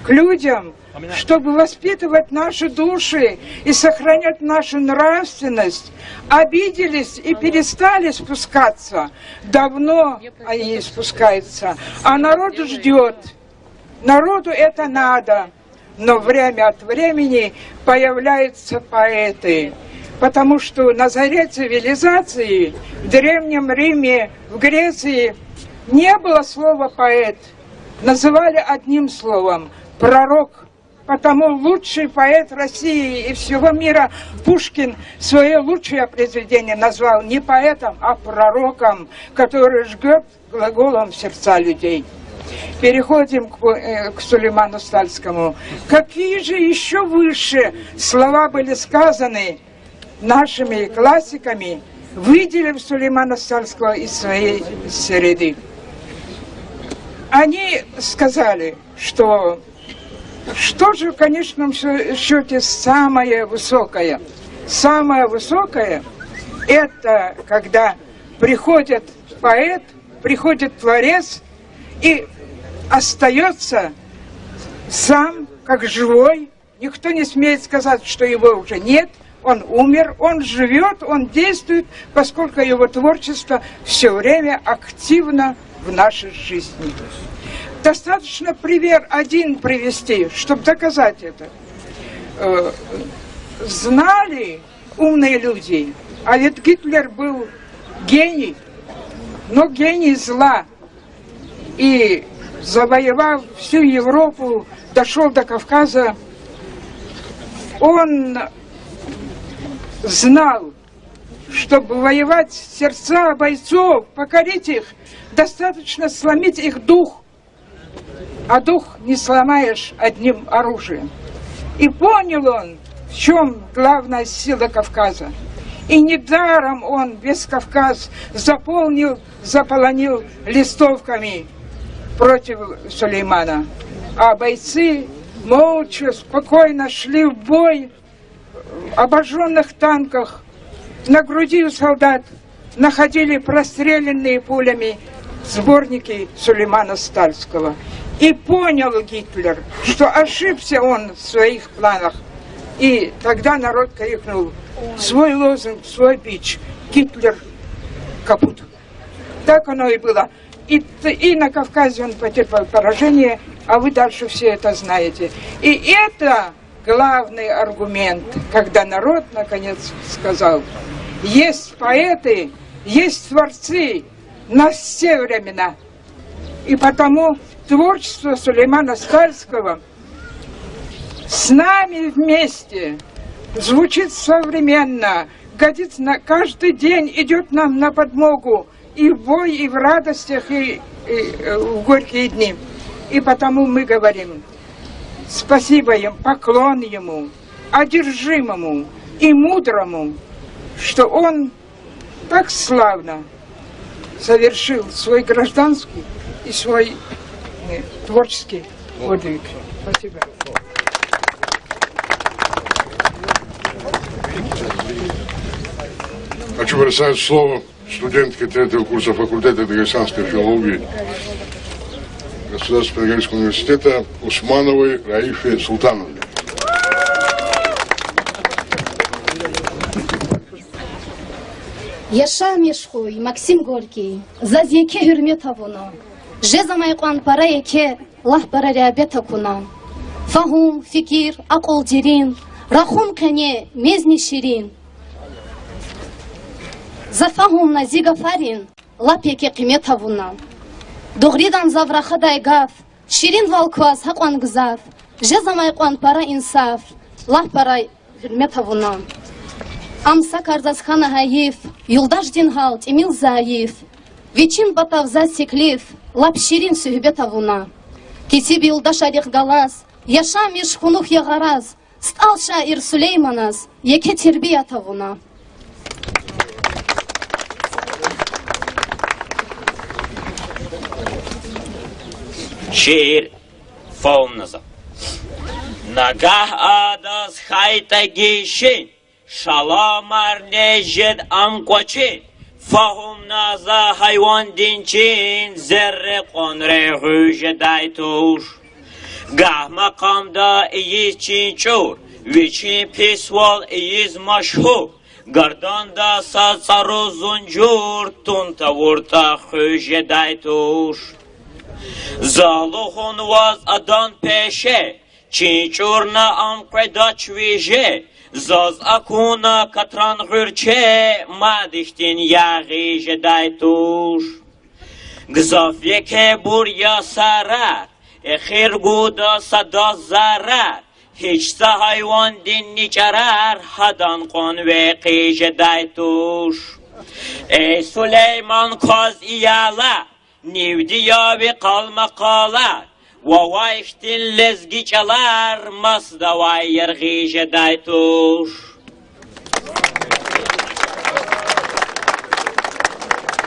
к людям, чтобы воспитывать наши души и сохранять нашу нравственность, обиделись и перестали спускаться. Давно они не спускаются. А народ ждёт. Народу это надо. Но время от времени появляются поэты. Потому что на заре цивилизации, в Древнем Риме, в Греции не было слова «поэт». Называли одним словом — пророк. Потому лучший поэт России и всего мира Пушкин своё лучшее произведение назвал не поэтом, а пророком, который жгёт глаголом сердца людей. Переходим к, э, к Сулейману Стальскому. Какие же ещё выше слова были сказаны нашими классиками, выделив Сулеймана Стальского из своей среды. Они сказали, что, что же в конечном счёте самое высокое? Самое высокое — это когда приходит поэт, приходит творец и остаётся сам как живой, никто не смеет сказать, что его уже нет, он умер, он живёт, он действует, поскольку его творчество всё время активно в нашей жизни. Достаточно пример один привести, чтоб доказать это. Э, знали умные люди, а ведь Гитлер был гений, но гений зла. И, завоевав всю Европу, дошёл до Кавказа, он знал, чтобы воевать сердца бойцов, покорить их, достаточно сломить их дух. А дух не сломаешь одним оружием. И понял он, в чём главная сила Кавказа. И недаром он весь Кавказ заполнил, заполонил листовками против Сулеймана. А бойцы молча, спокойно шли в бой, обожжённых танках, на груди у солдат находили простреленные пулями сборники Сулеймана Стальского. И понял Гитлер, что ошибся он в своих планах. И тогда народ крикнул: «Свой лозунг, свой бич, Гитлер капут». Так оно и было. И, и на Кавказе он потерпел поражение, а вы дальше все это знаете. И это главный аргумент, когда народ наконец сказал: «Есть поэты, есть творцы на все времена». И потому творчество Сулеймана Стальского с нами вместе звучит современно, годится на каждый день, идёт нам на подмогу и в бой, и в радостях, и, и, э, в горькие дни. И потому мы говорим спасибо ему, поклон ему, одержимому и мудрому, что он так славно совершил свой гражданский и свой, э, творческий подвиг. Спасибо. Хочу предоставить слово студентке третьего курса факультета дагестанской филологии Государственного педагогического университета Усмановой Раифе Султановне. Яшамиш хьуй, Максим Горький, заз еке гьуьрмет авуна. Жезамай кьван пара еке, лагь пара регьбет акуна. Фагьум, фикир, акьул дерин, рахун къене, мезни ширин. За фагьумна зи гафарин лап еке къимет авуна. Дугъридан зав рахадай гаф, ширинвал кваз гьакьван гзаф, жезамай кьван пара инсаф, лагь пара гьуьрмет авуна. Ам са кар заз хьана гьайиф, юлдашдин гьал тӀимил зайиф. Вичин патав заз теклиф, лап ширин суьгьбет авуна. Кесиб юлдашарихъ галаз яшамиш хьунухь я гъараз, СтӀал шаир Сулейманаз еке тербият авуна. Шиир фагьумна за. Нагагь адаз хьайтӀа гишин, шаламар нез жед ам кӀвачин, фагьумна за гьайвандин чин, зерре кьван регъуь жедай туш. Гагь макъамда ийиз чин чӀур, вичин писвал ийиз машгьур, гарданда са цӀару зунжур тун тавуртӀа хуьз жедай туш. За лугьун ваз адан пеше, чин чӀурна ам къведач виже, заз акуна катран гъуьрче, мад ихьтин ягъиз жедай туш. Гзаф екебур я сарар, эхир гуда садаз зарар, гьич са гьайвандин ни чӀарар гьадан кьван векъи жедай туш. Эй, Сулейман, кваз ияла, нивди я ви къалмакъала, вавай хьтин лезги чӀалар масдавай яргъи жедай туш.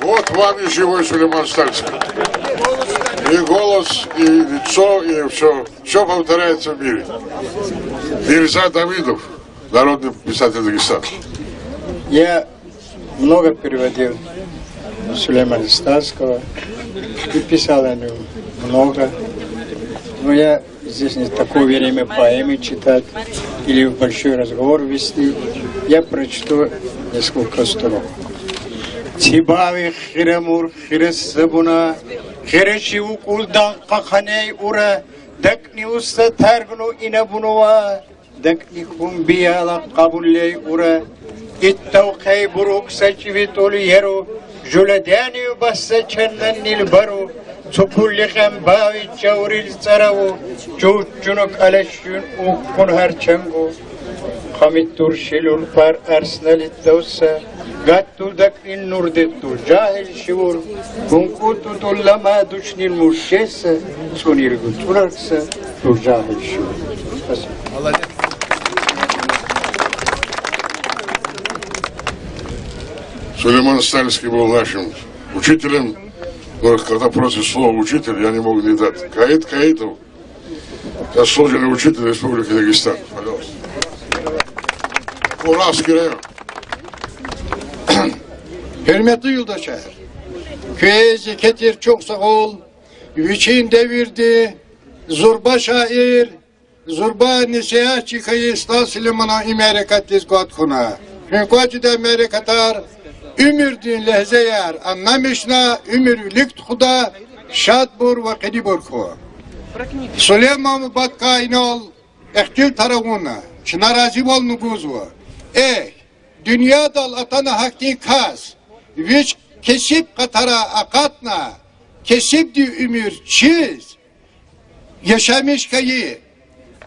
Вот вам и живой Сулейман Стальский. И голос, и лицо, и всё. Всё повторяется в мире. Мирза Давидов, народный писатель Дагестана. Я много переводил Сулеймана Стальского и писал о нём много. Но я здесь не такое время поэмы читать или большой разговор вести. Я прочту несколько строк. Цибави хирамур хирасабуна, хирачи вукӀулдан къакъаней ура, дакӀни уста таргну ина бунува, дакӀни хьун бияла кьабуллей ура, иттав хъейбурук са чӀивитӀул яру, жуладянив басса чаннан нилбару, цупулли къембави чаврил цӀараву, чувччуна кӀалачун уккун гьар чангу. Хъами туршилур пар арснал иттавса, гатдулдак ин нурдихъ ту жагьил шивур, гункӀутӀутӀул лама душнил муршеса, цӀунил гуцӀураркса ту жагьил шивур. Спасибо. Сулейман Стальский был нашим учителем. Но когда просят слово «учитель», я не мог не дать. Каид Каидов, заслуженный учитель Республики Дагестан. Пожалуйста. Уральский район. Гьуьрметлу юлдашар, Квез еке тир чухсагъул, вичин девирдин зурба шаир, зурба несигьатчи хьайи СтӀал Сулейманан и мярекатдиз кӀватӀ хьуна. Куьн кӀватӀ жедай мярекатар уьмуьрдин легьзеяр аннамишна, уьмуьр вилик тухуда, шадбур ва къенибур хьухь. Сулейман бубадикай инал ихтилатар авуна, чна разивални гузва. Эхь, дуьньядал атана гьахьтин кас, вич кесиб къатара акъатна, кесибдин уьмуьр чиз, яшамиш хьайи.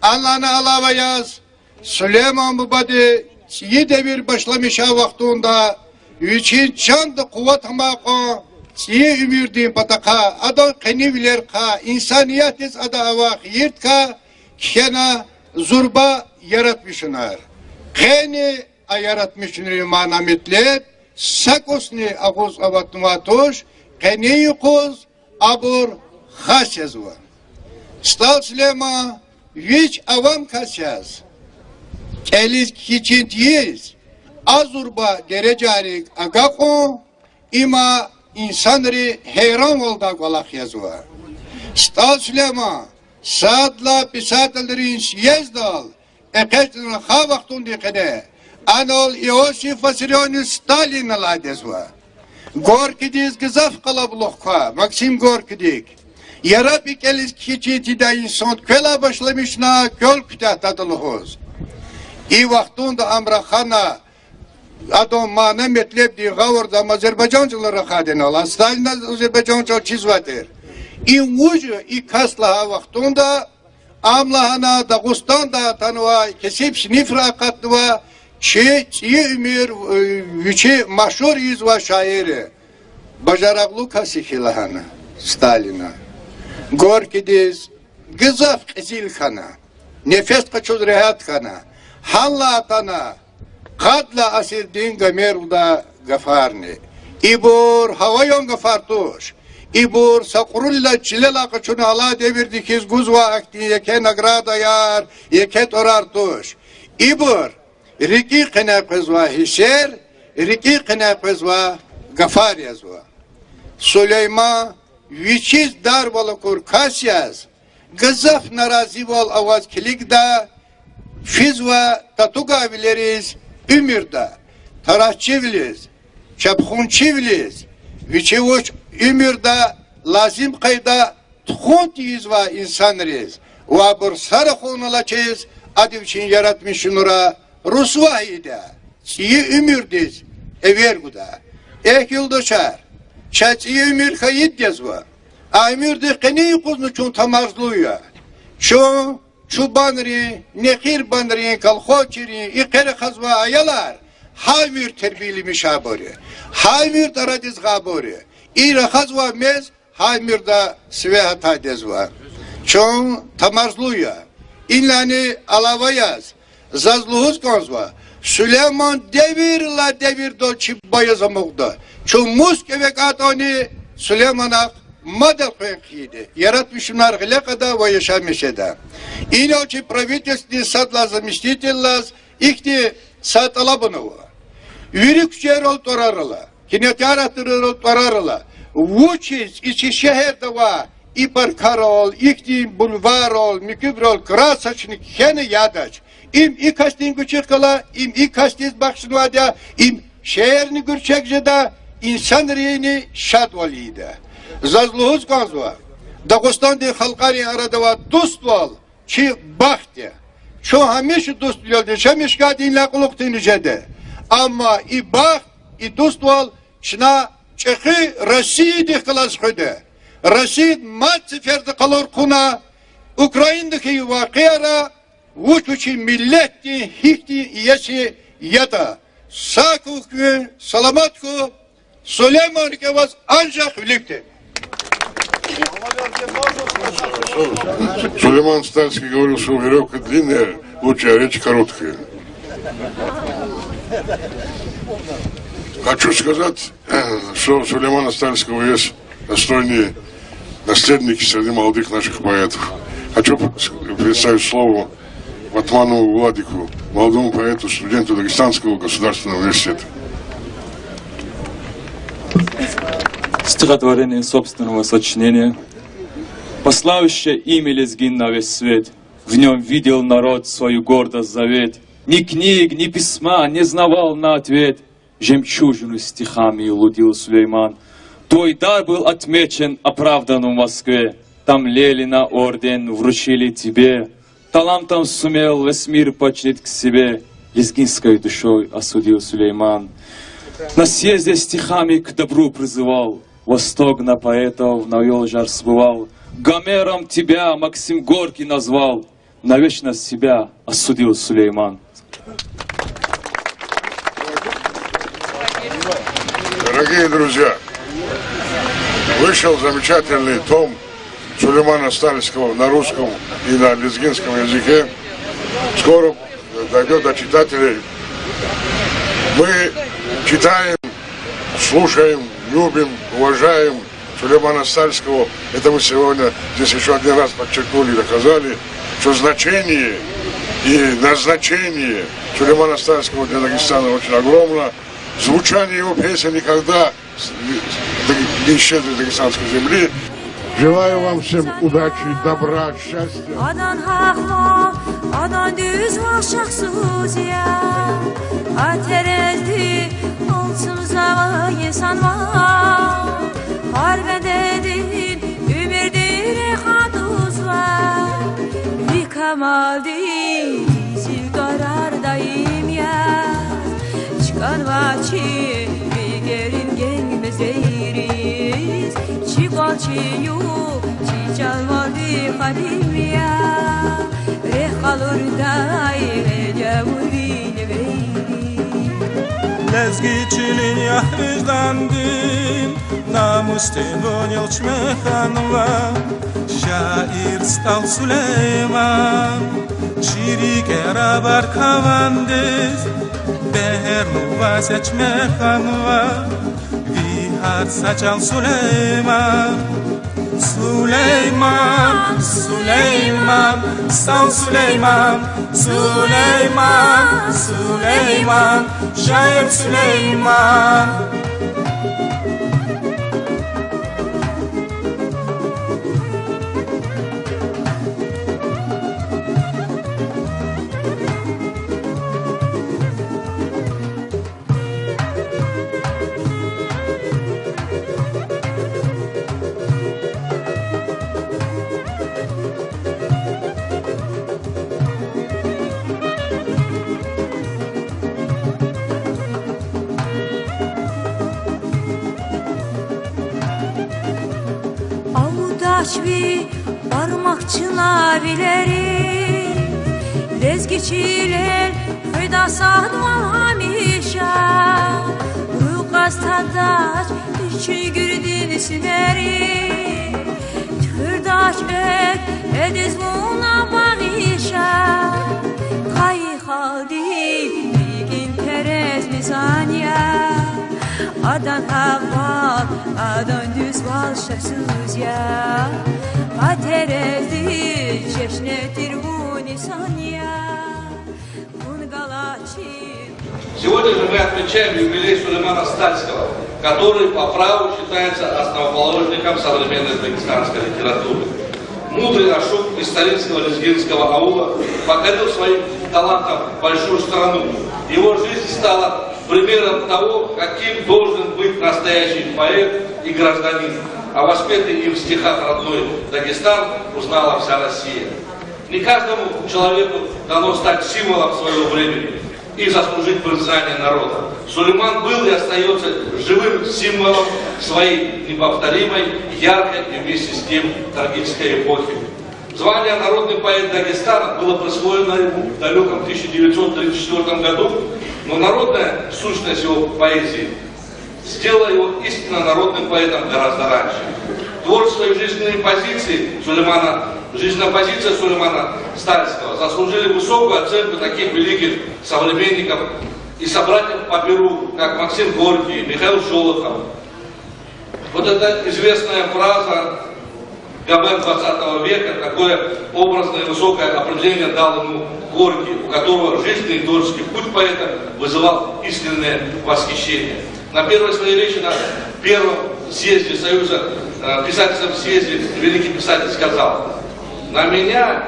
Анлана алава яз, Сулейман бубади цӀийи девир башламишай вахтунда вичин чанда къуват амай кьван, цӀийи уьмуьрдин патахъай, адан къенивилерихъай, инсаниятдиз ада авай хийирдикай кхьена зурба яратмишунар. Къени а яратмишунрин мана-метлеб са кӀусни агъуз аватнавай туш, къенин юкъуз абур хас язва. СтӀал Сулейман вич авам кас яз, кӀелиз кхьичин тийиз, а зурба дережайрик агакьун, има инсанри гьейранвалдай кӀвалах язва. СтӀал Сулейман сад лагьай писателрин съездал экъечӀна рахай вахтундин къене анал Иосиф Виссарионович Сталинни алай дезва. Горькийдиз гзаф къалабулух квай, Максим Горькийдик. Яраб и кӀелиз кхьичин тийидай инсан квелай башламишна квел куьтягьдатӀа лугьуз. И вахтунда ам рахана, адан мана-метлебдин гъавурда ам азербайжан чӀалал рахадайла, Сталиназ азербайжан чӀал чизвай тир. И вуж я, и кас лагьай вахтунда ам лагьана Дагъустанда атанвай, кесиб синифра акъатнавай, чи цӀийи уьмуьр, э, вичи машгьур ийизвай шаир я. Бажарагълу кас я хьи лагьана Сталина. Горькийдиз гзаф кьезил хьана, нефес къачуз регьят хьана, гьанлай атана къад лагьай асирдин Гомер лугьудай гафарни. Ибур гьаваян гафар туш. Ибур са кьуруллай чилелай къачуна алай девирда хьиз гузвай ахьтин еке наградаяр, еке тӀварар туш. Ибур рикӀин къене къвезвай гьиссер, рикӀин къене къвезвай гафар язва. Сулейман вичиз дарвал акур кас яз, гзаф наразивал аваз килигда физва татугайвилериз уьмуьрда, тарасчивилиз, чапхунчивилиз, вичи вуч уьмуьрда лазим къайда тухун тийизвай инсанриз ва абур са рахунал алачиз, ада вичин яратмишунра русвай ийида, цӀийи уьмуьрдиз эвер гуда. Эхь, юлдашар, чаз цӀийи уьмуьр хьайид язва. А уьмуьрдин къенин юкъузни чун тамарзлу я. Чун чубанрин, нехирбанрин, колхозчийрин, и къе рахазвай аялар гьа уьмуьр тербияламишайбур я, гьа уьмуьр арадиз гъайбур я. И рахазвай мез гьа уьмуьрда сиве гьатай дезва. Чун тамарзлу я. Инлани алава яз, заз лугьуз кӀанзава, Сулейман девирла девирдал чи бубаяз амукьда. Чун мус кӀеве кӀантӀани, Сулейманахъ мад элкъвен хъийида, яратмишунар гъиле кьада ва яшамиш жеда. Инал чи правительстводин сад лагьай заместительдиз ихьтин са тӀалабун ава. Вири куьчейрал тӀварар ала, кинотеатрайрал тӀварар ала, вучиз и чи шегьерда авай и паркарал, ихьтин бульваррал, муькуьбурал красочный кхьена ядач? Им и касдин гуьчик гала, им и касдиз бахшнавайди я, им шегьерни гуьрчег жеда, инсанрини шадвал ийида. Заз лугьуз кӀанзава, Дагъустандин халкьарин арада авай дуствал чи бахт я. Чун гьамиша дуствилелди яшамиш хьайитӀа, инлай кьулухъ тинжеда. Амма и бахт, и дуствал чна чӀехи Россиядихъ галаз хуьда. Россияди мад сеферда къалур хъувуна Украинада хьайи вакъиара, вуч вичин миллетдин гьихьтин иеси ятӀа. Сагъ хьухь куьн, саламат хьухь, Сулейман рикӀе ваз анжах вилик тир. Сулейман Стальский говорил, что верёвка длинная, лучшая речь короткая. Хочу сказать, что у Сулеймана Стальского есть достойные наследники среди молодых наших поэтов. Хочу представить слово Батманову Владику, молодому поэту, студенту Дагестанского государственного университета. Стихотворение, собственного сочинения. Пославшее имя Лезгин на весь свет, в нём видел народ свою гордость, завет. Ни книг, ни письма не знавал на ответ, жемчужину стихами лудил Сулейман. Твой дар был отмечен, оправдан в Москве, там Ленина орден вручили тебе. Талантом сумел весь мир почтить к себе, лезгинской душой осудил Сулейман. На съезде стихами к добру призывал, восток на поэтов навёл жар сбывал. Гомером тебя Максим Горький назвал, навечно себя осудил Сулейман. Дорогие друзья, вышел замечательный том Сулеймана Стальского на русском и на лезгинском языке. Скоро дойдёт до читателей. Мы читаем, слушаем, любим, уважаем Сулеймана Стальского. Это мы сегодня здесь ещё один раз подчеркнули и доказали, что значение и назначение Сулеймана Стальского для Дагестана очень огромно. Звучание его песен никогда с-, не исчезнет с дагестанской земли. Желаю вам всем удачи, добра, счастья. Адан гьахъ ваъ, адан дуьз ваъ шахсуз я, а терезди алцумзавай инсан ваъ, гьар бендедин уьмуьрдин рехъ атузва. Ви камалдиз зил тӀварар даим я, чкӀанвач чи рикӀерин генг мезейриз, чи кӀвал, чи югъ, чи чалмалди къадим я, рехъ къалурдай гьеле гъавурда вейри. Лезги чилин я виждандин, намусдин вун илчме хьанва, шаир СтӀал Сулейман. Чи рикӀера баркавандиз бегьер луваз экьме хьанва ви гьар са чӀал, Сулейман. Сулейман, Сулейман, СтӀал Сулейман, Сулейман, Сулейман, шаир Сулейман. Алудачни бармак чна вилери, лезги чилел хуьда садвал гьамиша, рукъаз тадач чи чуьнгуьрдин симери, туькӀуьрдач экв эдиз вуна багъиша. Къайи халкьдин рикӀин терез мизан я, адан гьахъ ваъ, адан дуьз ваъ шахсуз я, а терезди чешне тир вун инсан я. Вун галачи Сегодня же мы отмечаем юбилей Сулеймана Стальского, который по праву считается основоположником современной дагестанской литературы. Мудрый ашук исторического лезгинского аула покорил своим талантом большую страну. Его жизнь стала примером того, каким должен быть настоящий поэт и гражданин. О воспетой им стихах родной Дагестан узнала вся Россия. Не каждому человеку дано стать символом своего времени и заслужить признание народа. Сулейман был и остаётся живым символом своей неповторимой, яркой и вместе с тем трагической эпохи. Звание «Народный поэт Дагестана» было присвоено ему в далёком тысяча девятьсот тридцать четвёртом году, но народная сущность его поэзии сделала его истинно народным поэтом гораздо раньше. Творчество и жизненные позиции Сулеймана, жизненная позиция Сулеймана Стальского заслужили высокую оценку таких великих современников и собратьев по перу, как Максим Горький, Михаил Шолохов. Вот эта известная фраза Гомер двадцатого века, такое образное и высокое определение дал ему Горький, у которого жизненный и творческий путь поэта вызывал искреннее восхищение. На первой своей речи на первом съезде Союза, э, писательском съезде великий писатель сказал: «На меня,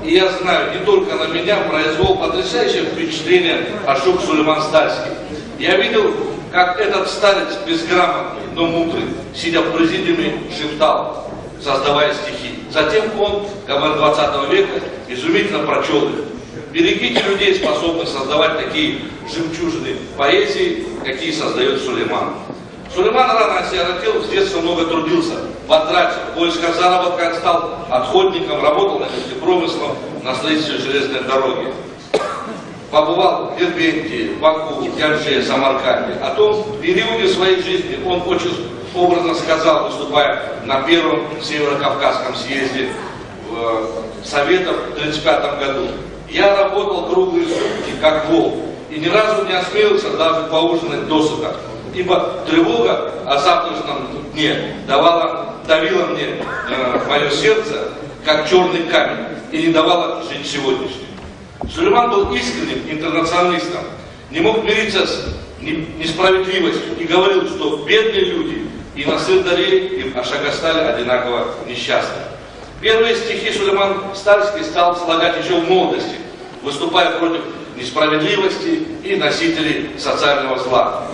и я знаю, не только на меня, произвел потрясающее впечатление Ашук Сулейман Стальский. Я видел, как этот старец, безграмотный, но мудрый, сидя в президиуме, шептал, создавая стихи. Затем он, говорит, двадцатого века, изумительно прочёл их. Берегите людей, способных создавать такие жемчужины поэзии, какие создаёт Сулейман». Сулейман рано осиротел, с детства много трудился, батрачил, в поисках заработка стал охотником, работал на нефтепромыслом, на строительстве железной дороги. Побывал в Дербенте, Баку, Гянже, Самарканде. О том периоде своей жизни он очень образно сказал, выступая на первом Северо-Кавказском съезде, э, Советов в тридцать пятом году: «Я работал круглые сутки, как волк, и ни разу не осмелился даже поужинать досыта, ибо тревога о завтрашнем дне давала, давила мне, э, моё сердце, как чёрный камень, и не давала жить сегодняшнему». Сулейман был искренним интернационалистом, не мог мириться с не- несправедливостью и говорил, что бедные люди и на Сырдаре, и в Ашагастале одинаково несчастны. Первые стихи Сулейман Стальский стал слагать ещё в молодости, выступая против несправедливости и носителей социального зла.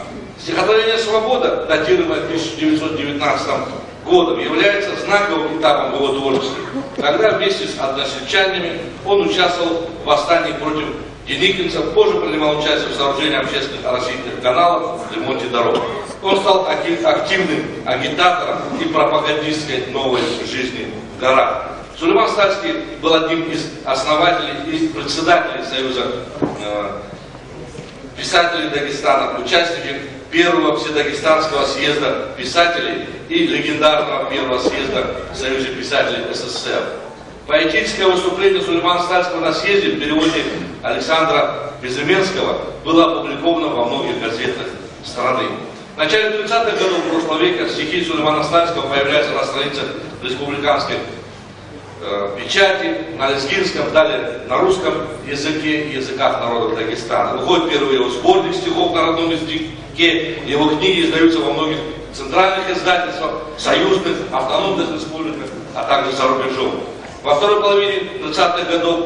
Стихотворение «Свобода», датируемое тысяча девятьсот девятнадцатым годом, является знаковым этапом в его творчестве, когда вместе с односельчанами он участвовал в восстании против деникинцев, позже принимал участие в сооружении общественных оросительных каналов, ремонте дорог. Он стал аки- активным агитатором и пропагандисткой новой жизни в горах. Сулейман Стальский был одним из основателей и председателей Союза, э, писателей Дагестана, участником первого Вседагестанского съезда писателей и легендарного первого съезда Союза писателей СССР. Поэтическое выступление Сулеймана Стальского на съезде в переводе Александра Безыменского было опубликовано во многих газетах страны. В начале тридцатых годов прошлого века стихи Сулеймана Стальского появляются на страницах республиканских э, печати на лезгинском, далее на русском языке и языках народов Дагестана. Выходит первый его сборник стихов на родном языке. Его книги издаются во многих центральных издательствах, союзных, автономных республиках, а также за рубежом. Во второй половине тридцатых годов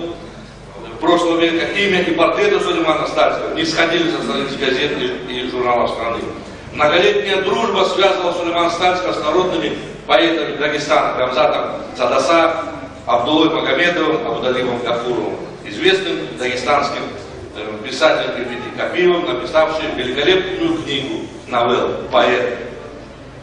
прошлого века имя и портреты Сулеймана Стальского не сходили со страниц газет и, и журналов страны. Многолетняя дружба связывала Сулеймана Стальского с народными поэтами Дагестана Гамзатом Цадаса, Абдуллой Магомедовым, Абдулалимом Гафуровым, известным дагестанским, э, писателем Эфенди Капиевым, написавшим великолепную книгу новелл «Поэт».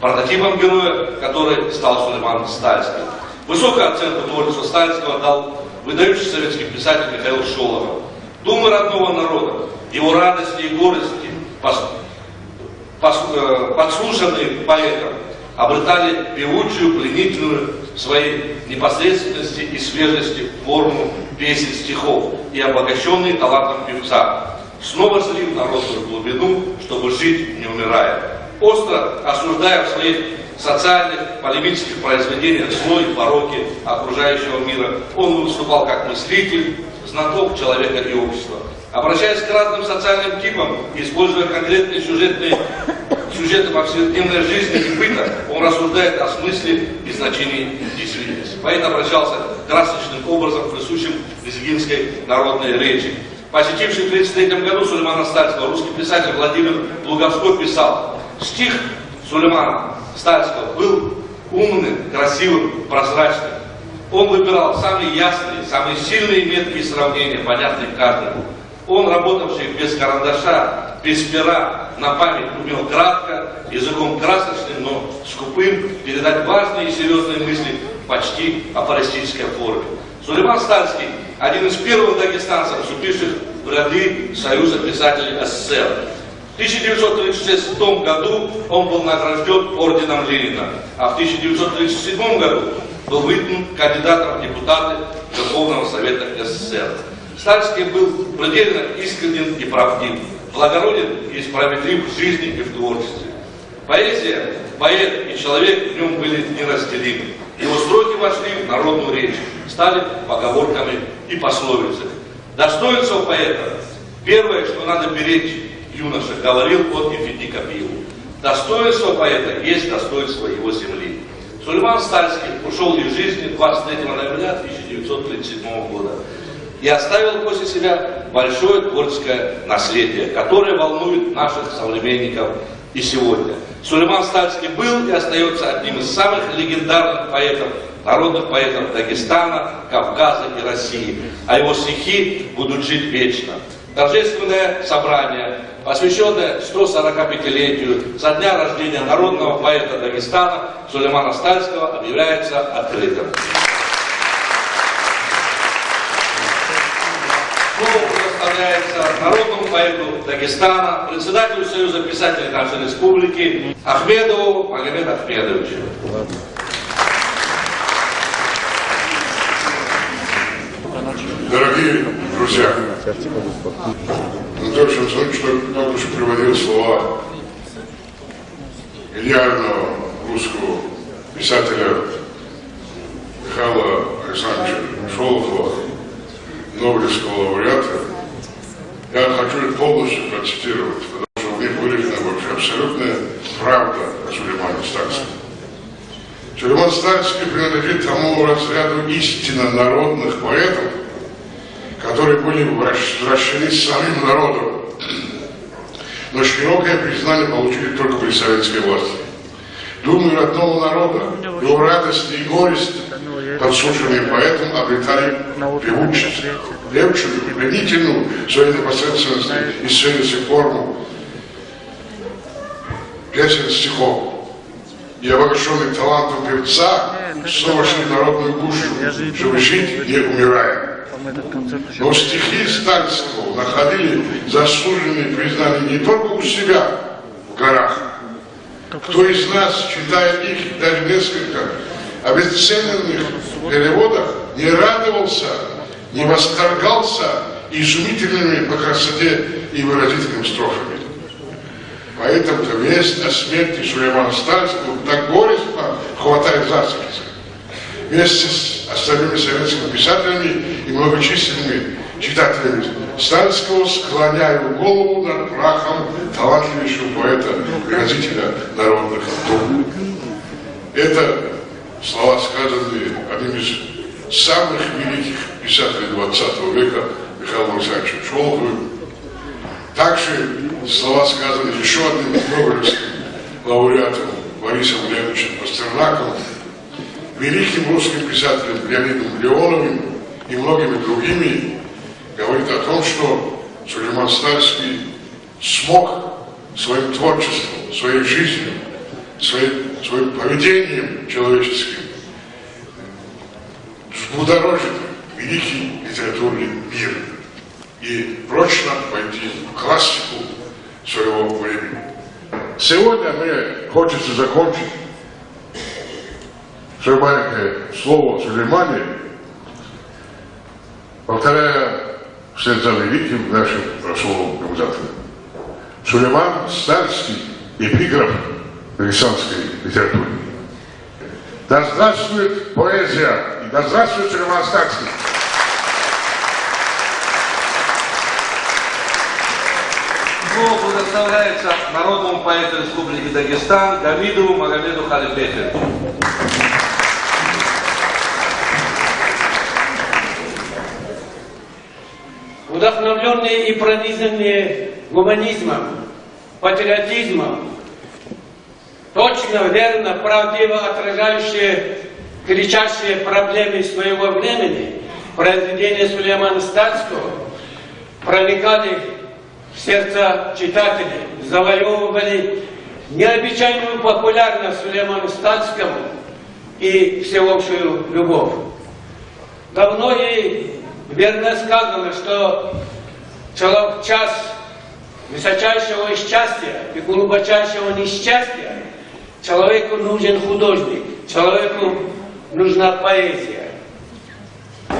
Прототипом героя, который стал Сулейман Стальский. Высокую оценку творчеству Стальского дал выдающийся советский писатель Михаил Шолохов. Думы родного народа, его радости и горести, пос- пос- э, подслушанные поэтом, обретали певучую, пленительную в своей непосредственности и свежести форму песен, стихов и обогащённые талантом певца, снова шли в народную глубину, чтобы жить, не умирая. Остро осуждая в своих социальных, полемических произведениях зло и пороки окружающего мира, он выступал как мыслитель, знаток человека и общества. Обращаясь к разным социальным типам, используя конкретные сюжетные, сюжеты повседневной жизни и быта, он рассуждает о смысле и значении действительности. Поэт обращался красочным образом к присущим лезгинской народной речи. Посетивший в тридцать третьем году Сулеймана Стальского русский писатель Владимир Плуговской писал: «Стих Сулеймана Стальского был умным, красивым, прозрачным. Он выбирал самые ясные, самые сильные и меткие сравнения, понятные каждому. Он, работавший без карандаша, без пера, на память умел кратко, языком красочным, но скупым, передать важные и серьёзные мысли в почти афористической форме». Сулейман Стальский — один из первых дагестанцев, вступивших в ряды Союза писателей СССР. В тысяча девятьсот тридцать шестом году он был награждён орденом Ленина, а в тысяча девятьсот тридцать седьмом году был выдвинут кандидатом в депутаты Верховного Совета СССР. Стальский был предельно искренен и правдив, благороден и справедлив в жизни и в творчестве. Поэзия, поэт и человек в нём были неразделимы. Его строки вошли в народную речь, стали поговорками и пословицами. Достоинство поэта — первое, что надо беречь, юноша, говорил он Эфенди Капиеву. Достоинство поэта есть достоинство его земли. Сулейман Стальский ушёл из жизни двадцать третьего ноября тысяча девятьсот тридцать седьмого года и оставил после себя большое творческое наследие, которое волнует наших современников и сегодня. Сулейман Стальский был и остаётся одним из самых легендарных поэтов, народных поэтов Дагестана, Кавказа и России, а его стихи будут жить вечно. Торжественное собрание, посвящённое сто сорока пятилетию со дня рождения народного поэта Дагестана Сулеймана Стальского, объявляется открытым. Слово предоставляется народному поэту Дагестана, председателю Союза писателей нашей республики Ахмедову Магомеду Ахмедовичу. Дорогие друзья, Анатолий Александрович только что приводил слова легендарного русского писателя Михаила Александровича Шолохова, Нобелевского лауреата. Я хочу их полностью процитировать, потому что в них выражена вообще абсолютная правда о Сулеймане Стальском. Сулейман Стальский принадлежит тому разряду истинно народных поэтов, которые были вращ-, взращены самим народом, но широкое признание получили только при советской власти. Думы родного народа, его радости и горесть, подслушанные поэтом, обретали певучесть, певчую, пленительную своей непосредственностью и сценической форму песен, стихов. И обогащённый талантом певца, снова вошли в народную гущу, чтобы жить, не умирая. Но стихи Стальского находили заслуженное признание не только у себя в горах. Кто из нас, читая их, даже несколько обесцененных переводах, не радовался, не восторгался изумительными по красоте и выразительным строфами? Поэтому-то весть о смерти Сулеймана Стальского так горестно хватает за сердце. Вместе с остальными советскими писателями и многочисленными читателями Стальского склоняю голову над прахом талантливейшего поэта, выразителя народных дум. Это слова, сказанные одним из самых великих писателей двадцатого века Михаилом Александровичем Шолоховым. Также слова, сказанные ещё одним нобелевским лауреатом Борисом Леонидовичем Пастернаком, великим русским писателем Леонидом Леоновым и многими другими, говорит о том, что Сулейман Стальский смог своим творчеством, своей жизнью, своей, своим поведением человеческим взбудоражить великий литературный мир и прочно войти в классику своего времени. Сегодня мне хочется закончить своё маленькое слово о Сулеймане, повторяя вслед за великим нашим Расулом Гамзатовым: Сулейман Стальский, эпиграф дагестанской литературы. Да здравствует поэзия! И да здравствует Сулейман Стальский! Слово предоставляется народному поэту Республики Дагестан Гамидову Магомеду Халипетовичу. Вдохновлённые и пронизанные гуманизмом, патриотизмом, точно, верно, правдиво отражающие кричащие проблемы своего времени, произведения Сулеймана Стальского проникали в сердца читателей, завоёвывали необычайную популярность Сулейману Стальскому и всеобщую любовь. Давно и верно сказано, что чело-, час высочайшего счастья и глубочайшего несчастья человеку нужен художник, человеку нужна поэзия.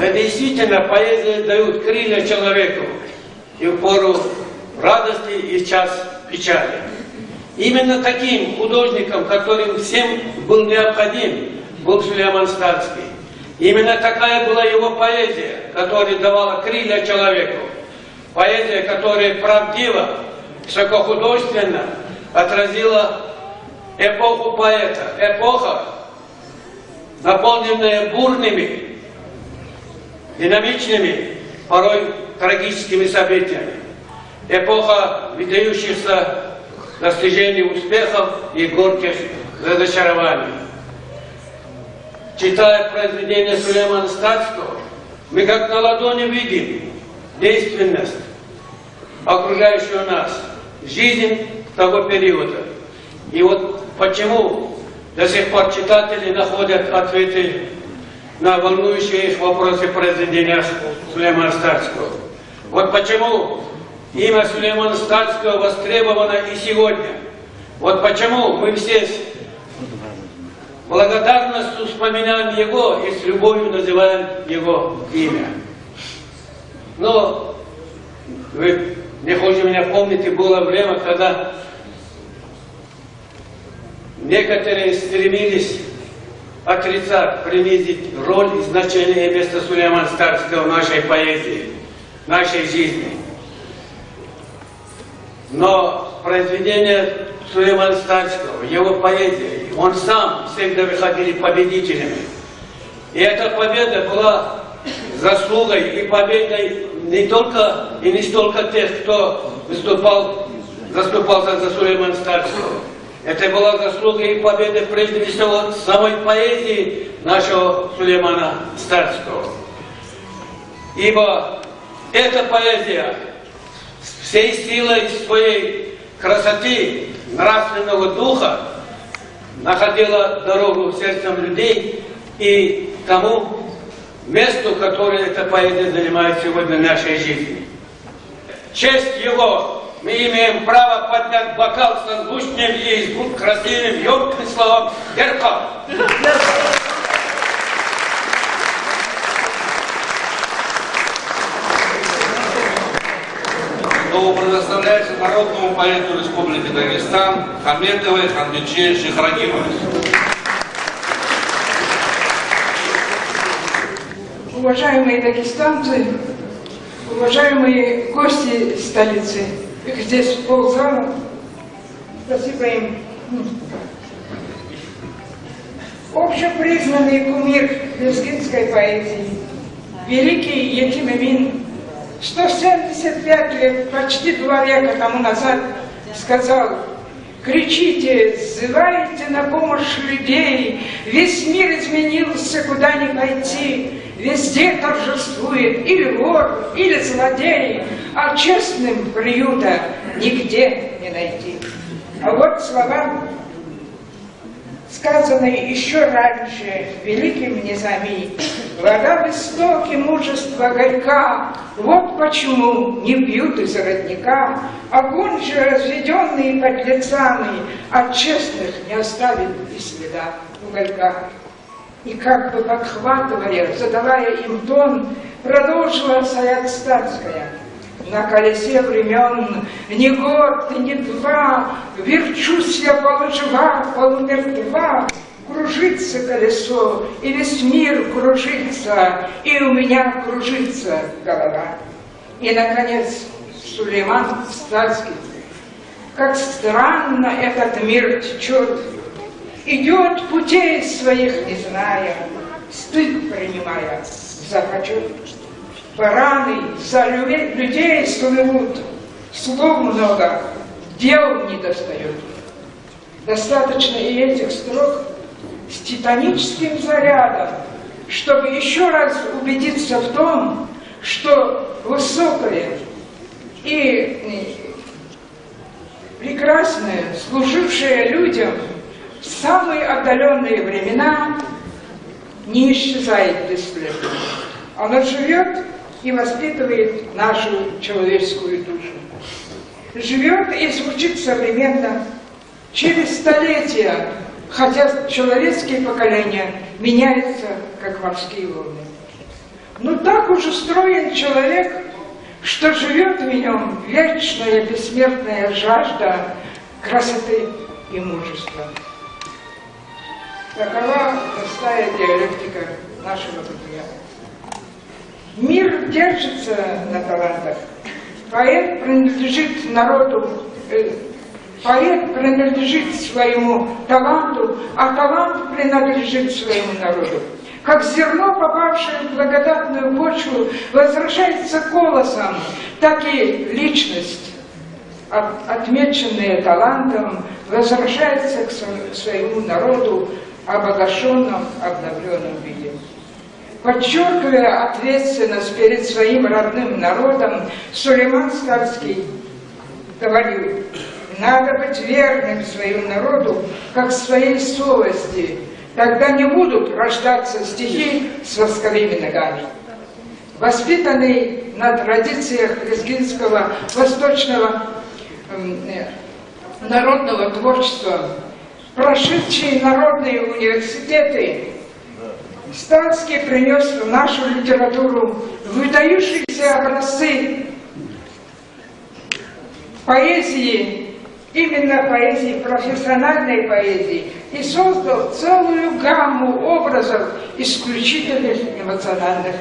Да, действительно, поэзия даёт крылья человеку и в пору радости, и в час печали. Именно таким художником, которым всем был необходим, был Сулейман Стальский. Именно такая была его поэзия, которая давала крылья человеку. Поэзия, которая правдиво, высокохудожественно отразила Эпоху поэта, эпоха, наполненная бурными, динамичными, порой трагическими событиями. Эпоха выдающихся достижений, успехов и горьких разочарований. Читая произведения Сулеймана Стальского, мы как на ладони видим действенность окружающую нас жизнь того периода. И вот почему до сих пор читатели находят ответы на волнующие их вопросы в произведениях Сулеймана Стальского. Вот почему имя Сулеймана Стальского востребовано и сегодня. Вот почему мы все с благодарностью вспоминаем его и с любовью называем его имя. Но вы не хуже меня помните, было время, когда некоторые стремились отрицать, принизить роль и значение и место Сулеймана Стальского в нашей поэзии, в нашей жизни. Но произведения Сулеймана Стальского, его поэзия, он сам всегда выходили победителями. И эта победа была заслугой и победой не только и не столько тех, кто выступал, заступался за Сулеймана Стальского. Это была заслуга и победа прежде всего самой поэзии нашего Сулеймана Стальского. Ибо эта поэзия всей силой своей красоты, нравственного духа находила дорогу в сердцам людей и к тому месту, которое эта поэзия занимает сегодня в нашей жизни. В честь его мы имеем право поднять бокал созвучным и красивым, ёмким словам Дерхъаб. Слово предоставляется народному поэту Республики Дагестан Хаметовой Ханбиче Шихрагиновне. Уважаемые дагестанцы, уважаемые гости столицы, их здесь ползала. Спасибо им. Общепризнанный кумир лезгинской поэзии, великий Етим Эмин, сто семьдесят пять лет, почти два века тому назад сказал: «Кричите, зывайте на помощь людей, весь мир изменился, куда ни пойти, везде торжествует или вор, или злодей, а честным приюта нигде не найти». А вот слова, сказанные ещё раньше великим Низами: «Вода в истоке мужества горька, вот почему не пьют из родника, огонь же, разведённый подлецами, от честных не оставит и следа, уголька». И как бы подхватывая, задавая им тон, продолжила Саят Стальская: «На колесе времён ни год, ни два, верчусь я полужива, полумертва, кружится колесо, и весь мир кружится, и у меня кружится голова». И, наконец, Сулейман Стальский: «Как странно этот мир течёт, идёт, путей своих не зная, стыд принимая за почёт. Бараны за лю-, людей слывут, слов много, дел не достаёт». Достаточно и этих строк с титаническим зарядом, чтобы ещё раз убедиться в том, что высокое и, э, прекрасное, служившее людям в самые отдалённые времена, не исчезает бесследно. Оно живёт и воспитывает нашу человеческую душу. Живёт и звучит современно. Через столетия, хотя человеческие поколения меняются, как морские волны. Но так уж устроен человек, что живёт в нём вечная бессмертная жажда красоты и мужества. Такова простая диалектика нашего бытия. Мир держится на талантах. Поэт принадлежит народу, э, Поэт принадлежит своему таланту, а талант принадлежит своему народу. Как зерно, попавшее в благодатную почву, возвращается колосом, так и личность, от-, отмеченная талантом, возвращается к сво-, к своему народу в обогащённом, обновлённом виде. Подчёркивая ответственность перед своим родным народом, Сулейман Стальский говорил: «Надо быть верным своему народу, как своей совести, тогда не будут рождаться стихи с восковыми ногами». Воспитанный на традициях лезгинского восточного, м, э, народного творчества, прошедший народные университеты, Стальский принёс в нашу литературу выдающиеся образцы поэзии, именно поэзии, профессиональной поэзии, и создал целую гамму образов исключительных эмоциональных,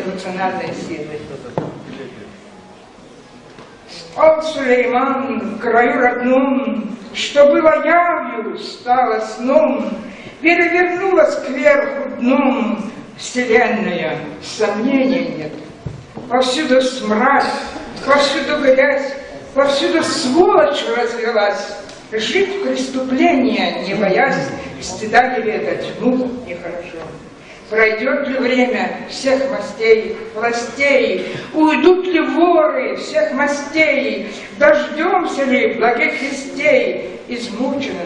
эмоциональной силы. Спал Сулейман в краю родном, что было явью, стало сном, перевернулась кверху дном вселенная, сомнений нет. Повсюду смрад, повсюду грязь, повсюду сволочь развелась. Жить преступления не боясь, стыда не ведать, мук нехорошо. Пройдёт ли время всех мастей, властей, уйдут ли воры всех мастей, дождёмся ли благих вестей, измучена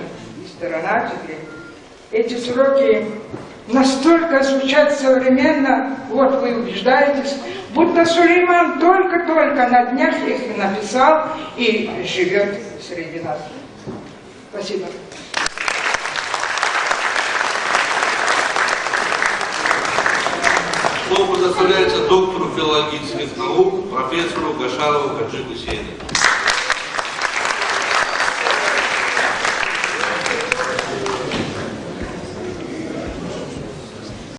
страна теперь. Эти строки настолько звучат современно, вот вы убеждаетесь, будто Сулейман только-только на днях их написал и живёт среди нас. Спасибо. Слово предоставляется доктору филологических наук, профессору Гашарову Хаджи Гусейну.